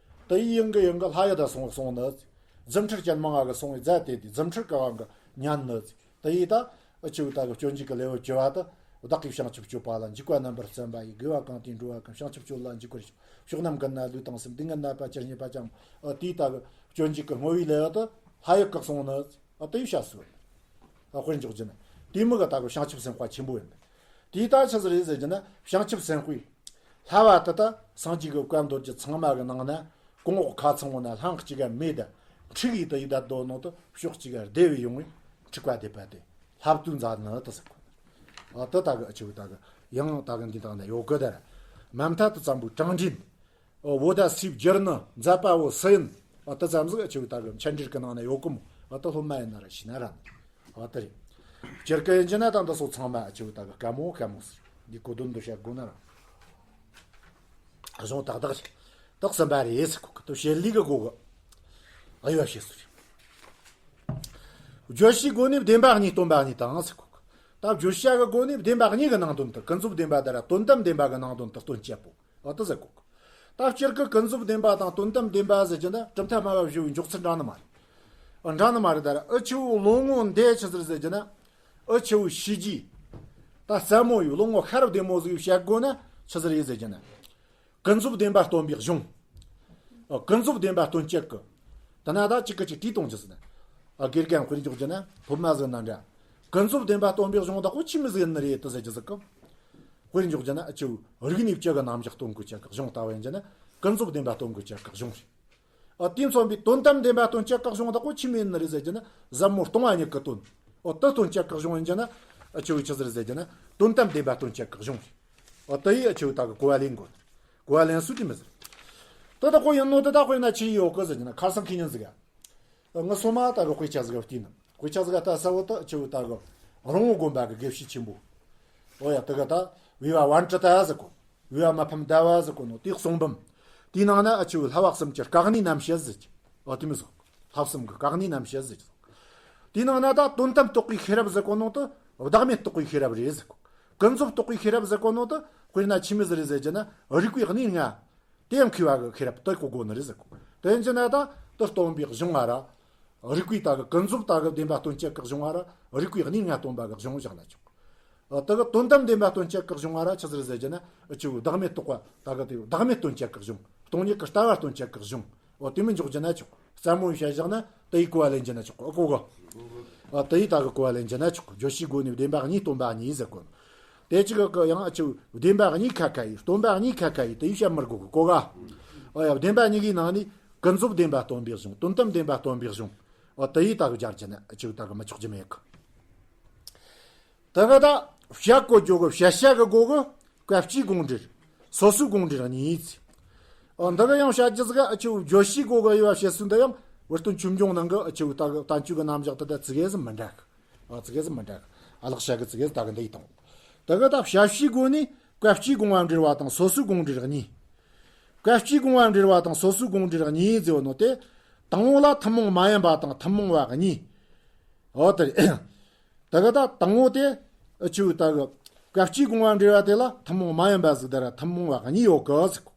དེ་ཡི་ཡང་གི་ཡང་གི་ལྷ་ཡི་དག་གསུང་གསུང་ནི་ཟེར། རྫུ་འཕྲུལ་ཅན་མང་ང་གི་གསུང་བའི་མཛད་དེ་དེ་རྫུ་འཕྲུལ་གི་དབང་གི་ཉན་ནི་ཟེར། དེ་ཡི་ད་ཨ་ཆི་བོ་ད་གི་སྤྱོད་འཇུག་གི་ལེའུ་བཅུ་བ་དེ། བདག་གིས་བྱང་ཆུབ་སྤྱོད་པ་ལ། འཇུག་པ་རྣམ་པར་བརྩོན་པ་ཡིས། དགེ་བ་གང་དེས་འགྲོ་བ་ཀུན། བྱང་ཆུབ་སྤྱོད་ལ་འཇུག་པར་ཤོག་ཕྱོགས་རྣམས་ཀུན་ན་ལུས་དང་སེམས། སྡུག་བསྔལ་ནད་པ་ཅི་རྙེད་པ་ཀྱང་། ཨ་དེའི་ད་གི་སྤྱོད་འཇུག་གི་བསྔོ་བའི་ལེའུ་དེ་ལྷ་ཡི་དག་གསུང་ནི་ཟེར། ཨ་དེ་ཡི་བཤད་སྲོལ། ཨ་དཔེར་འཇོག་རྒྱུ་ན་དེ་མོ་གི་ད་གི་བྱང་ཆུབ་སེམས་དཔའ་ཆེན་པོ་ཡིན། དེའི་ད་ཆི་ཟིག་རེད་ཟེར་རྒྱུ་ན་བྱང་ཆུབ་སེམས་དཔའི་ལྷ་བ་དེ་ད་སངས་རྒྱས་ཀྱི་བཀའ་མདོ་རྒྱུད་ཚང་མ་གི་ནང་ན་གོང་འོག་ཁ་ཚང་བོ་ན་ལྷན་གཅིག་ག་མེད་དེ། འཁྲུགས་ཡི་དེ་ཡི་ད་དོ་ནོ་དེ་ཕྱོགས་གཅིག་ག་བདེ་བའི་ཡོང་བའི་འཁྲུགས་པ་སྡེ་པ་དེ་ལྷ་བསྡུས་མཛད་ནི་དེ་ཟེར་གོ། ཨ་དེ་ད་གི་ཨ་ཆི་བོ་ད་གི་ཡང་ད་གི་འདི་དག་ན་ཡོད་གི། དེ་ར་མ་མཐའ་དེ་ཙམ་པོའི་གྲངས་འདྲེན། ཨོ་བོད་ཟླ་སུའི་བསྒྱུར་ནི། མཛད་པ་བོ་སུ་ཡིན། ཨ་དེ་ཙམ་ཟིག་ཨ་ཆི་བོ་ད་གི་མཆན་འགྲེལ་གི་ནང་ན་ཡོད་གི་མོ། ཨ་དེ་སློབ་མ་ཡིན་ན་ར་ཤེས་ན་ར། ཨ་དེ་རེད། སྤྱིར་གི་ཡིན་རྒྱུ་ན་ད་འདི་སོ་ཚང་མ་ཨ་ཆི་བོ་ད་གི་དཀའ་མོ་དཀའ་མོ་ཟེར། འདི་གོ་དོན་འདི་བཤད་དགོས་ན་ར། གཞུང་ཏག་ཏག་རེད། དག་གསུམ་པ་རེད་ཟེར་གོ་གི། དེ་བྱེད་ལས་གི་སྒོ་གི་དབྱེ་བ་ཕྱེ་སྲོལ་རེད། བརྗོད་བྱའི་སྒོ་ནས་བདེན་པ་གཉིས་སྟོན་པ་གཉིས་དང་ཟེར་གོ་གི། ད་བརྗོད་བྱ་གི་སྒོ་ནས་བདེན་པ་གཉིས་ཀྱི་ནང་དོན་དེ། ཀུན་རྫོབ་བདེན་པ་དེ་ར་དོན་དམ་བདེན་པ་གི་ནང་དོན་དེ་སྟོན་བྱེད་པོ། ཨ་དེ་ཟེར་གོ་གི། ད་སྤྱིར་གི་ཀུན་རྫོབ་བདེན་པ་དང་དོན་དམ་བདེན་པ་ཟེར་རྒྱུ་ན་གྲུབ་མཐའ་སྨྲ་བ་བཞི་བོའི་འཇོག་ཚུལ་འདྲ་ནི་མ་རེད། ཨ་འདྲ་ནི་མ་རེད། ད་ར་ཨ་ཆི་བོ་ལོ་ངོ་འདི་ཆི་ཟིག་རེད་ཟེར་རྒྱུ་ན། ཨ་ཆི་བོ་ཤི་རྒྱུ་ད་རྩ་མོ་ཡོད། ལོ་ངོ་ཤར་བདེ་མོ་ཟིག་ཡོད་བཤད་དགོས་ན་ཆི་ཟིག་རེད་ཟེར་རྒྱུ་ན། ཀུན་རྫོབ་བདེན་པ་སྟོན་པའི་གཞུང་། ཨ་ཀུན་རྫོབ་བདེན་པ་སྟོན་བྱེད་གི། ད་ན་ད་གཅིག་གི་གཅིག་བྲིས་གཏོང་རྒྱུ་ཟེར་ན། ཨ་དགེ་རྒན་དཔེར་འཇོག་རྒྱུ་ན་སློབ་མ་ཟིག་ན་འདྲ། ཀུན་རྫོབ་བདེན་པ་སྟོན་པའི་གཞུང་དག་པོ་ཆི་མོ་ཟིག་ཡིན་ནི་རེད་དེ་ཟེར་རྒྱུ་ཟིག་གི། དཔེར་འཇོག་རྒྱུ་ན་ཨ་ཆི་བོ་རིག་གནས་བཅུ་གི་རྣམ་གཞག་སྟོན་དགོས་བྱེད་གི་གཞུང་ལྟ་བུ་ཡིན་རྒྱུ་ན་ཀུན་རྫོབ་བདེན་པ་སྟོན་དགོས་བྱེད་གི་གཞུང་རེད། ཨ་དེ་མཚོན་པའི་དོན་དམ་བདེན་པ་སྟོན་བྱེད་གི་གཞུང་དག་པོ་ཆི་མོ་ཡིན་ནི་རེད་ཟེར་རྒྱུ་ན་ཟབ་མོ་སྟོང་པ་ཉིད་ཀྱི་དོན། ཨོ་དེ་སྟོན་བྱེད་གི་གཞུང་ཡིན་རྒྱུ་ན་ཨ་ཆི་བོ་ཆི་ཟིག་རེད་ཟེར་རྒྱུ་ན་དོན་དམ་བདེན་པ་སྟོན་བྱེད་གི་གཞུང་རེད། ཨོ་དེ་ཡིས་ཨ་ཆི་བོ་ད་གི་གོ་བ་ལེན་དགོས། གོ་བ་ལེན་སྲོལ་དེ་མི་ཟེར། དེ་དག་པོ་ཡིན་ནོ་དེ་དག་པོ་ཡིན་ན་ཆི་ཡོད་གི་ཟེར་རྒྱུ་ན་ཁ་སང་ཁེ་ཉིན་ཟིག་ག་ངའི་སོ་མ་ད་གི་དཔེ་ཆ་ཟིག་ག་བལྟས་ནི། དཔེ་ཆ་ཟིག་ག་ལྟ་ས་བོ་ད་ཨ་ཆི་བོ་ད་གི་རོང་བོ་དགོན་པ་གི་དགེ་བཤེས་ཆེན་པོ། ཨོ་ཡ་དེ་ག་ད་བི་བ་ཝན་ཀྲི་ཏ་ཟེར་གོ། བི་བ་མ་ཕམ་ཟླ་བ་ཟེར་གོ་ནོ་དེའི་གསུང་འབུམ། དེའི་ནང་ན་ཨ་ཆི་བོ་ལྷ་བབས་གསུམ་གྱི་བཀའ་གནས་རྣམ་བཤད་ཟེར་གི། ཨོ་དེ་མོ་ཟིག་ལྷ་བབས་གསུམ་གྱི་བཀའ་གནས་རྣམ་བཤད་ཟེར་གི། དེའི་ནང་ན་ད་དོན་དམ་རྟོགས་པའི་ཤེས་རབ་ཟེར་གོ་ནོ་དེ་བདག་མེད་རྟོགས་པའི་ཤེས་རབ་རེད་ཟེར་གོ། ཀུན་རྫོབ་རྟོགས་པའི་ཤེས་རབ་ཟེར་གོ་ནོ་དེ་དཔེར་ན་ཆི་མོ་ཟིག་རེད་ཟེར་རྒྱུ་ན་རིགས་པའི་གནས་ལྔ། དེ་ཡང་མཁས་པ་གི་ཤེས་རབ་དེ་གོ་དགོས་ནི་རེད་ཟེར་གོ། དེ་ཡིན་རྒྱུ་ན་ད་དེ་སྟོན་པའི་གཞུང་ང་ར། རིགས་པའི་ད་གི་ཀུན་རྫོབ་ད་གི་བདེན་པ་སྟོན་བྱེད་གི་གཞུང་ང་ར། རིགས་པའི་གནས་ལྔ་སྟོན་པ་གི་གཞུང་བཞག་ན་ཆོག་ཨ་དེ་གི་དོན་དམ་བདེན་པ་སྟོན་བྱེད་གི་གཞུང་ང་ར་ཆི་ཟིག་རེད་ཟེར་རྒྱུ་ན་ཨ་ཆི་བོ་བདག་མེད་རྟོགས་པ་ད་གི་དེ་བདག་མེད་སྟོན་བྱེད་གི་གཞུང་། སྟོང་ཉིད་ཀྱི་ལྟ་བ་སྟོན་བྱེད་གི་གཞུང་། ཨོ་དེ་མོ་འཇོག་རྒྱུ་ན་ཆོག་རྩ་མོ་ཡིས་བཤད་བཞག་ན་དེ་ཡི་གོ་བ་ལེན་རྒྱུ་ན་ཆོག་ཨ་གོ་གི། ཨ་དེ་ཡི་ད་གི་གོ་བ་ལེན་རྒྱུ་ན་ཆོག་གི། བརྗོད་བྱའི་སྒོ་ནས་བདེན་པ་གཉིས་སྟོན་པ་གཉིས་ཟེར་གོ་ནོ། དེ་གཅིག་གི་ཡང་ཨ་ཆུ་བདེན་པ་གཉིས་ཁ་ཁ་ཡིས་སྟོན་པ་གཉིས་ཁ་ཁ་ཡིས་དེ་ཡིས་བཤད་མི་དགོས་གི་གོ་ག། ཨ་ཡ་བདེན་པ་གཉིས་ཀྱི་ནང་ནས་ཀུན་རྫོབ་བདེན་པ་སྟོན་པའི་གཞུང་། དོན་དམ་བདེན་པ་སྟོན་པའི་གཞུང་། ཨ་དེ་ཡིས་ད་གི་སྦྱར་རྒྱུ་ན་ཨ་ཆུ་ད་གི་མི་ཆོག་རྒྱུ་མེད་གི། ད་གི་ད་བཤད་གོ་རྒྱུ་གི་བཤད་བྱ་གི་སྒོ་གི་སྐབས་སྤྱིའི་དགོངས་འགྲེལ། སོ་སོའི་དགོངས་འགྲེལ་གཉིས་ཟེར། ཨ་འདི་གི་ཡང་བཤད་རྒྱུ་ཟིག་ཨ་ཆུ་བརྗོད་བྱའི་སྒོ་གི་དབྱེ་བ་བཤད་ཚུལ་འདི་ཡང་བུ་སྟོན་ཆོས་འབྱུང་ནང་གི་ཨ་ཆུ་ད་གི་བསྟན་བཅོས་གི་རྣམ་གཞག་དེ་ད་ཙི་གེ་ཟིག་མི་འདྲ་གི། ཨ་ཙི་གེ་ཟིག་མི་འདྲ་གི། ཨ་ལག་བཤད་གི་ཙི་གེ་ཟིག་ད་གི་འདི་ཡི་དང་། ད་གི་ད་བཤད་བྱའི་སྒོ་ནས་སྐབས་སྤྱིའི་དགོངས་པ་འགྲེལ་བ་དང་སོ་སོའི་དགོངས་འགྲེལ་གཉིས། སྐབས་སྤྱིའི་དགོངས་པ་འགྲེལ་བ་དང་སོ་སོའི་དགོངས་འགྲེལ་གཉིས་ཟེར་བ་ནོ་དེ། དང་པོ་ལ་ཐུན་མོང་མ་ཡིན་པ་དང་ཐུན་མོང་བ་གཉིས། འོ་དེ་རེད། ད་གི་ད་དང་པོ་དེ་ཨ་ཆུ་ད་གི་སྐབས་སྤྱིའི་དགོངས་པ་འགྲེལ་བ་དེ་ལ་ཐུན་མོང་མ་ཡིན་པ་ཟིག་དེ་ར་ཐུན་མོང་བ་གཉིས་ཡོད་གི་ཟེར་གོ།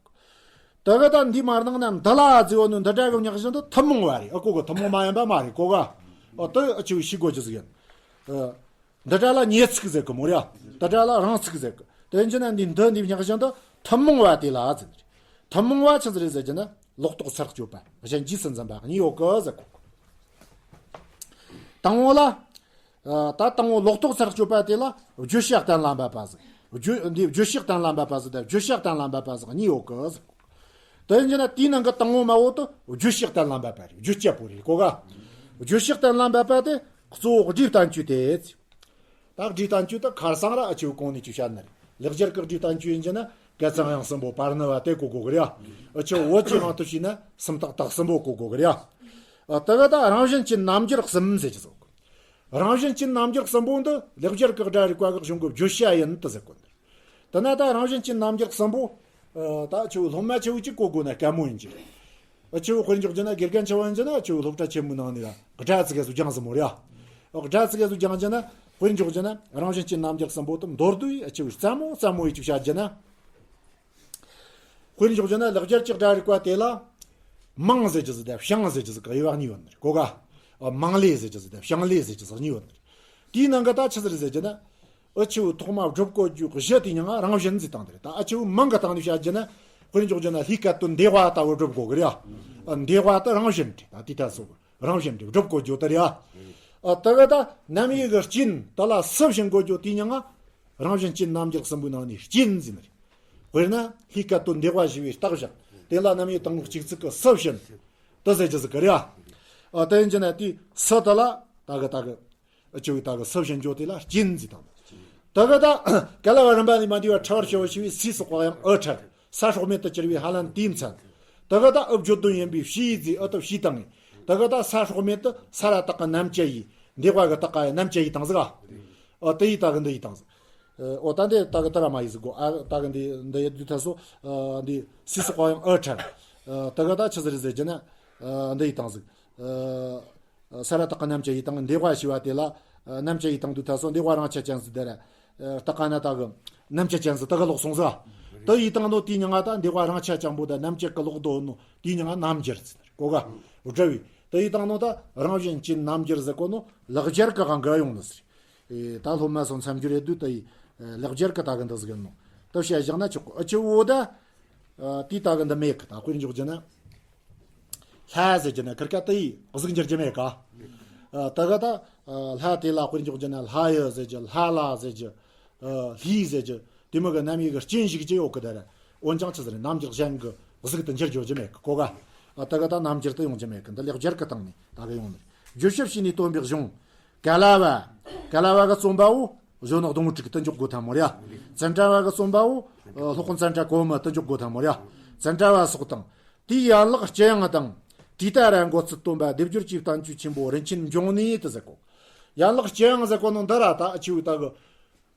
ད་གི་ད་འདི་མ་ནང་ན་འདི་ལ་ཟེར་བ་ནི་འདི་འདྲ་གི་ཉག་བཞིན་དུ་ཐུན་མོང་བ་རེད། ཨ་གོ་གི། ཐུན་མོང་མ་ཡིན་པ་མ་རེད་གོ་ག། ཨ་དེ་ཨ་ཆུ་ཤེས་དགོས་རྒྱུ་ཟིག་ཡིན། ཨ་འདི་འདྲ་ལ་ཉེ་ཚིག་ཟེར་གི་མོ་རེད། ཨ་འདི་འདྲ་ལ་རང་ཚིག་ཟེར་གི། དེ་ཡིན་རྒྱུ་ན་འདི་འདི་འདི་ཉག་བཞིན་དུ་ཐུན་མོང་བ་དེ་ལ་ཟེར་ནི་རེད། ཐུན་མོང་བ་ཆི་ཟིག་རེད་ཟེར་རྒྱུ་ན་ལོག་རྟོག་ཚར་གཅོད་པ་གཞན་རྗེས་སུ་འཛིན་པ་གཉིས་ཡོད་གི་ཟེར་གོ། དང་པོ་ལ། ཨ་ད་དང་པོ་ལོག་རྟོག་ཚར་གཅོད་པ་དེ་ལ་བརྗོད་བྱ་གཏན་ལ་འབེབས་པ་ཟེར། བརྗོད་འདི་བརྗོད་བྱ་གཏན་ལ་འབེབས་པ་ཟེར་དང་བརྗོད་བྱ་གཏན་ལ་འབེབས་པ་ཟེར་གཉིས་ཡོད་གི་ཟེར། དེ་ཡིན་རྒྱུ་ན་དེའི་ནང་གི་དང་པོ་མ་བོ་དེ་བརྗོད་བྱ་གཏན་ལ་འབེབས་པ་རེད། བརྗོད་བྱ་པོ་རེད་གོ་ག། བརྗོད་བྱ་གཏན་ལ་འབེབས་པ་དེ་གཙོ་བོ་སྒྲའི་བསྟན་བཅོས་ཏེ། ད་སྒྲའི་བསྟན་བཅོས་དེ་ཁར་སང་ར་ཨ་ཆུ་གོང་ནས་ཆུ་བཤད་ནི་རེད། ལེགས་སྦྱར་གི་སྒྲའི་བསྟན་བཅོས་ཡིན་རྒྱུ་ན་སྐད་ཚང་དབྱངས་གསུམ་པོ་པར་ནི་བ་དེ་གོ་དགོས་གི་རེད། ཨ་ཆུ་བོད་ཀྱི་དབང་དུ་བྱས་ན་སུམ་རྟགས་དག་གསུམ་པོ་གོ་དགོས་གི་རེད། ཨ་ད་གི་ད་རང་བཞིན་གྱི་རྣམ་འགྱུར་གསུམ་ཟེར་གྱི་ཟོ། རང་བཞིན་གྱི་རྣམ་འགྱུར་གསུམ་པོ་འདི་ལེགས་སྦྱར་གྱི་སྒྲ་རིག་པ་གི་གཞུང་གི་བརྗོད་བྱ་ཡིན་དུ་ཟེར་གོ་ནི། དེ་ན་ད་རང་བཞིན་གྱི་རྣམ་འགྱུར་གསུམ་པོ། ཨ་ད་ཆུ་སློབ་མ་ཆུ་གཅིག་གོ་དགོས་ན་དཀའ་མོ་ཡིན་གྱི་རེད། ཨ་ཆུ་དཔེར་འཇོག་རྒྱུ་ན་དགེ་རྒན་ཆུ་ཡིན་རྒྱུ་ན་ཆུ་སློབ་གྲྭ་ཆེན་མོའི་ནང་ནས་ཡ་སྒྲ་ཙི་གེ་ཟིག་སྦྱངས་ཟིན་མོ་རེད། ཨ་སྒྲ་ཙི་གེ་ཟིག་སྦྱངས་རྒྱུ་ན་དཔེར་འཇོག་རྒྱུ་ན་རང་བཞིན་གྱི་རྣམ་འགྱུར་གསུམ་པོ་དེ་མདོར་བསྡུས་ཨ་ཆུ་རྩ་མོ་རྩ་མོ་ཡི་ཅིག་བཤད་རྒྱུ་ན། དཔེར་འཇོག་རྒྱུ་ན་ལེགས་སྦྱར་གྱི་སྒྲ་རིག་པ་དེ་ལ་མང་ཟེར་རྒྱུ་ཟིག་དང་བྱང་ཟེར་རྒྱུ་ཟིག་གི་དབྱེ་བ་གཉིས་ཡོད་ནི་རེད་གོ་ག། མང་ལེ་ཟེར་རྒྱུ་ཟིག་དང་བྱང་ལེ་ཟེར་རྒྱུ་ཟིག་གཉིས་ཡོད་ནི་རེད། དེའི་ནང་གི་ད་ཆི་ཟིག་རེད་ཟེར་རྒྱུ་ན། ཨ་ཆུ་ཐོག་མ་སྒྲུབ་གོ་རྒྱུ་གཞི་དེ་ཉང་རང་བཞིན་ཟེར་སྟངས་དེ་རེད། ད་ཨ་ཆུ་མང་གི་སྟེང་ནས་བཤད་རྒྱུ་ན་དཔེར་འཇོག་རྒྱུ་ན་ལྷའི་སྐད་དོད་འདས་པ་ལྟ་བུ་སྒྲུབ་དགོས་གི་རེད། ཨ་འདས་པ་དེ་རང་བཞིན་རེད། ད་དེ་ལྟ་སོགས་རང་བཞིན་རེད། སྒྲུབ་གོ་རྒྱུ་དེ་རེད། ཨ་དེ་གི་ད་རྣམ་དབྱེ་གི་རྐྱེན་དེ་ལ་སུ་བྱིན་དགོས་རྒྱུ་དེ་ཉང་ང་རང་བཞིན་གྱི་རྣམ་འགྱུར་གསུམ་པོའི་ནང་ནས་རྐྱེན་ཟེར་ནི་རེད། དཔེར་ན་ལྷའི་སྐད་དོད་འདས་པ་ཞེས་པའི་རྟགས་བཞག་དེ་ལ་རྣམ་དབྱེ་དང་པོ་གཅིག་ཚིག་གི་སུ་བྱིན་དེ་ཟེར་རྒྱུ་ཟིག་གི་རེད། ཨ་དེ་ཡིན་རྒྱུ་ན་དེ་སུ་དེ་ལ་ད་གི་ད་གི་ཨ་ཆུ་ད་གི་སུ་བྱིན་རྒྱུ་དེ་ལ་རྐྱེན་ཟེར་དང་། ད་གི་ད་ག་ལ་བ་རིམ་པ་ནས་མ་འདས་པར་ཕྲ་བར་ཞི་བར་ཞི་བའི་སའི་སོགས་པ་ཡང་ཨུ་ཕྲར་ས་སྲོག་མེད་དུ་གྱུར་པའི་ཧ་ལན་དེའི་མཚན། ད་གི་ད་ཨུ་བརྗོད་དོན་ཡིན་པའི་ཕྱིའི་ཟེར་ཨུ་དུ་ཕྱིའི་དང་ངེ། ད་གི་ད་ས་སྲོག་མེད་དུ་ས་ར་བཏགས་ཀྱི་རྣམ་བཅད་ཡིན། འདས་པ་གི་བཏགས་ཀ་ཡི་རྣམ་བཅད་ཡིན་དང་ཟིག་ཨ། ཨ་དེ་ཡི་ད་གི་འདི་ཡི་དང་ཟིག་ཨོ་ད་འདི་ད་གི་ད་ར་མ་ཡི་ཟིག་གོ། ཨ་ད་གི་འདི་འདི་ཡི་དུས་ཐ་སོ། ཨ་འདི་སའི་སོགས་པ་ཡང་ཨུ་ཕྲར། ཨ་ད་གི་ད་ཆི་ཟིག་རེད་ཟེར་རྒྱུ་ན། ཨ་འདི་ཡི་དང་ཟིག་ཨ། ས་ར་བཏགས་ཀྱི་རྣམ་བཅད་ཡིན་དང་འདས་པ་ཞེས་པ་དེ་ལ། རྣམ་བཅད་ཡིན་དང་དུས་ཐ་སོ་འདས་པ་རང་ཆ་ཅན་ཟིག་དེ་ར། བཏགས་ཀ་ན་ད་གི་རྣམ་བཅད་ཅན་ཟིག་ད་གི་ལོག་སོང་ཟིག་དེ་ཡིན་དང་ནོ་དེའི་ཉང་ང་ད་འདས་པ་རང་ཆ་ཅན་པོ་ད་རྣམ་བཅད་གི་ལོག་དོ་ནོ་དེའི་ཉང་ང་རྣམ་འགྱུར་ཟེར་གོ་ག། སྒྲ་བའི་དེ་ཡིན་དང་ནོ་ད་རང་བཞིན་གྱི་རྣམ་འགྱུར་ཟེར་གོ་ནོ་ལེགས་སྦྱར་གི་དབང་གི་ཡོང་ནི་ཟེར། ད་སློབ་མ་སོང་མཚམས་སྦྱོར་ཡེ་དུས་དེ་ཡི་ལེགས་སྦྱར་གི་ད་གི་འདི་ཟིག་ཡིན་ནོ། དེ་བཤད་བཞག་ན་ཆོག་གི། ཨ་ཆུ་བོ་ད། དེའི་ད་གི་འདི་མེད་གི། ད་དཔེར་འཇོག་རྒྱུ་ན། ལྷ་ཟེར་རྒྱུ་ན་ཁིར་ཀ་དེ་ཡི་གཟུགས་འགྱུར་རྒྱུ་མེད་ག། ཨ་ད་ག་ད་ལྷ་དེ་ལ་དཔེར་འཇོག་རྒྱུ་ན་ལྷ་ཡི་ཟེར་རྒྱུ། ལྷ་ལ་ཟེར་རྒྱུ། ལྷའི་ཟེར་རྒྱུ། དེ་མོ་གི་རྣམ་དབྱེ་གི་རྐྱེན་ཞིག་ཅི་ཡོད་གི་དེ་ར། འོན་ཀྱང་ཆི་ཟེར་རྣམ་འགྱུར་གཞན་གི་གཟུགས་དེ་འགྱུར་འགྱོ་རྒྱུ་མེད་གི་གོ་ག། ཨ་ད་ག་ད་རྣམ་འགྱུར་དེ་ཡོང་རྒྱུ་མེད་གི། འདི་ལེགས་སྦྱར་གི་སྟེང་ནས་ད་གི་ཡོང་ནི་རེད། བརྗོད་བྱ་བྱས་ནས་སྟོན་པའི་གཞུང་། ག་ལ་བ། ག་ལ་བ་གི་རྩོམ་པ་བོ་གཞོན་ནུ་གདོང་དྲུག་དེ་འཇོག་དགོས་ཐལ་མོ་རེད། ཙནྡྲ་བ་གི་རྩོམ་པ་བོ་སློབ་དཔོན་ཙནྡྲ་གོ་མི་དེ་འཇོག་དགོས་ཐལ་མོ་རེད། ཙནྡྲ་བ་སོགས་དང་། དེའི་ཡན་ལག་ལྕི་ཡང་དང་། དེ་ལྟར་མགོ་ཚུལ་སྟོན་པ་སྡེབ་སྦྱོར་གྱི་བསྟན་བཅོས་ཆེན་པོ་རིན་ཆེན་འབྱུང་གནས་དེ་ཟེར་གོ། ཡན་ལག་ལྕི་ཡང་ཟེར་གོ་ནོ་འདི་ར་ད་ཨ་ཆུ་ད་གི།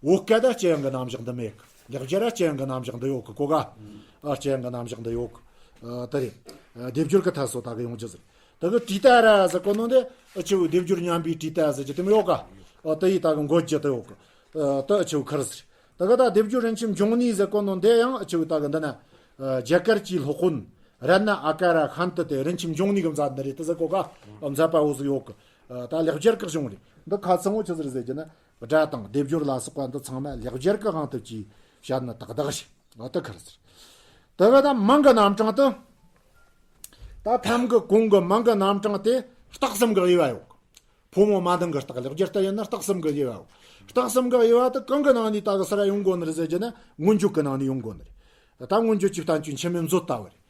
བོད་སྐད་ད་ལྕི་ཡང་གི་རྣམ་གཞག་འདི་མེད་གི། ལེགས་སྦྱར་ར་ལྕི་ཡང་གི་རྣམ་གཞག་འདི་ཡོད་གི་གོ་ག། ཨ་ལྕི་ཡང་གི་རྣམ་གཞག་འདི་ཡོད་གི། ཨ་དེ་རེད། ཨ་སྡེབ་སྦྱོར་གི་ཐད་སོ་ད་གི་ཡོང་རྒྱུ་ཟེར། ད་གི་དྲི་ལྟ་ར་ཟེར་གོ་ནོ་འདི་ཨ་ཆུ་སྡེབ་སྦྱོར་ཉམས་པའི་དྲི་ལྟ་ཟེར་གྱི་དེ་མོ་ཡོད་ག། ཨ་དེ་ཡི་ད་གི་འགོད་རྒྱུ་དེ་ཡོད་གི། ཨ་ད་ཨ་ཆུ་ཁར་ཟེར། ད་གི་ད་སྡེབ་སྦྱོར་རིན་ཆེན་འབྱུང་གནས་ཟེར་གོ་ནོ་འདི་ཡང་ཨ་ཆུ་ད་གི་འདི་ན། ཨ་རྒྱ་གར་གྱི་སློབ་དཔོན་རཏྣ་ཨ་ཀ་ར་ཧན་ཏི་དེ་རིན་ཆེན་འབྱུང་གནས་གི་མཛད་ནི་རེད་དེ་ཟེར་གོ་ག། ཨ་མཛད་པ་བོ་ཟིག་ཡོད་གི། ཨ་ད་ལེགས་སྦྱར་གི་གཞུང་རེད། འདི་ཁ་ཚང་བོ་ཆི་ཟིག་རེད་ཟེར་རྒྱུ་ན། སྒྲ་དང་སྡེབ་སྦྱོར་ལ་སོགས་པ་འདི་ཚང་མ་ལེགས་སྦྱར་གི་དབང་དུ་བཅས་བཤད་ན་ཏག་ཏག་རེད། འོ་ད་ཁར་ཟེར། དེ་ག་ད་མང་གི་རྣམ་གྲངས་དེ། ད་ཐམ་གི་གོང་གི་མང་གི་རྣམ་གྲངས་དེ་རྟགས་ཙམ་གི་དབྱེ་བ་ཡོད། ཕོ་མོ་མ་འདང་གི་རྟགས། ལེགས་སྦྱར་ལྟ་ཡིན་ན་རྟགས་གསུམ་གི་དབྱེ་བའོ། རྟགས་གསུམ་གི་དབྱེ་བ་དེ་གང་གི་ནང་ནས་ད་གི་སུ་ར་ཡོང་དགོ་ནི་རེད་ཟེར་རྒྱུ་ན། མངོན་བརྗོད་གི་ནང་ནས་ཡོང་དགོ་ནི་རེད། ད་མངོན་བརྗོད་ཀྱི་བསྟན་བཅོས་འཆི་མེད་མཛོད་ལྟ་བུ་རེད།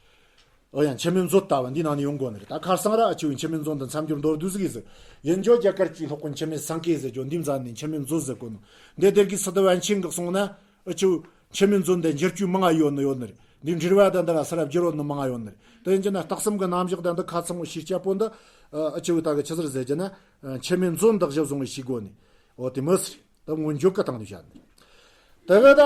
ཨོ་ཡ། འཆི་མེད་མཛོད་ལྟ་བུ་འདི་ནང་ནས་ཡོང་དགོ་ནི་རེད། ད་ཁ་སང་ར་ཨ་ཆེ་བའི་འཆི་མེད་མཛོད་འདི་མཚམས་སྦྱོར་མདོར་བསྡུས་ཟིག་ཡིན་ཟིག་ཡིན་ཆོག་རྒྱ་གར་གྱི་སློབ་དཔོན་འཆི་མེད་སེང་གེ་ཟེར་རྒྱུ་འདི་མཛད་ནས་འཆི་མེད་མཛོད་ཟེར་གོ་ནོ། འདི་དེར་གི་སི་ཏུ་པཎ་ཆེན་གིས་གསུངས་ན། ཨ་ཆེ་བའི་འཆི་མེད་མཛོད་འདི་འགྱུར་བཅོས་མང་ང་ཡོད་ནི་ཡོད་ནི་རེད། འདི་འགྲེལ་བ་དང་འདི་ལ་སུ་ར་བསྒྱུར་ཡོད་ནི་མང་ང་ཡོད་ནི་རེད། དེ་ཡིན་རྒྱུ་ན་རྟགས་གསུམ་གི་རྣམ་གཞག་དང་འདི་ཁ་ཚང་བོ་ཤེས་རྒྱུ་བོ་འདི། ཨ་ཆེ་བའི་ད་གི་ཆི་ཟིག་རེད་ཟེར་རྒྱུ་ན། འཆི་མེད་མཛོད་འདི་གཞི་བཟུང་བའི་ཤེས་དགོ་ནི། ཨོ་དེ་མོ་ཟེར། ད་མངོན་བརྗོད་ཀྱི་སྟེང་དུ་བཤད་ནས། དེ་གི་ད་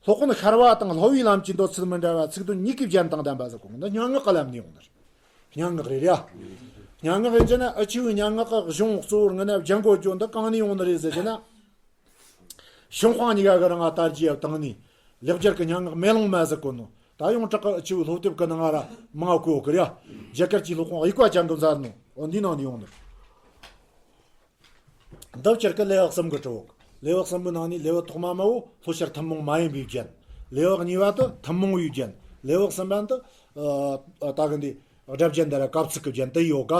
སློབ་དཔོན་ཤར་བ་དང་སློབ་བུའི་ལམ་གྱི་འདོད་ཚུལ་མི་འདྲ་བ་ཚིག་དོན་གཉིས་ཀྱི་རྒྱན་དང་ལྡན་པ་ཟེར་གོ་ནོ་འདི་སྙན་ངག་གི་ལམ་ནས་ཡོང་ནི་རེད། སྙན་ངག་རེད་ཡ། སྙན་ངག་ཡིན་རྒྱུ་ན་ཨ་ཆེ་བའི་སྙན་ངག་གི་གཞུང་གཙོ་བོར་ངེས་ན་སྦྱང་དགོས་རྒྱུ་འདི་གང་ནས་ཡོང་ནི་རེད་ཟེར་རྒྱུ་ན། ཞང་ཧུང་གཉིས་ཀ་གི་རིང་ང་དར་རྒྱས་བཏང་ནས། ལེགས་སྦྱར་གྱི་སྙན་ངག་མེ་ལོང་མ་ཟེར་གོ་ནོ། ད་ཡོངས་གྲགས་ཀྱི་ཨ་ཆེ་བའི་སློབ་དེབ་ཀྱི་ནང་ང་ར་མང་བ་བཀོད་ཡོད་གི་རེད་ཡ། རྒྱ་གར་གྱི་སློབ་དཔོན་དབྱུ་ཀ་ཅན་གྱིས་མཛད་ནོ། འོ་འདི་ནང་ནས་ཡོང་ནི་རེད། འདི་སྤྱིར་གི་ལེའུ་གསུམ་གི་གྲུབ་འོག་ལེའུ་གསུམ་པོའི་ནང་ནས་ལེའུ་ཐོག་མ་མ་བོ་ལྷོ་ཤར་ཐུན་མོང་མ་ཡིན་པའི་རྒྱན། ལེའུ་གཉིས་པ་དེ་ཐུན་མོང་བའི་རྒྱན། ལེའུ་གསུམ་པ་འདི་ཨ་ད་གི་འདི་སྒྲ་རྒྱན་དང་ར་གབ་ཚིག་གི་རྒྱན་དེ་ཡོད་ག་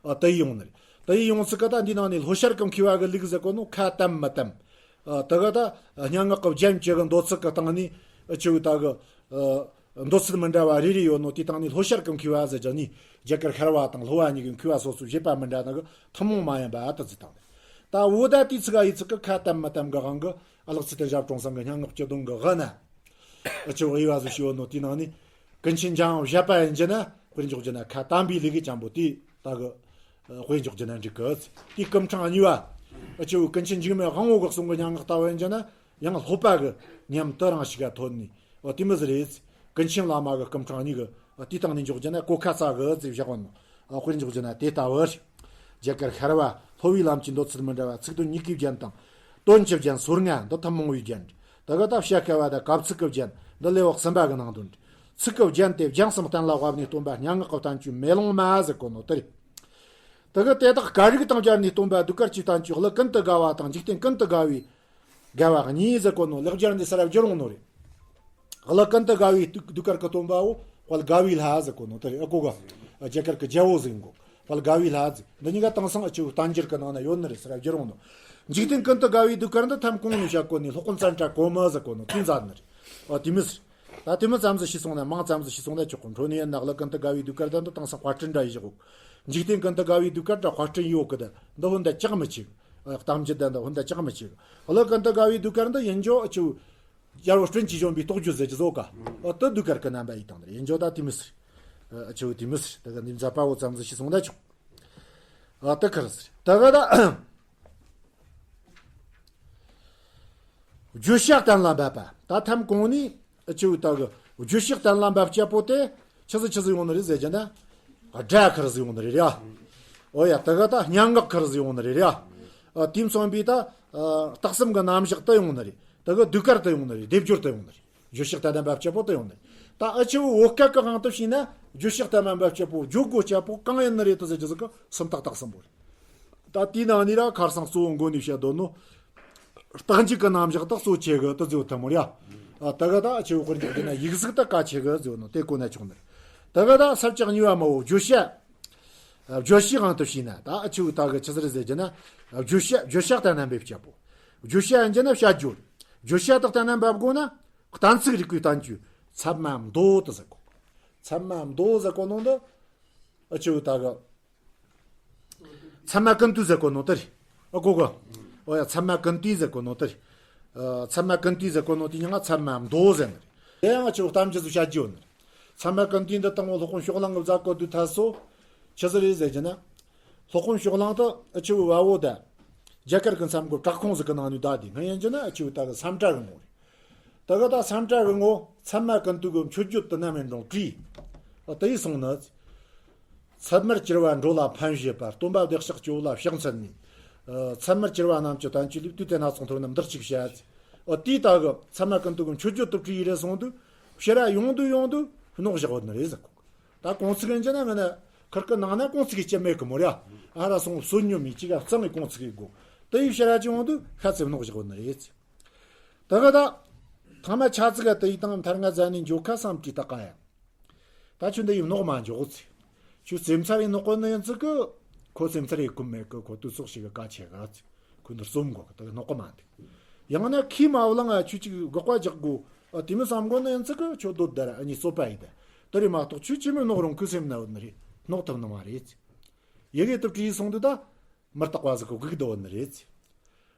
ཨ་དེ་ཡོང་ནི་རེད། དེ་ཡོང་ཚིག་གི་ད་འདི་ནང་ནས་ལྷོ་ཤར་གི་མཁས་པ་གི་ལུགས་ཟེར་གོ་ནོ་ཁ་དམ་མི་དམ། ཨ་དེ་གི་ད་སྙན་ངག་གི་རྒྱན་བཅུ་གི་འདོད་ཚུལ་གི་སྟེང་ནས་ཨ་ཆེ་བའི་ད་གི་ཨ། འདོད་ཚུལ་མི་འདྲ་བ་རེ་རེ་ཡོད་ནོ། དེ་སྟེང་ནས་ལྷོ་ཤར་གྱི་མཁས་པ་ཟེར་རྒྱུ་ནི་རྒྱ་གར་ཤར་བ་དང་ལྷོ་བ་གཉིས་ཀྱི་མཁས་པ་སོ་སོའི་བཞེད་པ་མི་འདྲ་ན་གི་ཐུན་མོང་མ་ཡིན་པ་ཨ་ད་ཟེར་བཏང་ནས། ད་འོ་ད་དེའི་ཚིག་ཨ་ཡི་ཚིག་གི་ཁ་དམ་མི་དམ་གི་དབང་གིས་ཨ་ལགས་ཚེ་བརྟན་ཞབས་དྲུང་ཚང་གི་སྙན་ངག་སྤྱི་དོན་གི་དབུ་ན་ཨ་ཆེ་བའི་དབྱེ་བ་ཟིག་ཞུས་ཡོད་ནོ། དེའི་ནང་ནས་ཀུན་མཁྱེན་འཇམ་དབྱངས་བཞད་པ་ཡིན་རྒྱུ་ན་དཔེར་འཇོག་རྒྱུ་ན་ཁ་དམ་པའི་ལུགས་ཀྱི་ཅན་པོ་དེ་ད་གི་དཔེ་འཇོག་རྒྱུ་ན་འགྲིག་གི། དེའི་སྐུ་ཕྲེང་གཉིས་པ་ཨ་ཆེ་བའི་ཀུན་མཁྱེན་འཇིགས་མེད་དབང་པོ་གི་གསུང་གི་སྙན་ངག་ལྟ་བུ་ཡིན་རྒྱུ་ན། ཡང་སློབ་པ་གི་ཉམས་དེ་རང་ཞིག་ག་ཐོན་ནས། འོ་དེ་མོ་ཟིག་རེད། ཀུན་མཁྱེན་བླ་མ་གི་སྐུ་ཕྲེང་གཉིས་ཀྱི་དེའི་སྟེང་ནས་འཇོག་རྒྱུ་ན་གོ་ཁ་ཙ་གི་ཟེར་བཞག་པ་ནོ། དཔེར་འཇོག་རྒྱུ་ན་དེ་ལྟ་བུ་རེད། རྒྱ་གར་ཤར་བ་ལྷོ་བའི་ལམ་གྱི་འདོད་ཚུལ་མི་འདྲ་བ་ཚིག་དོན་གཉིས་ཀའི་རྒྱན་དང་། དོན་གྱི་རྒྱན་སོ་ལྔ་འདི་ཐུན་མོང་བའི་རྒྱན། དེ་གི་ད་བྱ་དཀའ་བ་དང་གབ་ཚིག་གི་རྒྱན་འདི་ལེའུ་གསུམ་པ་གི་ནང་དོན། ཚིག་གི་རྒྱན་དེ་རྒྱན་གསུམ་གཏན་ལ་དབབ་ནས་སྟོན་པ་སྙན་ངག་གི་བསྟན་བཅོས་མེ་ལོང་མ་ཟེར་གོ་ནོ་དེ་རེད། དེ་གི་དེ་དག་སྐད་རིགས་དང་སྦྱར་ནས་སྟོན་པ་ཟློས་གར་གྱི་བསྟན་བཅོས་གླུ་ཀུན་ཏུ་དགའ་བ་དང་འཇིག་རྟེན་ཀུན་ཏུ་དགའ་བའི་དགའ་བ་གཉིས་ཟེར་གོ་ནོ། ལེགས་སྦྱར་འདི་སུ་ར་བསྒྱུར་འོང་ནོ་རེད། གླུ་ཀུན་ཏུ་དགའ་བའི་ཟློས་གར་གྱི་སྟོན་པ་བོ་དཔལ་དགའ་བའི་ལྷ་ཟེར་གོ་ནོ་དེ་རེད། ཨ་གོ་ག་རྒྱ་གར་གྱི་རྒྱལ་པོ་ཟེར་གོ། དཔལ་དགའ་བའི་ལྷ་ཟེར། འདི་གཉིས་ཀ་དེང་སང་ཨ་ཆེ་བའི་བསྟན་འགྱུར་གྱི་ནང་ན་ཡོད་ནི་རེད། སུ་ར་བསྒྱུར་འོང་ནོ། འཇིག་རྟེན་ཀུན་ཏུ་དགའ་བའི་ཟློས་གར་འདི་ཐམ་གོང་ནས་བཤད་གོ་ནི་སློབ་དཔོན་ཙནྡྲ་གོ་མི་ཟེར་གོ་ནོ་དེས་མཛད་ནི་རེད། ཨ་དེ་མོ་ཟེར། ད་དེ་མོ་ཙམ་ཟིག་ཤེས་སོང་ན། མང་ཙམ་ཟིག་ཤེས་སོང་ན་ཆོག་གོ། འཕྲོ་ནས་ཡིན་ན་གླུ་ཀུན་ཏུ་དགའ་བའི་ཟློས་གར་དང་འདི་དེང་སང་དཔར་སྐྲུན་འདྲ་ཡི་བཞག་གོ། འཇིག་རྟེན་ཀུན་ཏུ་དགའ་བའི་ཟློས་གར་འདྲ་དཔར་སྐྲུན་ཡོད་གི། ད་འདི་ཧོན་ད་ཅག་མི་ཆེ་གི། གཏམ་རྒྱུད་ད་འདི་ཧོན་ད་ཅག་མི་ཆེ་གི། གླུ་ཀུན་ཏུ་དགའ་བའི་ཟློས་གར་འདི་ཡིན་རྒྱུ་ཨ་ཆེ་བའི་རྒྱལ་པོ་སྤྲིན་གྱི་བཞོན་པའི་རྟོགས་བརྗོད་ཟེར་གྱི་བཟོ་ག་ཨ་དེ་ཟློས་གར་གྱི་རྣམ་པ་ཡི་སྟེང་དེར་ཡིན་རྒྱུ། ད་དེ་མོ་ཟེར། ཨ་ཆེ་བའི་དེ་མོ་ཟེར། ད་ག་འདི་མཛད་པ་བོ་ཙམ་ཟིག་ཤེས་སོང་ན་ཆོག་ཨ་དེ་ཁར་ཟེར། ད་ག་ད་བརྗོད་བྱ་གཏན་ལ་འབེབས་པ། ད་ཐམ་གོང་ནས་ཨ་ཆེ་བའི་ད་གི་བརྗོད་བྱ་གཏན་ལ་འབེབས་བྱ་པོ་དེ་ཆི་ཟིག་ཆི་ཟིག་ཡོང་ནི་རེད་ཟེར་རྒྱུ་ན། སྒྲ་ཁར་ཟིག་ཡོང་ནི་རེད་ཡ། འོ་ཡ། ད་ག་ད་སྙན་ངག་ཁར་ཟིག་ཡོང་ནི་རེད་ཡ། ཨ་དེ་མཚོན་པའི་ད་ཨ་རྟགས་གསུམ་གི་རྣམ་གཞག་དེ་ཡོང་ནི་རེད། ད་གི་ཟློས་གར་དེ་ཡོང་ནི་རེད། སྡེབ་སྦྱོར་དེ་ཡོང་ནི་རེད། བརྗོད་བྱ་གཏན་ལ་འབེབས་བྱ་པོ་དེ་ཡོང་ནི་རེད། ད་ཨ་ཆེ་བོ་བོད་སྐད་ཀྱི་དབང་དུ་བྱས་ན་བརྗོད་བྱ་གཏན་ལ་འབེབས་བྱ་པོ། བརྗོད་དགོས་བྱ་པོ་གང་ཡིན་ནི་རེད་དེ་ཟེར་རྒྱུ་ཟིག་གི་སུམ་རྟགས་རྟགས་གསུམ་པོ་རེད། ད་དེའི་ནང་ནས་ར་ཁར་སང་གཙོ་བོ་མགོ་ནས་བཤད་དོ་ནོ། རྟགས་འཇུག་གི་རྣམ་གཞག་དེ་གཙོ་ཆེ་གི་དེ་ཟེར་བ་ཐལ་མོ་རེད་ཡ། ཨ་ད་ག་ད་ཨ་ཆེ་བོ་དཔེར་འཇོག་རྒྱུ་ན་ཡིག་གཟུགས་དེ་གལ་ཆེ་གི་ཟེར་བ་ནོ། དེ་གོ་ན་ཆོག་ནི་རེད། ད་ག་ད་ས་བཅད་གཉིས་པ་མ་བོ་བརྗོད་བྱ། ཨ་བརྗོད་བྱའི་དབང་དུ་བྱས་ན། ད་ཨ་ཆེ་བོ་ད་གི་ཆི་ཟིག་རེད་ཟེར་རྒྱུ་ན། བརྗོད་བྱ། བརྗོད་བྱ་གཏན་ལ་འབེབས་བྱ་པོ། བརྗོད་བྱ་ཡིན་རྒྱུ་ན་བྱ་རྒྱུ་རེད། བརྗོད་བྱ་དེ་གཏན་ལ་འབེབས་དགོས་ན། གཏན་ཚིགས་རིག་པའི་བསྟན་བཅོས་ཚད་མ་མདོ་དེ་ཟེར་གོ། ཚད་མ་མདོ་ཟེར་གོ་ནོ་འདི་ཨ་ཆེ་བོ་ད་གི་ཚད་མ་ཀུན་བཏུས་ཟེར་གོ་ནོ་དེ་རེད། ཨ་གོ་གོ། ཨོ་ཡ། ཚད་མ་ཀུན་བཏུས་ཟེར་གོ་ནོ་དེ་རེད། ཨ་ཚད་མ་ཀུན་བཏུས་ཟེར་གོ་ནོ་དེ་མྱིང་ང་ཚད་མ་མདོ་ཟེར་ནི་རེད། དེ་ཡང་ཨ་ཆེ་བོ་གཏམ་རྒྱུད་སུ་བྱ་རྒྱུ་ཡོད་ནི་རེད། ཚད་མ་ཀུན་བཏུས་འདི་དང་པོ་སློབ་དཔོན་ཕྱོགས་གླང་གིས་མཛད་གོ་དུས་ཐད་སོ། ཆི་ཟིག་རེད་ཟེར་རྒྱུ་ན། སློབ་དཔོན་ཕྱོགས་གླང་དེ་ཨ་ཆེ་བོ་བ་བོ་ད་རྒྱ་གར་གི་མཚམས་སྒོ་བྲག་ཁུང་ཟིག་གི་ནང་ནས་བསྡད་དེ། སྔོན་ཡིན་རྒྱུ་ན་ཨ་ཆེ་བོ་ད་གི་སམ་བྲ་གི་ངོ་རེད། ད་ག་ད་སམ་བྲ་གི་ངོ་ཚད་མ་ཀུན་བཏུས་གི་མཆོད་བརྗོད་དེ་ནམ་ཡིན་རུང་བྲིས། ཨ་དེ་ཡིས་སོང་ནི། ཚད་མར་གྱུར་པ་འགྲོ་ལ་ཕན་བྱེད་པ། སྟོན་པ་བདེ་གཤེགས་སྤྱི་བོ་ལ་ཕྱག་འཚལ་ནས། ཨ་ཚད་མར་གྱུར་པ་རྣམས་ཀྱི་བསྟན་བཅོས་ལས། དུས་དེ་སྣ་ཚོགས་མཐོ་རིས་རྣམས་འདི་གཅིག་བྱ། ཨ་དེའི་ད་གི་ཚད་མ་ཀུན་བཏུས་གི་མཆོད་བརྗོད་དེ་བྲིས་ཡི་རེད་སོང་དུས། ཕྱིར་ར་ཡོང་དུས་ཡོང་དུས་རྙོག་བཞག་ཡོད་ནི་རེད་ཟེར་གོ། ད་གོང་ཚིག་ཡིན་རྒྱུ་ན་ང་ན་ཁུར་གི་ནང་ན་གོང་ཚིག་གི་སྐྱེ་མེད་གི་མོ་ར། ཨ་ར་སོང་བསོད་སྙོམས་མི་གཅིག་ག་གཙང་གི་གོང་ཚིག་གི་དགོས། དེ་ཡི་ཕྱིར་ར་ཅི་ཡོང་དུས་ཤ་ཚ་རྙོག་བཞག་ཡོད་ནི་རེད། ད་ག་ད་ཐ་མ་ཆ་ཙིག་ག་དེ་ཡི་དང་མཐར་ང་ཟ་ནས་འཇོག་ཁ་བསམ་གྱིས་ད་ག་ཡ། ད་ཁྱོད་འདི་ཡི་རྙོག་མ་འཇོག་ཚེ། ཁྱོད་སེམས་ཚ་བའི་རྙོག་གོ་ནི་ཡིན་ཚིག་གི། ཁོ་སེམས་ཚར་ཡེ་ཁུམ་མེད་གི། ཁོ་དུས་ཚོགས་ཤིག་གི་བཀའ་ཆེ་ག་ཚི། ཁོ་འདིར་རྩོམ་དགོས་གི། ད་ནོག་གི་མ་འདུག། ཡང་ན་ཁས་མ་བླངས་ང་ཆུ་ཅིག་དགག་པ་རྒྱག་དགོས། ཨ། དེ་མི་བསམ་དགོས་ན་ཡང་ཚིག་གི་ཆོ་འདོད་དར་ཨ་ནི་རྩོད་པ་ཡི་ད། དེ་རེད་མ་གཏོགས་ཆུ་ཅི་མི་ནོག་རུང་ཁོའི་སེམས་ན་ཡོད་ནི་རེད། ནོག་ཐུབ་ནི་མ་རེད། ཡི་གེ་དུ་བྲིས་སོང་དུས་ད། མི་རྟག་པ་ཟིག་གི་སྒུག་དུ་ཡོད་ནི་རེད།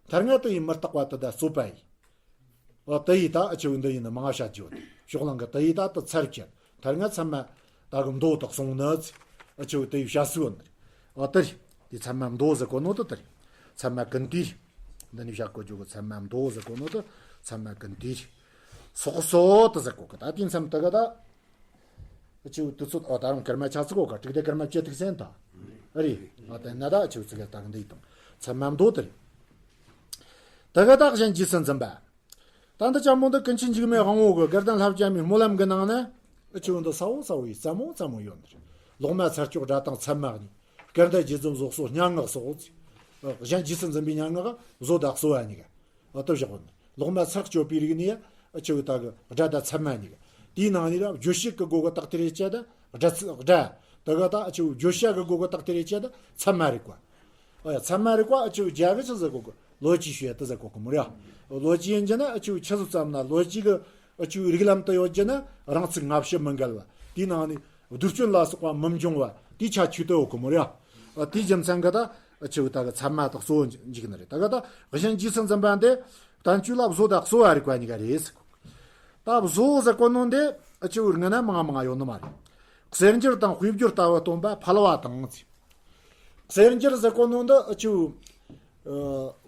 ཐར་ང་དུ་ཡི་མི་རྟག་པ་དུ་ད་རྩོད་པ་ཡི། ཨོ་དེ་ཡི་ད་ཨ་ཆུ་འདི་ཡིན་ན་མང་བྱ་རྒྱུ། ཕྱོགས་གླང་གི་དེ་ཡི་ད་དུ་ཚར་བཅད། ཐར་ང་ཚད་མ་ད་གི་མདོ་དག་སོང་ནི་ཨ་ཆུ་དེ་ཡི་བྱ་སུ་ཡོད་ནི་རེད། ཨོ་དེ་རེད། དེ་ཚད་མ་མདོ་ཟེར་གོ་ནོ་དུ་དེ་རེད། ཚད་མ་ཀུན་དེ་རེད། འདི་ནི་བྱ་གོ་རྒྱུ་གི་ཚད་མ་མདོ་ཟེར་གོ་ནོ་དུ་ཚད་མ་ཀུན་དེ་རེད། སོག་སོ་དུ་ཟེར་གོ་གི། ད་དེ་མཚམས་དུ་གི་ད། ཨ་ཆུ་དུས་ཚོད། ཨ་ད་རུང་སྐར་མ་ཆ་ཚིག་གོ་ག། དྲུག་དེ་སྐར་མ་བཅུ་ཐིག་སེན་ད། ཨ་རེད། ཨ་ད་ན་ད་ཨ་ཆུ་ཚིག་ལ་ད་གི་འདི་དང་ཚད་མ་མདོ་དེ་རེད། ད་ག་ད་གཞན་རྗེས་སུ་འཛིན་པ། ད་འདི་ཅང་མོ་འདི་ཀུན་མཁྱེན་འཇིགས་མེད་དབང་བོ་གི་དགའ་ལྡན་ལྷ་བརྒྱ་མའི་སྨོན་ལམ་གི་ནང་ན། ཨ་ཆུ་འདི་ས་བོ་ས་བོ་ཡི་རྩ་མོ་རྩ་མོ་ཡོད་འདིར། ལོག་མ་ཚར་ཅོག་སྒྲ་དང་ཚད་མ་གཉིས། སྐར་མདའ་རྗེས་འཛིན་བཟོ་གསོ་སྙན་ངག་སོགས། གཞན་རྗེས་སུ་འཛིན་པའི་སྙན་ངག་བཟོ་དང་གསོ་བ་གཉིས་ཀ། ཨ་ལྟོ་བཞག་པ་ནི་ལོག་མ་ཚར་གཅོད་པའི་རིགས་ནི་ཨ་ཆུ་ད་གི་སྒྲ་དང་ཚད་མ་གཉིས་ཀ། དེའི་ནང་ནས་ར་བརྗོད་བྱེད་ཀྱི་སྒོ་གི་རྟགས་དེ་རེ་བཅད་ད་སྒྲ་ཚ་སྒྲ། ད་ག་ད་ཨ་ཆུ་བརྗོད་བྱ་གི་སྒོ་གི་རྟགས་དེ་རེ་བཅད་ད་ཚད་མ་རིག་པ། ཨ་ཡ་ཚད་མ་རིག་པ་ཨ་ཆུ་རྒྱ་གི་ཆི་ཟེར་གོ་གི། ལོ་ཅི་ཤོད་དུ་ཟེར་གོ་གི་མོ་ར། ལོ་ཅི་ཡིན་རྒྱུ་ན་ཨ་ཆུ་ཆི་ཟིག་ཙམ་ན་ལོ་ཅི་གི་ཨ་ཆུ་རིགས་ལམ་དུ་ཡོད་རྒྱུ་ན་རང་ཚིག་སྔ་ཕྱི་མི་འགལ་བ། དེའི་ནང་ནས་བསྡུས་སྐྱོན་ལ་སོགས་པ་མི་འབྱུང་བ། དེའི་ཆ་ཆུ་དུ་ཡོད་གི་མོ་ར། ཨ་དེའི་རྒྱུ་མཚན་གི་ད། ཨ་ཆུ་ད་གི་ཚད་མ་དང་གཙོ་བོ་འཇིག་ནི་རེད། ད་གི་ད་གཞན་རྗེས་སུ་འཛིན་པ་འདི་བསྟན་བཅོས་ལ་བཟོ་དང་གསོ་བ་རིག་པ་གཉིས་ཀ་རེད། ད་བཟོ་ཟེར་གོ་ནོ་འདི་ཨ་ཆུ་རིག་ན་མང་མང་ཡོད་ནི་མ་རེད། གསེར་འགྱུར་དང་དཔེ་བསྒྱུར་ལྟ་བུ་སྟོན་པ་ཕལ་བ་དང་། གསེར་འགྱུར་ཟེར་གོ་ནོ་འདི་ཨ་ཆུ་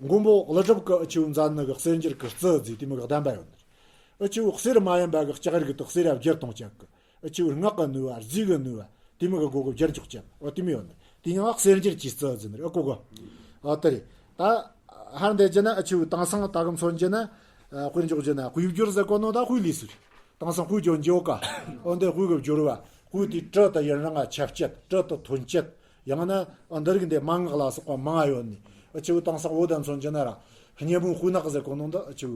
མགོན་པོ་ཀླུ་སྒྲུབ་ཀྱི་ཨ་ཆུ་མཛད་ནི་གི་གསེར་འགྱུར་གྱི་རྩི་རྫས་དེ་མོ་གི་གདམས་པ་ཡོད་ནི་རེད། ཨ་ཆུ་གསེར་མ་ཡིན་པ་གི་ལྕགས་རིགས་དུ་གསེར་ར་བསྒྱུར་གཏོང་བྱེད་གི། ཨ་ཆུ་སྔགས་ཀྱི་ནུས་པ་རྫས་ཀྱི་ནུས་པ་དེ་མོ་གི་སྒོ་གི་བསྒྱུར་འཇོག་བྱེད། ཨོ་དེ་མོ་ཡོད་ནི། དེ་ཡང་གསེར་འགྱུར་གྱི་རྩི་རྫས་ནི་རེད། ཨ་གོ་གི། ཨོ་དེ་རེད། ད་ཧར་འདེད་རྒྱུ་ན་ཨ་ཆུ་དེང་སང་ད་གི་མཚོན་རྒྱུ་ན། ཨ་དཔེ་འཇོག་རྒྱུ་ན་དཔེ་བསྒྱུར་ཟེར་གོ་ནོ་ད་དཔེ་ལས་སུ་རེད། དེང་སང་དཔེ་བསྒྱུར་འཇོག་ག། ཨོ་འདི་དཔེ་གི་བསྒྱུར་བ། དཔེ་དེ་བྲི་དང་ཡུན་རིང་ང་ཁྱབ་བྱེད། བྲི་དང་ཐོན་བྱེད། ཡང་ན་ཨ་འདི་རིགས་འདི་མན་ངག་ལ་སོགས་པ་མང་ང་ཡོད་ནི། ཨ་ཆུ་དེང་སང་བོད་ད་མཚོན་རྒྱུ་ན་ར་སྙེ་མོའི་དཔེ་ནག་ཟེར་གོ་ནོ་འདི་ཨ་ཆུ་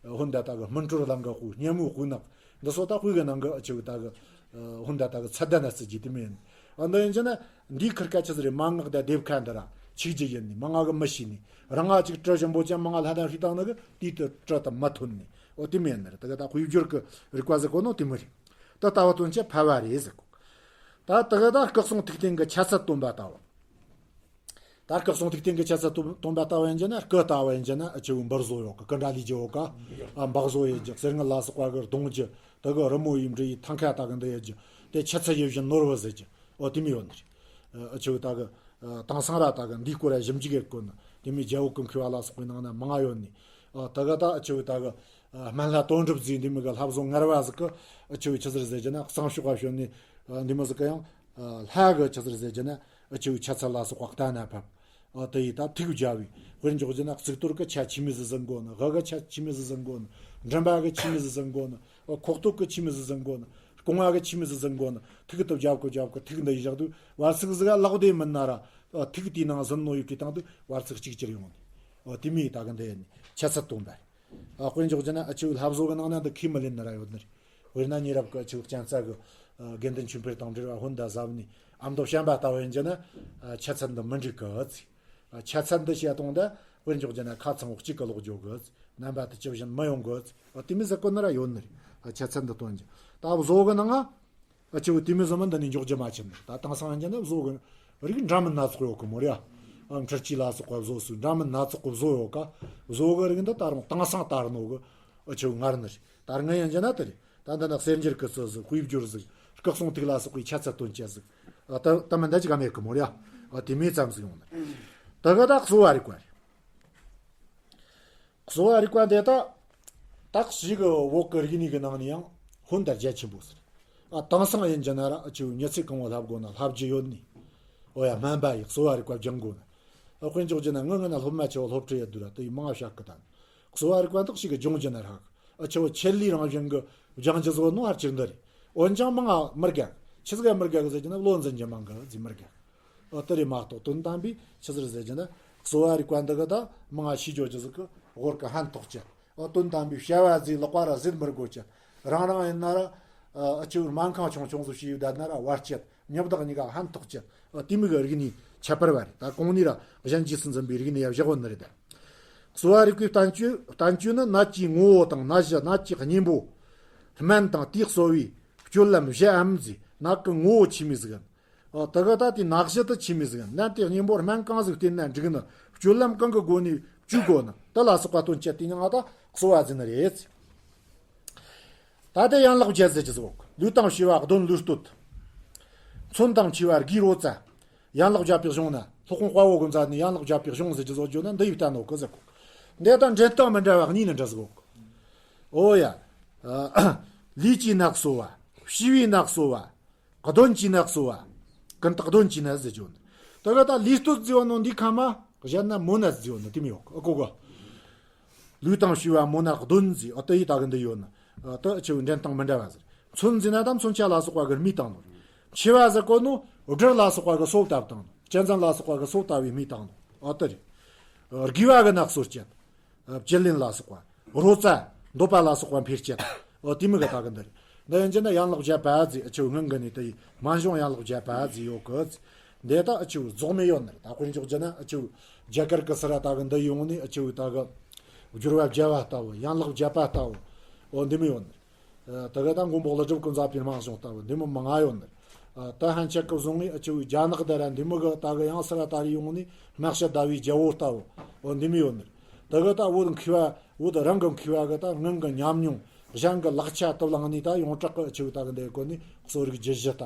ཧོན་ད་ད་གི་སྨིན་གྲོལ་གླིང་གི་དཔེ། སྙེ་མོའི་དཔེ་ནག་འདི་སོགས་ད་དཔེ་གི་ནང་གི་ཨ་ཆུ་ད་གི་ཧོན་ད་ད་གི་ཚད་ལྡན་ན་རྩི་རྒྱུ་དེ་མིན། ཨ་འདི་ཡིན་རྒྱུ་ན་འདིའི་ཁུར་ཀ་ཆི་ཟིག་རེད། མན་ངག་དང་སྡེབ་ཁ་འདི་ར་ཆིག་ཅིག་ཡིན་ནི། མང་ང་གི་མི་ཤེས་ནི། རང་ང་ཅིག་བྲི་ཞིམ་པོ་ཅན་མང་ང་ལྷ་དང་ཧྲི་བཏང་ནི་གི་དུས་དུ་བྲི་དང་མི་ཐོན་ནི། ཨོ་དེ་མིན་ནི་རེད། ད་གི་ད་དཔེ་བསྒྱུར་གི་རིག་པ་ཟེར་གོ་ནོ་དེ་མོ་རེད། ད་ལྟ་བ་སྟོན་བྱེད་ཕལ་བ་རེད་ཟེར་གོ། ད་ད་གི་ད་སྐུ་གསུང་ཐུགས་རྟེན་གི་འཆད་ཚུལ་སྟོན་པ་ལྟ་བུ། ད་སྐུ་གསུང་ཐུགས་རྟེན་གྱི་འཆད་ཚུལ་སྟོན་སྟོན་པ་ལྟ་བུ་ཡིན་རྒྱུ་ན། སྐུ་ལྟ་བུ་ཡིན་རྒྱུ་ན་ཨ་ཆུ་འབུར་བཟོ་ཡོད་གི། སྐུ་འདྲ་ལས་རྒྱུ་ཡོད་ག། ཨ་འབག་བཟོ་ཡོད་རྒྱུ། གསེར་དངུལ་ལ་སོགས་པ་གི་གདུང་རྒྱུ། དེ་གི་རི་མོ་ཡི་འབྲི་ཡི་ཐང་ཁ་ད་གི་འདི་ཡོད་རྒྱུ། དེ་འཆད་ཚུལ་ཡིད་བཞིན་ནོར་བུ་ཟེར་རྒྱུ། ཨོ་དེ་མོ་ཡོད་ནི་རེད། ཨ་ཆུ་ད་གི་ཨ་དེང་སང་ར་ད་གི་འདིའི་སྐོར་ར་ཞིབ་འཇུག་ཡེད་གོ་ནི། དེ་མོ་རྒྱལ་པོ་ཀུན་མཁྱེན་བ་ལ་སོགས་པའི་ནང་ན་མང་ང་ཡོད་ནི། ཨ་ད་གི་ད་ཨ་ཆུ་ད་གི་ཨ་སྨན་བླ་དོན་གྲུབ་ཟེར་འདི་མོ་གི་ལྷ་བཟོ་ངར་བ་ཟིག་གི་ཨ་ཆུ་ཆི་ཟིག་ཟེར་རྒྱུ་ན། གཙང་ཕྱོགས་པ་བྱོན་ནི་ཨ་འདི་མོ་ཟིག་གི་ཡང་ཨ་ལྷ་གི་ཆི་ཟིག་ཟེར་རྒྱུ་ན། ཨ་ཆུ་འཆད་ཚུལ་ལ་སོགས་པ་གཏན་ན་ཕབ། ཨ་དེ་ཡི་ད་ཐུགས་རྒྱལ་བའི་དཔེར་འཇོག་རྒྱུ་ན། གཙུག་ཏོར་གི་ཆ་ཆི་མོ་ཟིག་ཟིན་གོ་ནི། དབུ་གི་ཆ་ཆི་མོ་ཟིག་ཟིན་གོ་ནི། མགྲིན་པ་གི་ཆི་མོ་ཟིག་ཟིན་གོ་ནི། ཨ་ཁོག་སྟོད་གི་ཆི་མོ་ཟིག་ཟིན་གོ་ནི། རྐང་བ་གི་ཆི་མོ་ཟིག་ཟིན་གོ་ནི། ཐུགས་དུ་རྒྱབ་གི་རྒྱབ་གི་ཐུགས་འདི་ཡི་བཞག་དུས་བར་ཚིགས་ཟིག་ག་ལག་དེ་མིན་ན་ར། ཨ་ཐུགས་དེའི་ནང་ཟིན་ནོ་ཡི་བྲིས་བཏང་དུས་བར་ཚིགས་གཅིག་གྱུར་ཡོང་ནི། ཨ་དེ་མོ་ཡི་ད་གི་འདི་ཡིན་ནི། འཆད་ཚུལ་སྟོན་པ་རེད། ཨ་དཔེར་འཇོག་རྒྱུ་ན་ཨ་ཆུ་ལྷ་བཟོ་གི་ནང་ན་འདི་ཁས་མི་ལེན་ནི་ར་ཡོད་ནི་རེད། དཔེར་ན་ཉེ་རབས་ཀྱི་ཨ་ཆུ་གཅན་ཚ་གི་ཨ་དགེ་འདུན་ཆོས་འཕེལ་དང་འབྲེལ་བ་ཧོན་ད་ཟབ་ནི། ཨ་མདོ་བྱམས་པ་ལྟ་བུ་ཡིན་རྒྱུ་ན་ཨ་འཆད་ཚུལ་འདི་མི་འགྲིག་གི་ཟེར། ཨ་འཆད་ཚུལ་འདི་བཤད་སྟངས་འདི་དཔེར་འཇོག་རྒྱུ་ན་ཁ་ཚང་བོ་གཅིག་གི་ལོག་འཇོག་གི་ཟེར། རྣམ་པ་དེ་ཇི་བཞིན་མི་ཡོང་གི་ཟེར། ཨ་དེ་མོ་ཟེར་གོ་ནི་ར་ཡོད་ནི་རེད། ཨ་འཆད་ཚུལ་འདི་སྟོན་རྒྱུ། ད་བཟོ་གི་ནང་ང་ཨ་ཆུ་དེ་མོ་ཟིག་མིན། འདི་ནས་འཇོག་རྒྱུ་མ་ཆེན་ནི། ད་དེང་སང་ཡིན་རྒྱུ་ན་བཟོ་གི་རིགས་འདྲ་མིན་སྣ་ཚོགས་ཡོད་གི་མོ་རེད། ཨ་འཕྲུལ་ཆས་ལ་སོགས་པ་བཟོ་སྲོལ་འདྲ་མིན་སྣ་ཚོགས་གི་བཟོ་ཡོད་ཀ། བཟོ་གི་རིགས་འདི་ད་རུང་དེང་སང་དར་ནོ་གི་ཨ་ཆུ་ངར་ནི་རེད། ད་ངའི་ཡིན་རྒྱུ་ན་དེ་རེད། ད་འདི་ནི་གསེར་འགྱུར་གི་རྩི་ཟིག། དཔེ་བསྒྱུར་ཟིག། སྐུ་གསུང་ཐུགས་ལ་སོགས་པའི་འཆད་ཚུལ་སྟོན་བྱེད་ཟིག། ཨ་ད་ད་མིན་ད་ཅིག་ག་མེད་གི་མོ་རེད། ཨ་དེ་མོ་ཙམ་ཟིག་ཡོང་ནི། ད་གི་ད་གསོ་བ་རིག་པ་རེད། གསོ་བ་རིག་པ་འདི་ད་དག་ཞིག་གི་བོད་ཀྱི་རིག་གནས་ཀྱི་ནང་ནས་ཡང་ཧོན་ད་རྒྱ་ཆེན་པོ་ཟེར། ཨ་དེང་སང་ཡིན་རྒྱུ་ན་ར་ཨ་ཆུ་མྱི་ཚེ་གང་བོ་ལྷབ་དགོས་ན་ལྷབ་རྒྱུ་ཡོད་ནི། ཨོ་ཡ་སྨན་པ་ཡི་གསོ་བ་རིག་པ་སྦྱང་དགོས་ན། ཨ་དཔེར་འཇོག་རྒྱུ་ན་ངི་ངི་ན་སློབ་མ་ཆེ་བ་སློབ་ཁྲིད་ཡོད་དུས་ར་དེ་ཡི་མང་བ་བཤད་གི་ད། གསོ་བ་རིག་པ་འདི་ཞིག་གི་སྦྱོང་རྒྱུ་ན་རག། ཨ་ཆུ་བོ་ཆེད་ལས་རང་བཞིན་གི་སྦྱང་རྒྱུ་བཟོ་ནོ་ཧར་གྱིར་འདི་རེད། འོན་ཀྱང་མང་ང་མི་དགའ། ཆི་ཟིག་ག་མི་དགའ་གི་ཟེར་རྒྱུ་ན་བློ་འཛིན་རྒྱུ་མང་གི་ཟིག་མི་དགའ། ཨ་དེ་རེད་མ་གཏོགས་དོན་དམ་པའི་ཆི་ཟིག་ཟེར་རྒྱུ་ན་གསོ་བ་རིག་པ་འདི་གི་ད་མང་ང་ཤེས་རྒྱུ་ཟིག་གི་ཧོར་གི་ཕན་ཐོགས་ཅན། ཨ་དོན་དམ་པའི་བྱ་བ་ཟིག་ལོག་པ་ར་ཟིག་མི་དགོས་ཅན། རང་རང་ཡིན་ན་ར་ཨ་ཆུ་སྨན་ཁང་ཆུང་ཆུང་ཟིག་ཞིག་ཡོད་ད་ན་ར་བར་ཆད་མྱི་བདག་གཉིས་ཀ་ཕན་ཐོགས་ཅན། ཨ་དེ་མོ་གི་རིག་གནས་ ཁྱད་པར་བ་རེད། ད་གོང་ནས་ར་གཞན་རྗེས་སུ་འཛིན་པའི་རིག་གནས་ཡ་བཞག་ཡོད་ནི་རེད་ད། གསོ་བ་རིག་པའི་བསྟན་བཅོས་བསྟན་བཅོས་ནི་ནད་ཀྱི་ངོ་བོ་དང་ནད་གཞི་ནད་ཀྱི་གཉེན་པོ། སྨན་དང་དེས་གསོ་བའི་སྤྱོད་ལམ་བཞིའམ་ཟེར། ནད་ཀྱི་ངོ་བོ་ཆི་མོ་ཟིག་ཡིན། ཨོ་དེ་ག་ད་དེ་ནད་གཞི་དེ་ཆི་མོ་ཟིག་ཡིན། ནད་དེ་གཉེན་པོར་སྨན་གང་ཟིག་བསྟེན་ན་འགྲིག་ནི། སྤྱོད་ལམ་གང་གི་སྒོ་ནས་བཅོས་དགོས་ནི་དེ་ལ་སོགས་པ་དོན་བཅུ་དེ་ཉིད་ང་ད་གསོ་བ་ཟེར་ནི་རེད། ད་ལྟ་ཡན་ལག་བརྒྱད་ཟེར་གྱི་ཟིག་ལུས་དང་མཆེ་བ་གདོན་ལུས་སྟོད། མཚོན་དང་མཆེ་བ་དགུའི་རོ་རྩ། ཡན་ལག་བརྒྱད་པའི་གཞུང་ན་སློབ་དཔོན་དཔའ་བོ་གི་མཛད་ནས་ཡན་ལག་བརྒྱད་པའི་གཞུང་ཟེར་གྱི་ཟིག་བརྗོད་ན་འདི་ཡི་བསྟན་ནོ་གི་ཟེར་གོ། འདི་དང་འདྲེན་སྟངས་མི་འདྲ་བ་གཉིས་ནི་འདྲ་ཟིག་གོ། ཨོ་ཡ། ལུས་ཀྱི་ནད་གསོ་བ། མཆེ་བའི་ནད་གསོ་བ། གདོན་གྱི་ནད་གསོ་བ། ཀུན་བརྟགས་གདོན་གྱི་ནད་ཟེར་རྒྱུ་ནི། ད་ག་ད་ལུས་སྟོད་ཟེར་བ་ནོ་འདི་ཁ་མ། གཞན་ན་མོ་ནད་ཟེར་བ་ནི་དེ་མི་ཡོད་ཨ་གོ་གོ། ལུས་དང་མཆེ་བ་མོ་ནད་གདོན་ཟེར་ཨ་དེ་ཡི་ད་གི་འདི་ཡོད་ནི། ཨ་དེ་ཨ་ཆེ་བའི་འདྲེན་སྟངས་མི་འདྲ་བ་ཟེར། མཚོན་ཟེར་ན་ད་མཚོན་ཆ་ལ་སོགས་པ་གི་རྨས་བཏང་ནོ། མཆེ་བ་ཟེར་གོ་ནོ་སྦྲུལ་ལ་སོགས་པ་གི་སོ་བཏབ་བཏང་ནོ། གཅན་གཟན་ལ་སོགས་པ་གི་སོ་བཏབ་བའི་རྨས་བཏང་ནོ་ཨ་དེ་རེད། དགེ་བ་གི་ནད་གསོ་བྱེད། བཅུད་ལེན་ལ་སོགས་པ། རོ་རྩ། འདོད་པ་ལ་སོགས་པ་འཕེལ་བྱེད། འོ་དེ་མོ་གི་ད་གི་འདི་རེད། འདི་ཡིན་གྱི་ན་ཡན་ལག་བརྒྱད་པ་ཟེར་ཨ་ཆེ་བའི་སྔོན་གི་ནས་དེ་ཡི་སྨན་གཞུང་ཡན་ལག་བརྒྱད་པ་ཟེར་ཡོད་གི། འདི་ད་ཨ་ཆེ་བའི་རྫོགས་མེད་ཡོད་ནི་རེད། ད་དཔེར་འཇོག་རྒྱུ་ན་ཨ་ཆེ་བའི་རྒྱ་གར་གི་སི་ར་ད་གི་འདི་ཡོང་ནས་ཨ་ཆེ་བའི་ད་གི་སྦྱོར་བ་བརྒྱ་པ་ལྟ་བུ། ཡན་ལག་བརྒྱད་པ་ལྟ་བུ། འོ་འདི་མོ་ཡོད་ནི་རེད། ད་གི་ད་མགོན་པོ་ཀླུ་སྒྲུབ་ཀྱིས་མཛད་པའི་སྨན་གཞུང་ལྟ་བུ་འདི་མོ་མང་ང་ཡོད་ནི་རེད། ད་ཧན་ཆད་ཀྱི་བཟུང་ངས་ཨ་ཆེ་བའི་རྒྱ་ནག་དེ་ར་འདི་མོ་གི་ད་གི་ཡང་སི་ར་ད་རེ་ཡོང་ནས་སྨན་དཔྱད་ཟླ་བའི་རྒྱལ་པོ་ལྟ་བུ། འོ་འདི་མོ་ཡོད་ནི་རེད། ད་གི་ད་བོད་མཁས་པ་བོད་རང་གི་མཁས་པ་གི་ད་སྔོན་གི་ཉམས་མྱོང་གཞན་གི་ལག་ཆ་དུ་བླངས་ནས་ད་ཡོངས་གྲགས་ཀྱི་ཨ་ཆེ་བའི་ད་གི་འདི་གོ་ནས་གསོ་རིག་རྒྱུད་བཞི་ལྟ་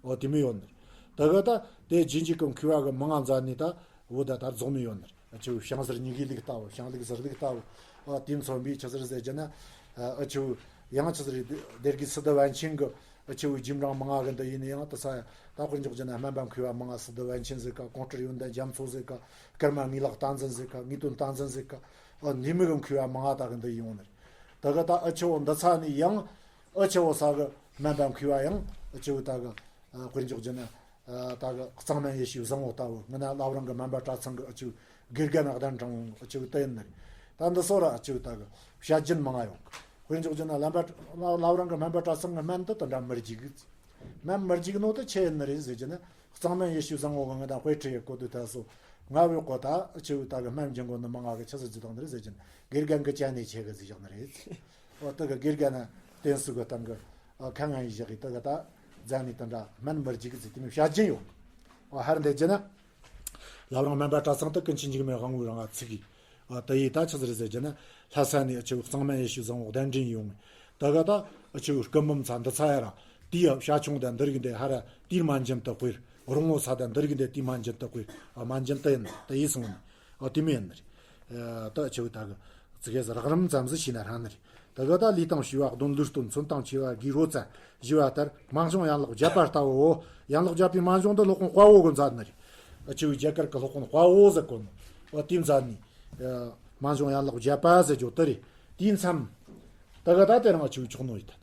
བུ། འོ་དེ་མོ་ཡོད་ནི་རེད། ད་གི་ད་དེ་རྗེས་འཇུག་གི་མཁས་པ་གི་མང་ང་མཛད་ནས་ད་བོད་ད་ད་རྫོགས་མེད་ཡོད་ནི་རེད། ཨ་ཆེ་བའི་བྱང་ཟུར་ཉི་གའི་ལུགས་ལྟ་བུ། བྱང་ལུགས་ཟུར་ལུགས་ལྟ་བུ། ཨ་དེ་མཚོན་པའི་ཆི་ཟིག་རེད་ཟེར་རྒྱུ་ན། ཨ་ཆེ་བའི་ཡང་ཆི་ཟིག་རེད། སྡེ་དགེ་སི་ཏུ་པཎ་ཆེན་གི་ཨ་ཆེ་བའི་རྗེས་འབྲང་མང་ང་གི་འདི་ཡིན་ན་ཡང་དེ་ས་ད་དཔེར་འཇོག་རྒྱུ་ན་སྨན་པ་མཁས་པ་མང་ང་སི་ཏུ་པཎ་ཆེན་ཟེར་ག། ཀོང་སྤྲུལ་ཡོན་ཏན་རྒྱ་མཚོ་ཟེར་ག། ཀརྨ་ངེས་ལག་བསྟན་འཛིན་ཟེར་ག། ངེས་དོན་བསྟན་འཛིན་ཟེར་ག། ཨ་འདི་མོ་གི་མཁས་པ་མང་ང་ད་གི་འདི་ཡོང་ནི་རེད། ད་གི་ད་ཨ་ཆེ་བོ་འདི་ཚ་ནས་ཡང་ཨ་ཆེ་བོ་ས་གི་སྨན་པ་མཁས་པ་ཡང་ཨ་ཆེ་བོ་ད་གི་ཨ་དཔེར་འཇོག་རྒྱུ་ན། ཨ་ད་གི་གཙང་སྨན་ཡེ་ཤེས་བཟང་པོ་ལྟ་བུ། ང་ན་བླ་བྲང་གི་སྨན་པ་གྲྭ་ཚང་གི་ཨ་ཆེ་བའི་དགེ་རྒན་གདན་དྲངས་ཨ་ཆེ་བའི་ལྟ་ཡིན་ནི་རེད། ད་འདི་སོ་ར་ཨ་ཆེ་བའི་ད་གི་བཤད་རྒྱུན་མང་ང་ཡོང་གི། དཔེར་འཇོག་རྒྱུ་ན་བླ་བྲང་བླ་བྲང་གི་སྨན་པ་གྲྭ་ཚང་གི་སྨན་དེ་དེ་འདྲ་མི་འཇིག་གི། སྨན་མི་འཇིག་ནོ་དེ་ཆི་ཡིན་ནི་རེད་ཟེར་རྒྱུ་ན། གཙང་སྨན་ཡེ་ཤེས་བཟང་པོ་གི་ང་ད་དཔེ་ཁྲིད་ཡེ་གོ་དུས་ད་སོ་ང་བོའི་གོ་ད་ཨ་ཆེ་བའི་ད་གི་སྨན་སྦྱིན་གོ་ནི་མང་ང་གི་ཆི་ཟིག་ཟེར་བཏང་ནི་རེད་ཟེར་རྒྱུ་ན། དགེ་རྒན་གི་ཅན་ནས་ཆེ་གི་ཟེར་བཞག་ནི་རེད། འོ་དེ་གི་དགེ་རྒན་ན་བསྟེན་སྲུང་གི་སྟེང་གི་ཨ་ཁ་ངན་ཡི་བཞག་གི་དེ་གི་ད་རྫ་ནི་དེ་འདྲ་སྨན་མི་འཇིག་གི་ཟེར་དེ་མོ་བཤད་རྒྱུན་ཡོད། འོ་ཧར་འདི་རྒྱུ་ན། བླ་བྲང་སྨན་པ་གྲྭ་ཚང་དེ་ཀུན་མཁྱེན་འཇིགས་མེད་དབང་པོའི་རིང་ང་ཚུགས་གི། ཨ་དེ་ཡི་ད་ཆི་ཟིག་རེད་ཟེར་རྒྱུ་ན། ལྷ་ས་ནས་ཨ་ཆེ་བའི་གཙང་སྨན་ཡེ་ཤེས་བཟང་པོ་གདན་འདྲེན་ཡོང་ངས། དེ་གི་ད་ཨ་ཆེ་བའི་སྐུ་འབུམ་ཚ་འདི་ཚ་ཡ་ར། དེའི་ཨ་བྱ་ཁྱུང་དང་འདི་རིགས་འདི་ཧ་ར་དེའི་སྨན་སྦྱིན་དུ་སྤེལ། རོང་བོ་ཚ་དང་འདི་རིགས་འདི་དེའི་སྨན་སྦྱིན་དུ་སྤེལ། ཨ་སྨན་སྦྱིན་དུ་ཡིན་དུ་ཡིན་སོང་ནས། ཨ་དེ་མོ་ཡིན་ནི་རེད། ད་ཨ་ཆེ་བའི་ད་གི་ཙི་གེ་ཟིག་རགས་རིམ་ཙམ་ཟིག་ཤེས་ན་ཧྲ་ནི་རེད། ད་གི་ད་ལུས་དང་མཆེ་བ་གདོན་ལུས་སྟོད། མཚོན་དང་མཆེ་བ་དགུའི་རོ་རྩ། ཞེས་པ་ལྟར་སྨན་གཞུང་ཡན་ལག་བརྒྱད་པ་ལྟ་བུའོ། ཡན་ལག་བརྒྱད་པའི་སྨན་གཞུང་འདི་སློབ་དཔོན་དཔའ་བོ་གིས་མཛད་ནི་རེད། ཨ་ཆེ་བའི་རྒྱ་གར་གི་སློབ་དཔོན་དཔའ་བོ་ཟེར་གོ་ནོ། ཨ་དེས་མཛད་ནི། ཨ་སྨན་གཞུང་ཡན་ལག་བརྒྱད་པ་ཟེར་རྒྱུ་དེ་རེད། དེའི་མཚམས། ད་གི་ད་དེ་རིང་ཨ་ཆེ་བའི་ཆོག་ནོ་ཡིན་ད།